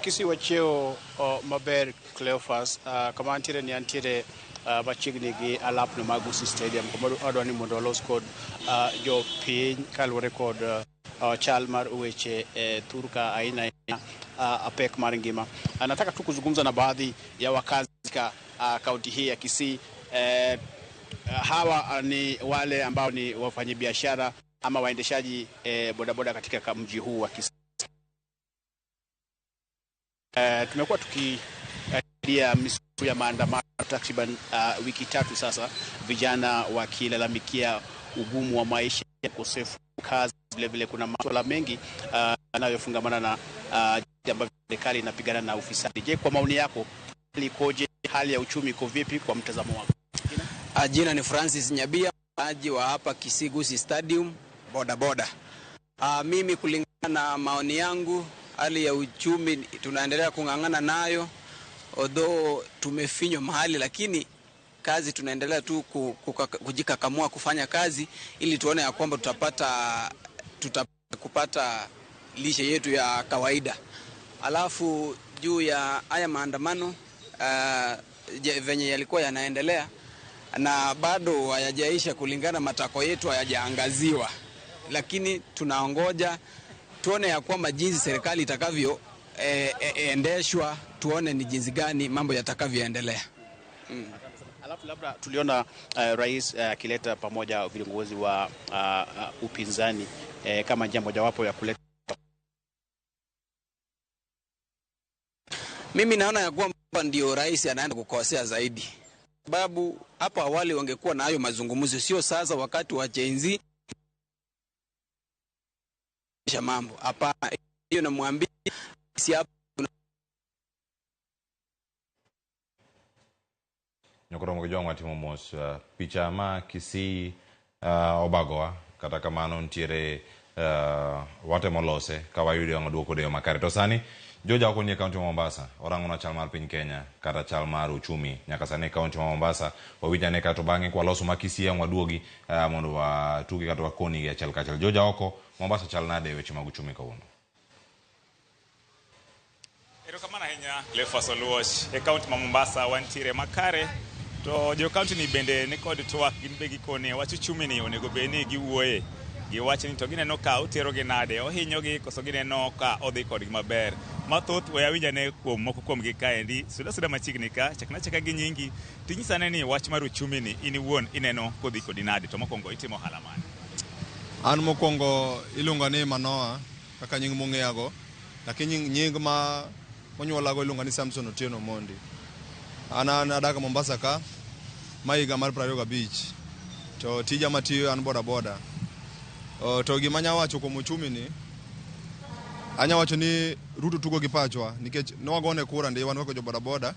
Kisii wachiewo maber Cleophas. Kama antiere ni antiere machiegni gi alapno mag Gusii Stadium kuma adwa ni mondo walos kod jopiny kaluwore kod chal mar weche thurka aina aina pek mar ngima. Nataka tu kuzungumza na baadhi ya wakazi katika kaunti hii ya Kisii. Hawa ni wale ambao ni wafanyabiashara ama waendeshaji bodaboda katika mji huu wa Kisii. Tumekuwa tukiangalia misimu ya maandamano takriban wiki tatu sasa, vijana wakilalamikia ugumu wa maisha, ukosefu kazi, vile vile kuna masuala mengi yanayofungamana na ambavyo serikali inapigana na ufisadi. Je, kwa maoni yako hali ikoje? Hali ya uchumi iko vipi kwa mtazamo wako? Jina ni Francis Nyabia, mkaaji wa hapa Kisii Gusii Stadium, boda boda. Mimi kulingana na maoni yangu, hali ya uchumi tunaendelea kung'ang'ana nayo, although tumefinywa mahali, lakini kazi tunaendelea tu kujikakamua kufanya kazi ili tuone ya kwamba tutapata lishe yetu ya kawaida. Alafu juu ya haya maandamano venye yalikuwa yanaendelea na bado hayajaisha kulingana matakwa yetu hayajaangaziwa, lakini tunaongoja tuone ya kwamba jinsi serikali itakavyo endeshwa, tuone ni jinsi gani mambo yatakavyoendelea. Alafu labda tuliona rais akileta pamoja viongozi wa upinzani kama njia mojawapo ya kuleta. Mimi naona ya kwamba ndio rais anaenda kukosea zaidi, sababu hapo awali wangekuwa na hayo mazungumzo, sio sasa wakati wa Gen Z mambo. Hapa hiyo namwambia si hapa. Nyokoro mojong watimo mos picha ma Kisii obagowa, kata kamano nitiere watemo lose ka wayudo ang' duoko deyo makare. To sani Joja oko nie kaunti ma Mombasa orango na chal mar piny Kenya kata chal mar uchumi nyaka sani e kaunti ma Mombasa. Wawinj ane kato bang'e kwaloso ma Kisii ang' waduogi mondo watugi kata wakoni gi achiel kachiel. Joja oko Mombasa chal nade e weche mag uchumi kawuono? Erokamano ahinya Cleophas Oluoch. E kaunti ma Mombasa wantiere makare, to jo kaunti ni bende nikod twak, gin be gikone wach uchumi ni onego bed ni giwuoye. Giwacho ni to gineno ka oterogi nade, ohinyogi koso gineno ka odhi kodgi maber. Mathoth we awinj ane kuom moko kuomgi kaendi, suda suda machiegni ka, chakna achaka gi nyingi, tinyisa ane ni wach mar uchumi ni in iwuon ineno kodhi kodi nade, to mokwongo itimo ohala mane? An mokwongo iluonga ni Manoa kaka nying mong'eyago, lakini nying ma onyuolago iluonga ni Samson Otieno Mondi. An adak Mombasa ka, ma higa mar 25, to tija matiyo an boda boda. To gima anya wacho kuom uchumi ni, anya wacho ni Ruto tugo gi pachwa, nikech nwagone kura ndi wan kaka jo boda boda,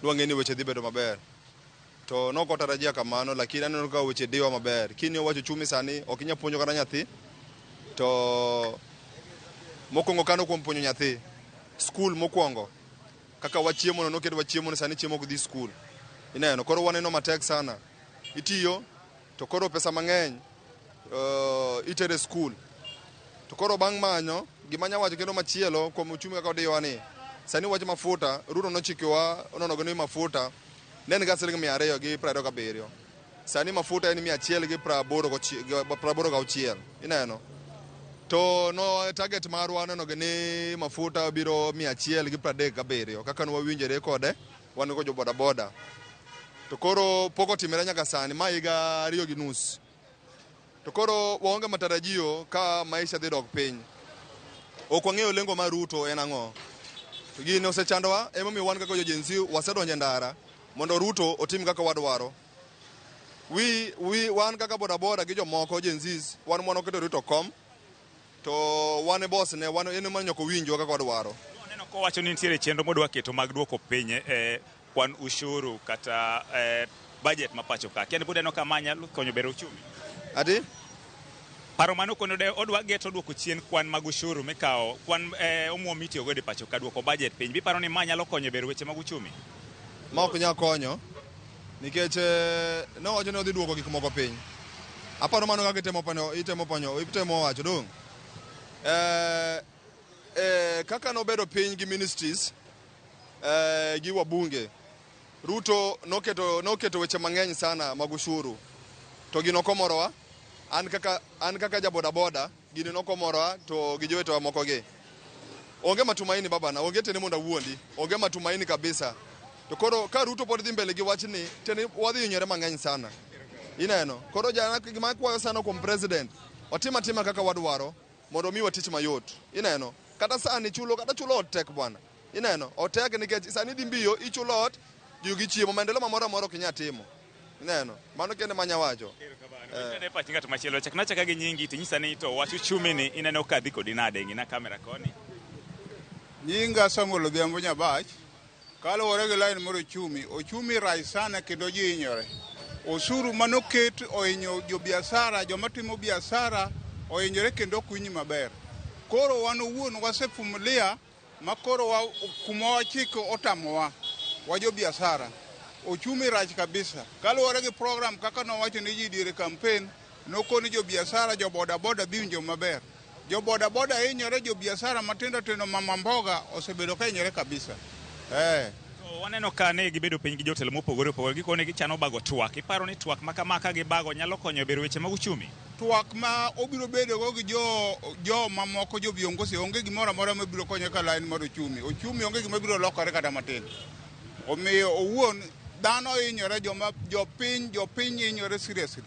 nwang'e ni weche dhi bedo maber. To nok otarajia kamano, lakini aneno ka weche diwa maber. Kini owacho uchumi sani, ok inyal puonjo kata nyathi, to mokwongo kano kuom puonjo nyathi, skul mokwongo, kaka wachiemo no, noket wachiemo no, sani chiemo ok dhi skul. Ineno, koro waneno matek sana. Itiyo, to koro pesa mang'eny itere skul. To koro bang' manyo, gima anya wacho kendo machielo kuom uchumi kaka odiwa ni, Sani wach mafuta, Ruto nochikowa ononogo ni mafuta ne en ga siling 227. Sani mafuta en 186. Ineno? To no target marwa nenogo ni mafuta biro 137 kaka nwawinjore kode wan go jo boda boda. To koro pok otimore nyaka sani, ma higa 2.5. To koro waonge matarajio ka maisha dhi dok piny. Ok wang'eyo lengo mar Ruto en ang'o. To gini osechandowa, emomiyo wan kaka jo Gen Z wasedonjo e ndara mondo Ruto otim kaka wadwaro. Wan kaka bodaboda gi jomoko Gen Zs, wan mwana oketo Ruto kom, to wan e boss ne, wan en ema nyaka owinjwa kaka wadwaro. Oneno kowacho ni nitiere chenro modwa keto mag duoko piny kwan ushuru kata budget ma pacho ka. Kiani pod aneno ka ma nyalo konyo bero uchumi. Ati? Paro mano kono de odwa geto duoko chien kwan mag ushuru mikawo, kwan omuom mitiyo godo e pacho ka, duoko budget piny. Biparo ni ma nyalo konyo e bero weche mag uchumi? Ma ok nyal konyo nikech nowacho ni odhi duoko gik moko piny. Aparo mano kaka itemo wacho dong'. Kaka nobedo piny gi ministries gi wabunge, Ruto noketo weche mang'eny sana mag ushuru. To gino ok omorowa. An kaka ja bodaboda, gini nokomorowa to gi jowetewa moko gi. Onge matumaini babana, onge tiende mondo awuondi, onge matumaini kabisa. To koro ka Ruto pod dhi mbele gi wachni, tiende wadhi hinyore mang'eny sana. Ineno? Koro jana gima akwayo sana kuom president, otim atima kaka wadwaro mondo omiwa tich mayot. Ineno? Kata sani chulo, kata chulo ot tek bwana. Ineno? Otek nikech sani dhi mbiyo, ichulo ot, ji gi chiemo, maendeleo mamoro amora ok inyal timo. Ineno? Mano kende manya wacho. Ne pach ng'at machielo, chak nachaka gi nyingi tinyisa ni to wach uchumi ni ineno ka dhi kodi nade, ng'ina kamera koni. Nyinga Samuel Odhiambo Nyabach. Kaluwore gi line mar uchumi, uchumi rach sana kendo ji hinyore. Osuru manoket ohinyo jobiasara, joma timo biasara ohinyore kendo ok winj maber. Koro wan owuon wasevumilia ma koro kuma wachiko otamowa, wa jobiasara. Uchumi rach kabisa. Kaluwore gi program kaka nowacho ni ji diere campaign, nokoni jobiasara, jo bodaboda dhi winjo maber. Jo bodaboda hinyore, jobiasara matindo tindo, mama mboga osebedo ka hinyore kabisa. To waneno ka ne gibedo piny gi jotelo mopogore opogore, gikone gichano bago twak. Iparo ni twak ma kama ka gibago nyalo konyo e bero weche mag uchumi? Twak ma obiro bedo go gi jo mamoko, jo viongozi, onge gimoro amora mabiro konyo ka line mar uchumi. Uchumi onge gima biro lokore kata matin. Omiyo owuon dhano hinyore, jopiny hinyore seriously.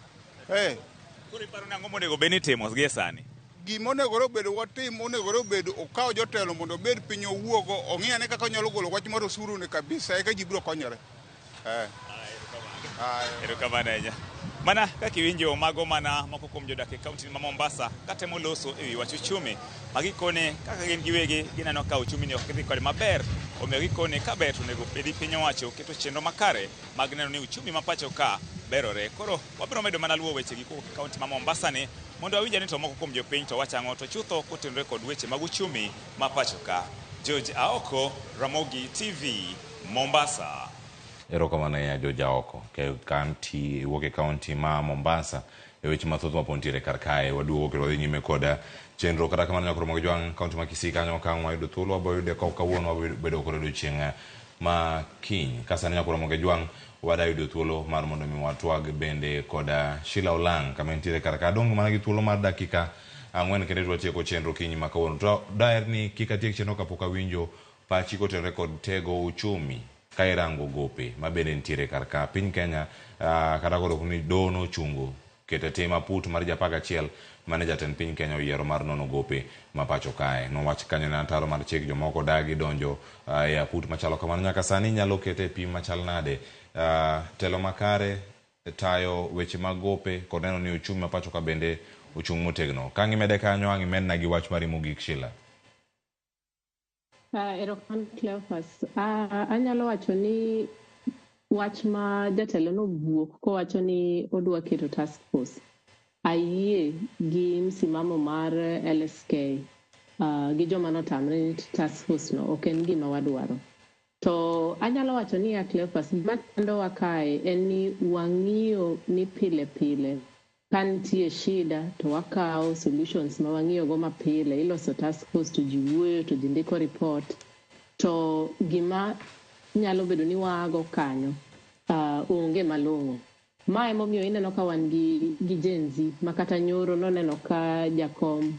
Koro iparo ni ang'o monego bed ni itimo gie sani? Gima onegore obed watim, onegore obed okaw jotelo mondo obed piny owuogo, ong'i ane kaka onyalo golo wach mar osuru ni kabisa, eka ji biro konyore. Erokamano ahinya. Mana kaka iwinjo mago mana moko kuom jodak e kaunti ma Mombasa katemo loso ewi wach uchumi. Ma gikone kaka gin giwegi gineno ka uchumi ni ok dhi kode maber, omiyo gikone ka ber to onego bedi piny owacho keto chenro makare mag neno ni uchumi ma pacho ka berore. Koro wabiro medo mana luwo wechegi kowuok e kaunti ma Mombasa ni mondo wawinj ni to moko kuom jopiny to wacho ang'o to chutho kotenore kod weche mag uchumi ma pacho ka. George Aoko, Ramogi TV, Mombasa. Erokamano ahinya George Aoko, ke kaunti, wuok e kaunti ma Mombasa. E weche mathoth ma pod nitiere kar kae, waduogo kendo wadhi nyime kod chenro. Kata kamano nyakoro mag jwang' kaunti ma Kisii kanyo ka wayudo thuolo, wabiro yude kawuono, wabiro bedo kod odiochieng' ma kiny. Ka sani nyakoro mag jwang' wadayudo thuolo mar mondo mi watwag bende kod Sheila Olang' kama entiere kar ka. Adong' mana gi thuolo mar dakika 4 kende to watieko chenro kinyi ma kawuono. To daher ni kik atiek chenro kapok awinjo pachi kotenore kod tego uchumi ka irango gope ma bende nitiere kar ka. Piny Kenya kata koro ni doho nochungo keto tim aput mar ji 11 mane jatend piny Kenya oyiero mar nono gope ma pacho kae. Nowach kanyo ne ataro mar chik jomoko dagi donjo e aput machalo kamano. Nyaka sani inyalo kete e pim machal nade? Telo makare tayo weche mag gope kod neno ni uchumi ma pacho ka bende ochung' motegno. Ka ang' imede kanyo, ang' imedna gi wach mari mogik Sheila. Erokamano Cleophas. Anyalo wacho ni wach ma jatelo nowuok kowacho ni odwa keto task force. Ayie gi msimamo mar LSK gi joma notamre ni task force no ok en gima wadwaro. To anyalo wacho ni ya Cleophas, gima chandowa kae en ni wang'iyo ni pile pile ka nitie shida to wakawo solutions ma wang'iyo go mapile, iloso task force to ji wuoyo to ji ndiko report. To gima nyalo bedo ni waago kanyo onge malong'o. Ma emomiyo ineno ka wan gi Gen Z ma kata nyoro noneno ka jakom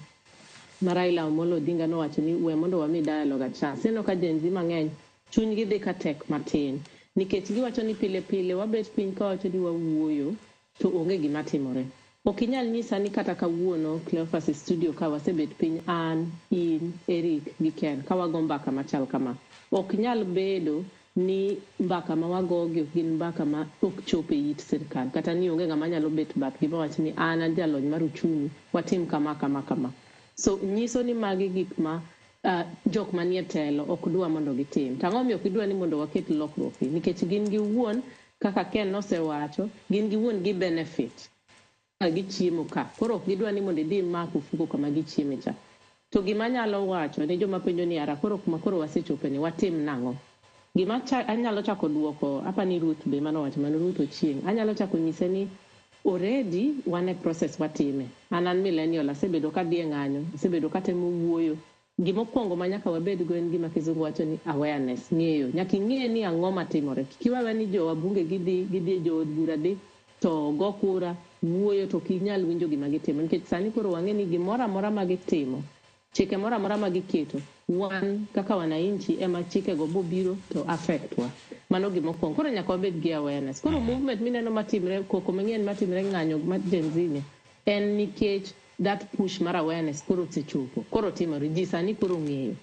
ma Raila Amolo Odinga nowacho ni we mondo wami dialogue a chance. Ineno ka Gen Z mang'eny chunygi dhi ka tek matin nikech giwacho ni pile pile wabet piny kawacho ni wawuoyo to onge gima timore. Ok inyal nyisa ni kata kawuono Cleophas e studio ka wasebet piny an, in, Eric gi Ken ka wago mbaka machal kama. Ok nyal bedo ni mbaka ma wagogi ok gin mbaka ma ok chop e it sirkal kata ni onge ng'ama nyalo bet bathgi mawach ni an an jalony mar uchumi watim kama kama kama. So nyiso ni magi gik ma jok manie telo ok dwa mondo gitim. To ang'o momiyo ok gidwa ni mondo waket lokruok gi? Nikech gin giwuon kaka Ken nosewacho, gin giwuon gi benefit ka gichiemo ka. Koro ok gidwa ni mondo idhi imak ofuko kama gichieme cha. To gima anyalo wacho ne joma penjo ni ara koro kuma koro wasechope ni watim nang'o? Gima anyalo chako duoko, apa ni Ruth be manowacho mano Ruth Ochieng'. Anyalo chako nyise ni already wan e process watime. An an millennial, asebedo kadhi e ng'anyo, asebedo katemo wuoyo. Gimokwongo ma nyaka wabed go en gima kizungu wacho ni awareness, ng'eyo. Nyaka ing'e ni ang'o matimore. Kik iwewe ni jo wabunge gidhi e jood bura dhi to go kura, wuoyo to ok inyal winjo gima gitimo. Nikech sani koro wang'e ni gimoro amora ma gitimo, chike moro amora ma giketo, wan kaka wananchi ema chikego bobiro to affect wa. Mano gimokwongo. Koro nyaka wabed gi awareness. Koro movement mineno matimre, koko mang'eny matimre ng'anyo mar Gen Z ni, en nikech that push mar awareness koro osechopo. Koro timore. Ji sani koro ng'eyo.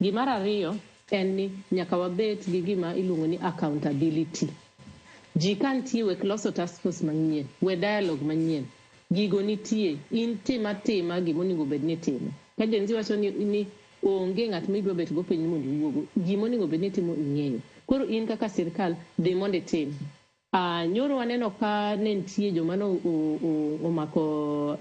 Gimar ariyo en ni nyaka wabet gi gima iluongo ni accountability. Ji ka nitie wek loso task force manyien, we dialogue manyien. Gigo nitie, in tim atima gimonego bed ni itimo. Ka Gen Z wacho ni onge ng'at midwa bet go piny mondo iwuogo, gimonego bed ni itimo ing'eyo. Koro in kaka sirkal dhi mondo itim. Nyoro waneno ka ne nitie joma no omako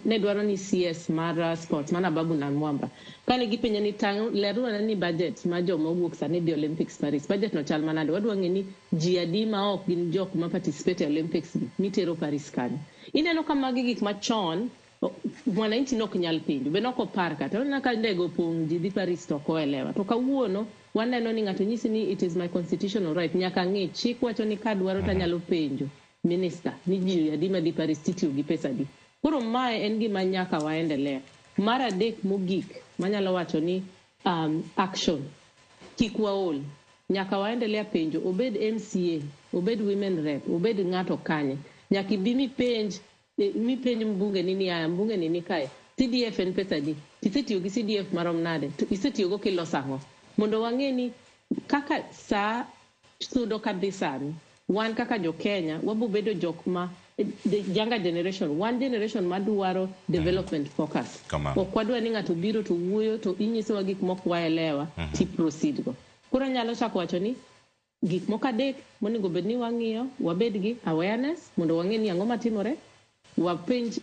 ne dwaro ni CS mar sports mana Ababu Namwamba. Kane gipenje ni tang' lerwa ni budget ma joma owuok sani dhi Olympics Paris, budget no chal manade? Wadwa ng'e ni ji adi ma ok gin jok ma participate e Olympics gi mitero Paris kanyo. Ineno ka magi gik machon mwananchi nok nyal penjo, be nok opar kata. Oneno ka ndege opong' ji dhi Paris to ok oelewa. To kawuono waneno ni ng'ato nyisi ni it is my constitutional right, nyaka ng'e chik wacho ni kadwaro tanyalo penjo minister ni ji adi madhi Paris titiyo gi pesa adi. Koro mae en gima nyaka waendelea. Mar adek mogik manyalo wacho ni action. Kik waol. Nyaka waendelea penjo, obed MCA, obed women rep, obed ng'ato kanye. Nyaka ibi mipenj mbunge ni niya, mbunge ni nikae. CDF en pesa adi? Tisetiyo gi CDF marom nade? To isetiyogo kiloso ang'o? Mondo wang'e ni kaka saa sudo kadhi sani, wan kaka jo Kenya wabo bedo jok ma the younger generation, one generation madwaro development focus. Ok wadwa ni ng'ato biro to wuoyo to inyisowa gik mok waelewa ti proceed go. Koro anyalo chako wacho ni gik moko adek monego bed ni wang'iyo, wabed gi awareness mondo wang'e ni ang'o matimore, wapenj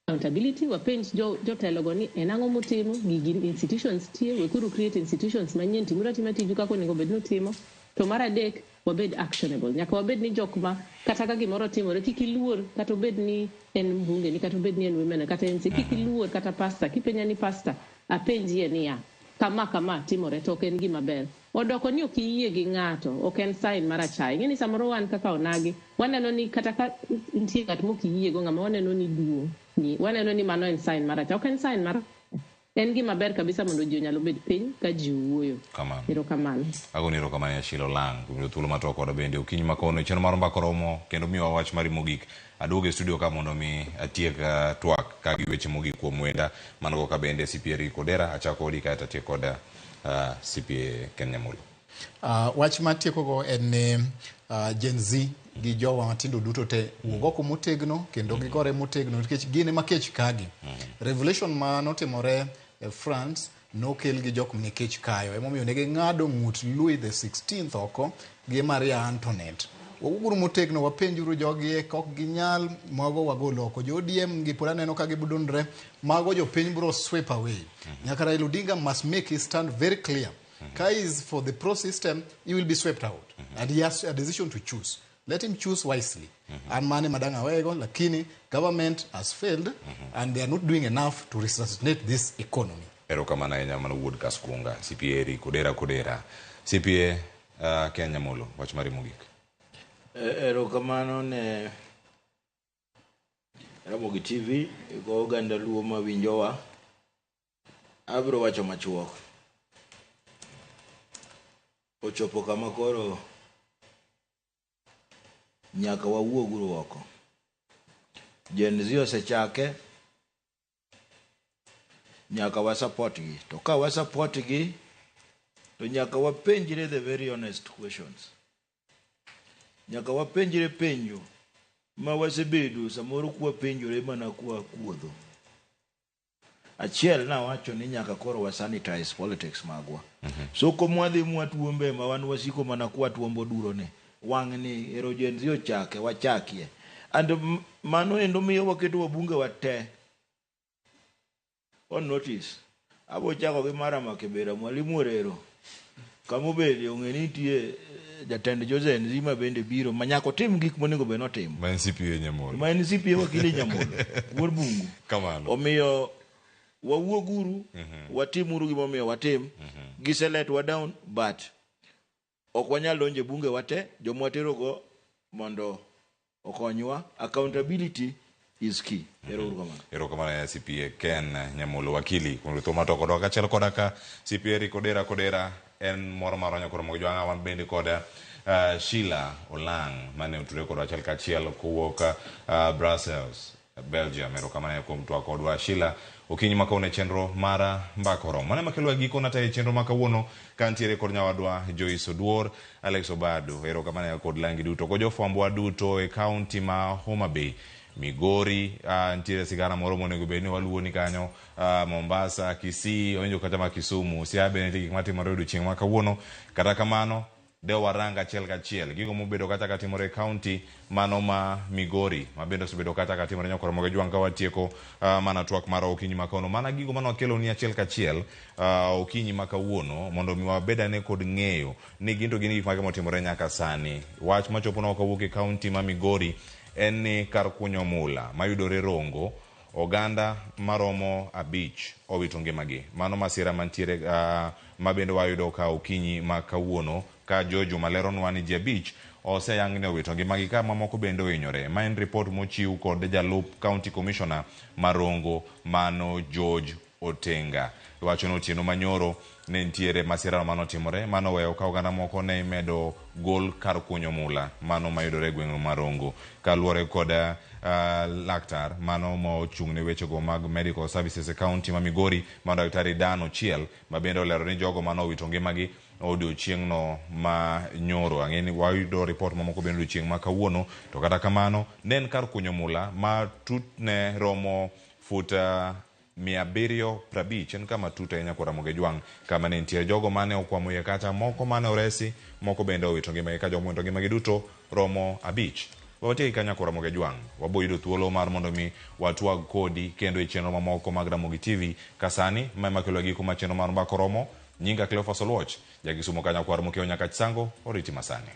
accountability, wapenj jotelogo ni en ang'o mutimo, gigi institutions tie, wekuru create institutions manyien, timuru atima tiju kaka onego bed ni utimo. To mar adek, wabed actionable. Nyaka wabed ni jok ma kata ka gimoro timore, kik iluor, kata obed ni en mbunge ni, kata obed ni en women, kata MC, kik iluor kata pastor, kipenja ni pastor, apenjie niya, kama kama timore to ok en gima ber. Odoko ni ok iyie gi ng'ato, ok en sign mar achaya. Ing'e ni samoro wan kaka onagi, waneno ni kata ka nitie ng'at mok iyiego, ng'ama waneno ni duong', ni waneno ni mano en sign mar achaya. Ok en sign mar en gima ber kabisa mondo ji onyalo bet piny ka ji wuoyo. Kamano. Erokamano. Agoni erokamano ya Sheila Olang' kuom yudo thuolo matwak koda bende okinyi ma kono chenro mar mbaka oromo kendo miyowa wach mari mogik. Aduogo e studio ka mondo mi atiek twak ka gi weche mogik kuom wenda mano ka bende CPA Eric Odera achako kodi kaeto atiek kod CPA Ken Nyamolo. Wach matiekogo en ni Gen Z gi jowa matindo duto te wuog oko motegno kendo gigore motegno nikech gin ema kech kagi. Revolution ma notimore e France nokel gi jok mane kech kayo, emomiyo ne ging'ado ng'ut Louis the 16th oko gi Maria Antoinette. Wawuoguru motegno, wapenjuru jogi e kok ginyal mago wagol oko. Jo ODM gi pod aneno ka gibudonre, mago jopiny biro sweep away. Nyaka Raila Odinga must make his stand very clear. Ka is for the pro system, he will be swept out. And he has a decision to choose. Let him choose wisely. And mane madanga wego, lakini government has failed and they are not doing enough to resuscitate this economy. Erokamano ahinya mano wuod Kaskunga, CPA Eric Odera Kodera. CPA Ken Nyamolo, wach mari mogik. Erokamano ne Ramogi TV go oganda Luo mawinjowa. Abiro wacho machuok. Ochopo kama koro nyaka wawuoguru oko. Gen Z osechake, nyaka wa support gi. To ka wa support gi, to nyaka wapenjre the very honest questions. Nyaka wapenjre penjo ma wasebedo samoro kwapenjore mana kwa kuodho. Achiel nawacho ni nyaka koro wa sanitize politics magwa. Soko mwadhi mwatuombe ma wan wasiko mana kwa tuombo duro ni. Wang' ni ero Gen Z ochake wachakie. And mano endo miyo waketo wabunge wa te on notice. Abo chako gi mara Makibera, Mwalimu Orero. Kamobede ong'e ni nitie jatend jo Gen Z ma bende biro ma nyaka otim gik monego bed notimo. Ma en CPA Nyamolo. Ma en CPA wakili Nyamolo, wuod Bungu. Kamano. Omiyo wawuoguru, watimuru gimomiyo watim. Giseletwa down, but ok wanyal donjo e bunge wate, joma waterogo mondo okonywa. Accountability is key. Erouru kamano. Erokamano ahinya CPA Ken Nyamolo wakili kuom thuolo ma kodwa kaachiel koda ka CPA Eric Odera Kodera en moro mar onyo koro jwang'a wan bende kod Sheila Olang' mane otudore kodwa achiel kachiel kowuok Brussels, Belgium. Erokamano ahinya kuom twak kodwa Sheila. Okinyi ma kawuono e chenro mar Mbaka Oromo. Mano ema kelo giko natayo e chenro ma kawuono ka ntiere kod nyawadwa Joyce Oduor, Alex Obado. Erokamano ahinya kod langi duto. Kod jofwambowa duto e kaunti ma Homa Bay, Migori, ntiere sigana moro monego bed ni waluwo ni kanyo, Mombasa, Kisii, owinjo kata ma Kisumu. Siaya bende nitie gik matimore odiochieng' ma kawuono. Kata kamano, de warang achiel kachiel gigo mobedo kata katimore e kaunti mano ma Migori, ma bende osebedo kata katimore nyakoro moge jwang' ka watieko mana twak mar okinyi ma kawuono. Mana gigo mane wakelo ni achiel kachiel okinyi ma kawuono mondo mi wabed ane kod ng'eyo ni gin to gin gik mage motimore nyaka sani. Wach machoponwa kawuok e kaunti ma Migori en ni kar kunyo mula mayudore Rongo, oganda maromo 5 owito ngimagi. Mano masira mantiere ma bende wayudo ka okinyi ma kawuono ka Jojo maleronwa ni ji 5 oseyang ni owito ngimagi ka mamoko bende ohinyore. Ma en report mochiw kod jalup County Commissioner ma Rongo mano George Otenga. Iwacho ni otieno manyoro ne nitiere masira manotimore mano weyo ka oganda moko ne imedo gol kar kunyo mula mano mayudore e gweng' ma Rongo. Kaluwore kod laktar mano ma ochung' ne wechego mag medical services e kaunti ma Migori mano Daktari Dan Ochiel ma bende olero ni jogo mane owito ngimagi odiochieng'no ma nyoro. Ang'e ni wayudo report mamoko bende odiochieng' ma kawuono, to kata kamano ne en kar kunyo mula ma tutne romo fut 750, en kama tut ahinya kod Ramogi Jwang' kama ne nitie jogo mane okwamo iye kacha, moko mane oresi, moko bende owito ngimagi ka jogo mowito ngimagi duto romo 5. Watieki kanyo kod Ramogi Jwang'. Wabo yudo thuolo mar mondo mi watwag kodi kendo e chenro mamoko mag Ramogi TV. Ka sani, ma ema kelo giko mar chenro mar Mbaka Oromo. Nyinga Cleophas Oluoch, Jakisumo kanyo kwar mokiewo nyaka Chisango, oriti masani.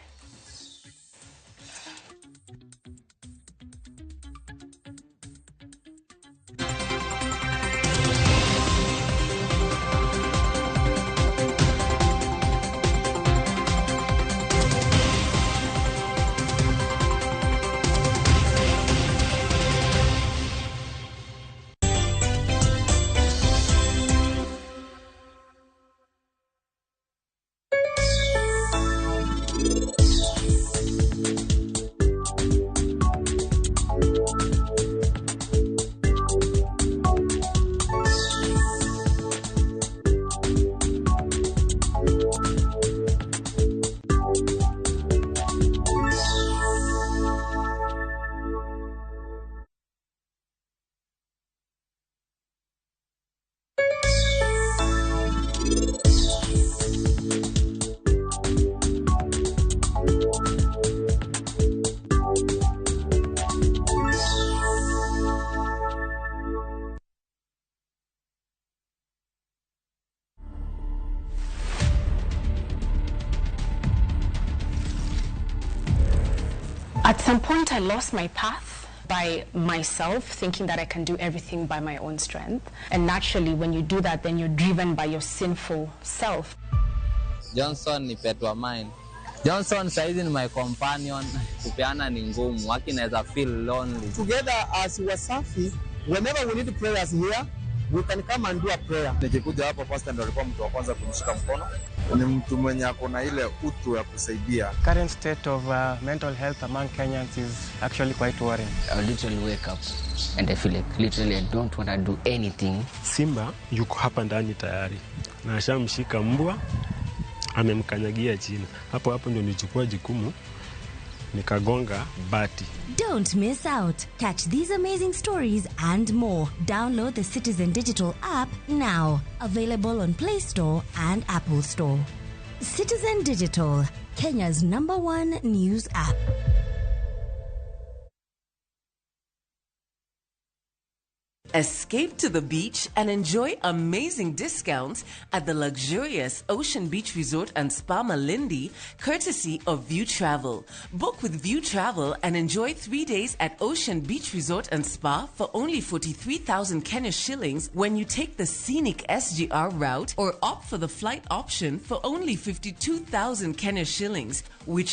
At some point, I lost my path. by myself, thinking that I can do everything by my own strength. And naturally, when you do that, then you're driven by your sinful self. Johnson ni pet wa mine. Johnson saizi ni my companion. Kupeana ni ngumu, waki naweza feel lonely. Together as Wasafi, whenever we need prayers here, we can come and do a prayer. Nikikuja hapa pastor ndo alikuwa mtu wa kwanza kunishika mkono. Ni mtu mwenye ako na ile utu ya kusaidia. Current state of mental health among Kenyans is actually quite worrying. I literally wake up and I feel like literally I don't want to do anything. Simba yuko hapa ndani tayari na ashamshika mbwa, amemkanyagia chini. Hapo hapo ndio nilichukua jukumu nikagonga bati. Don't miss out. Catch these amazing stories and more. Download the Citizen Digital app now. Available on Play Store and Apple Store. Citizen Digital, Kenya's number one news app. Escape to the beach and enjoy amazing discounts at the luxurious Ocean Beach Resort and Spa Malindi, courtesy of View Travel. Book with View Travel and enjoy 3 days at Ocean Beach Resort and Spa for only 43,000 Kenya shillings when you take the scenic SGR route or opt for the flight option for only 52,000 Kenya shillings, which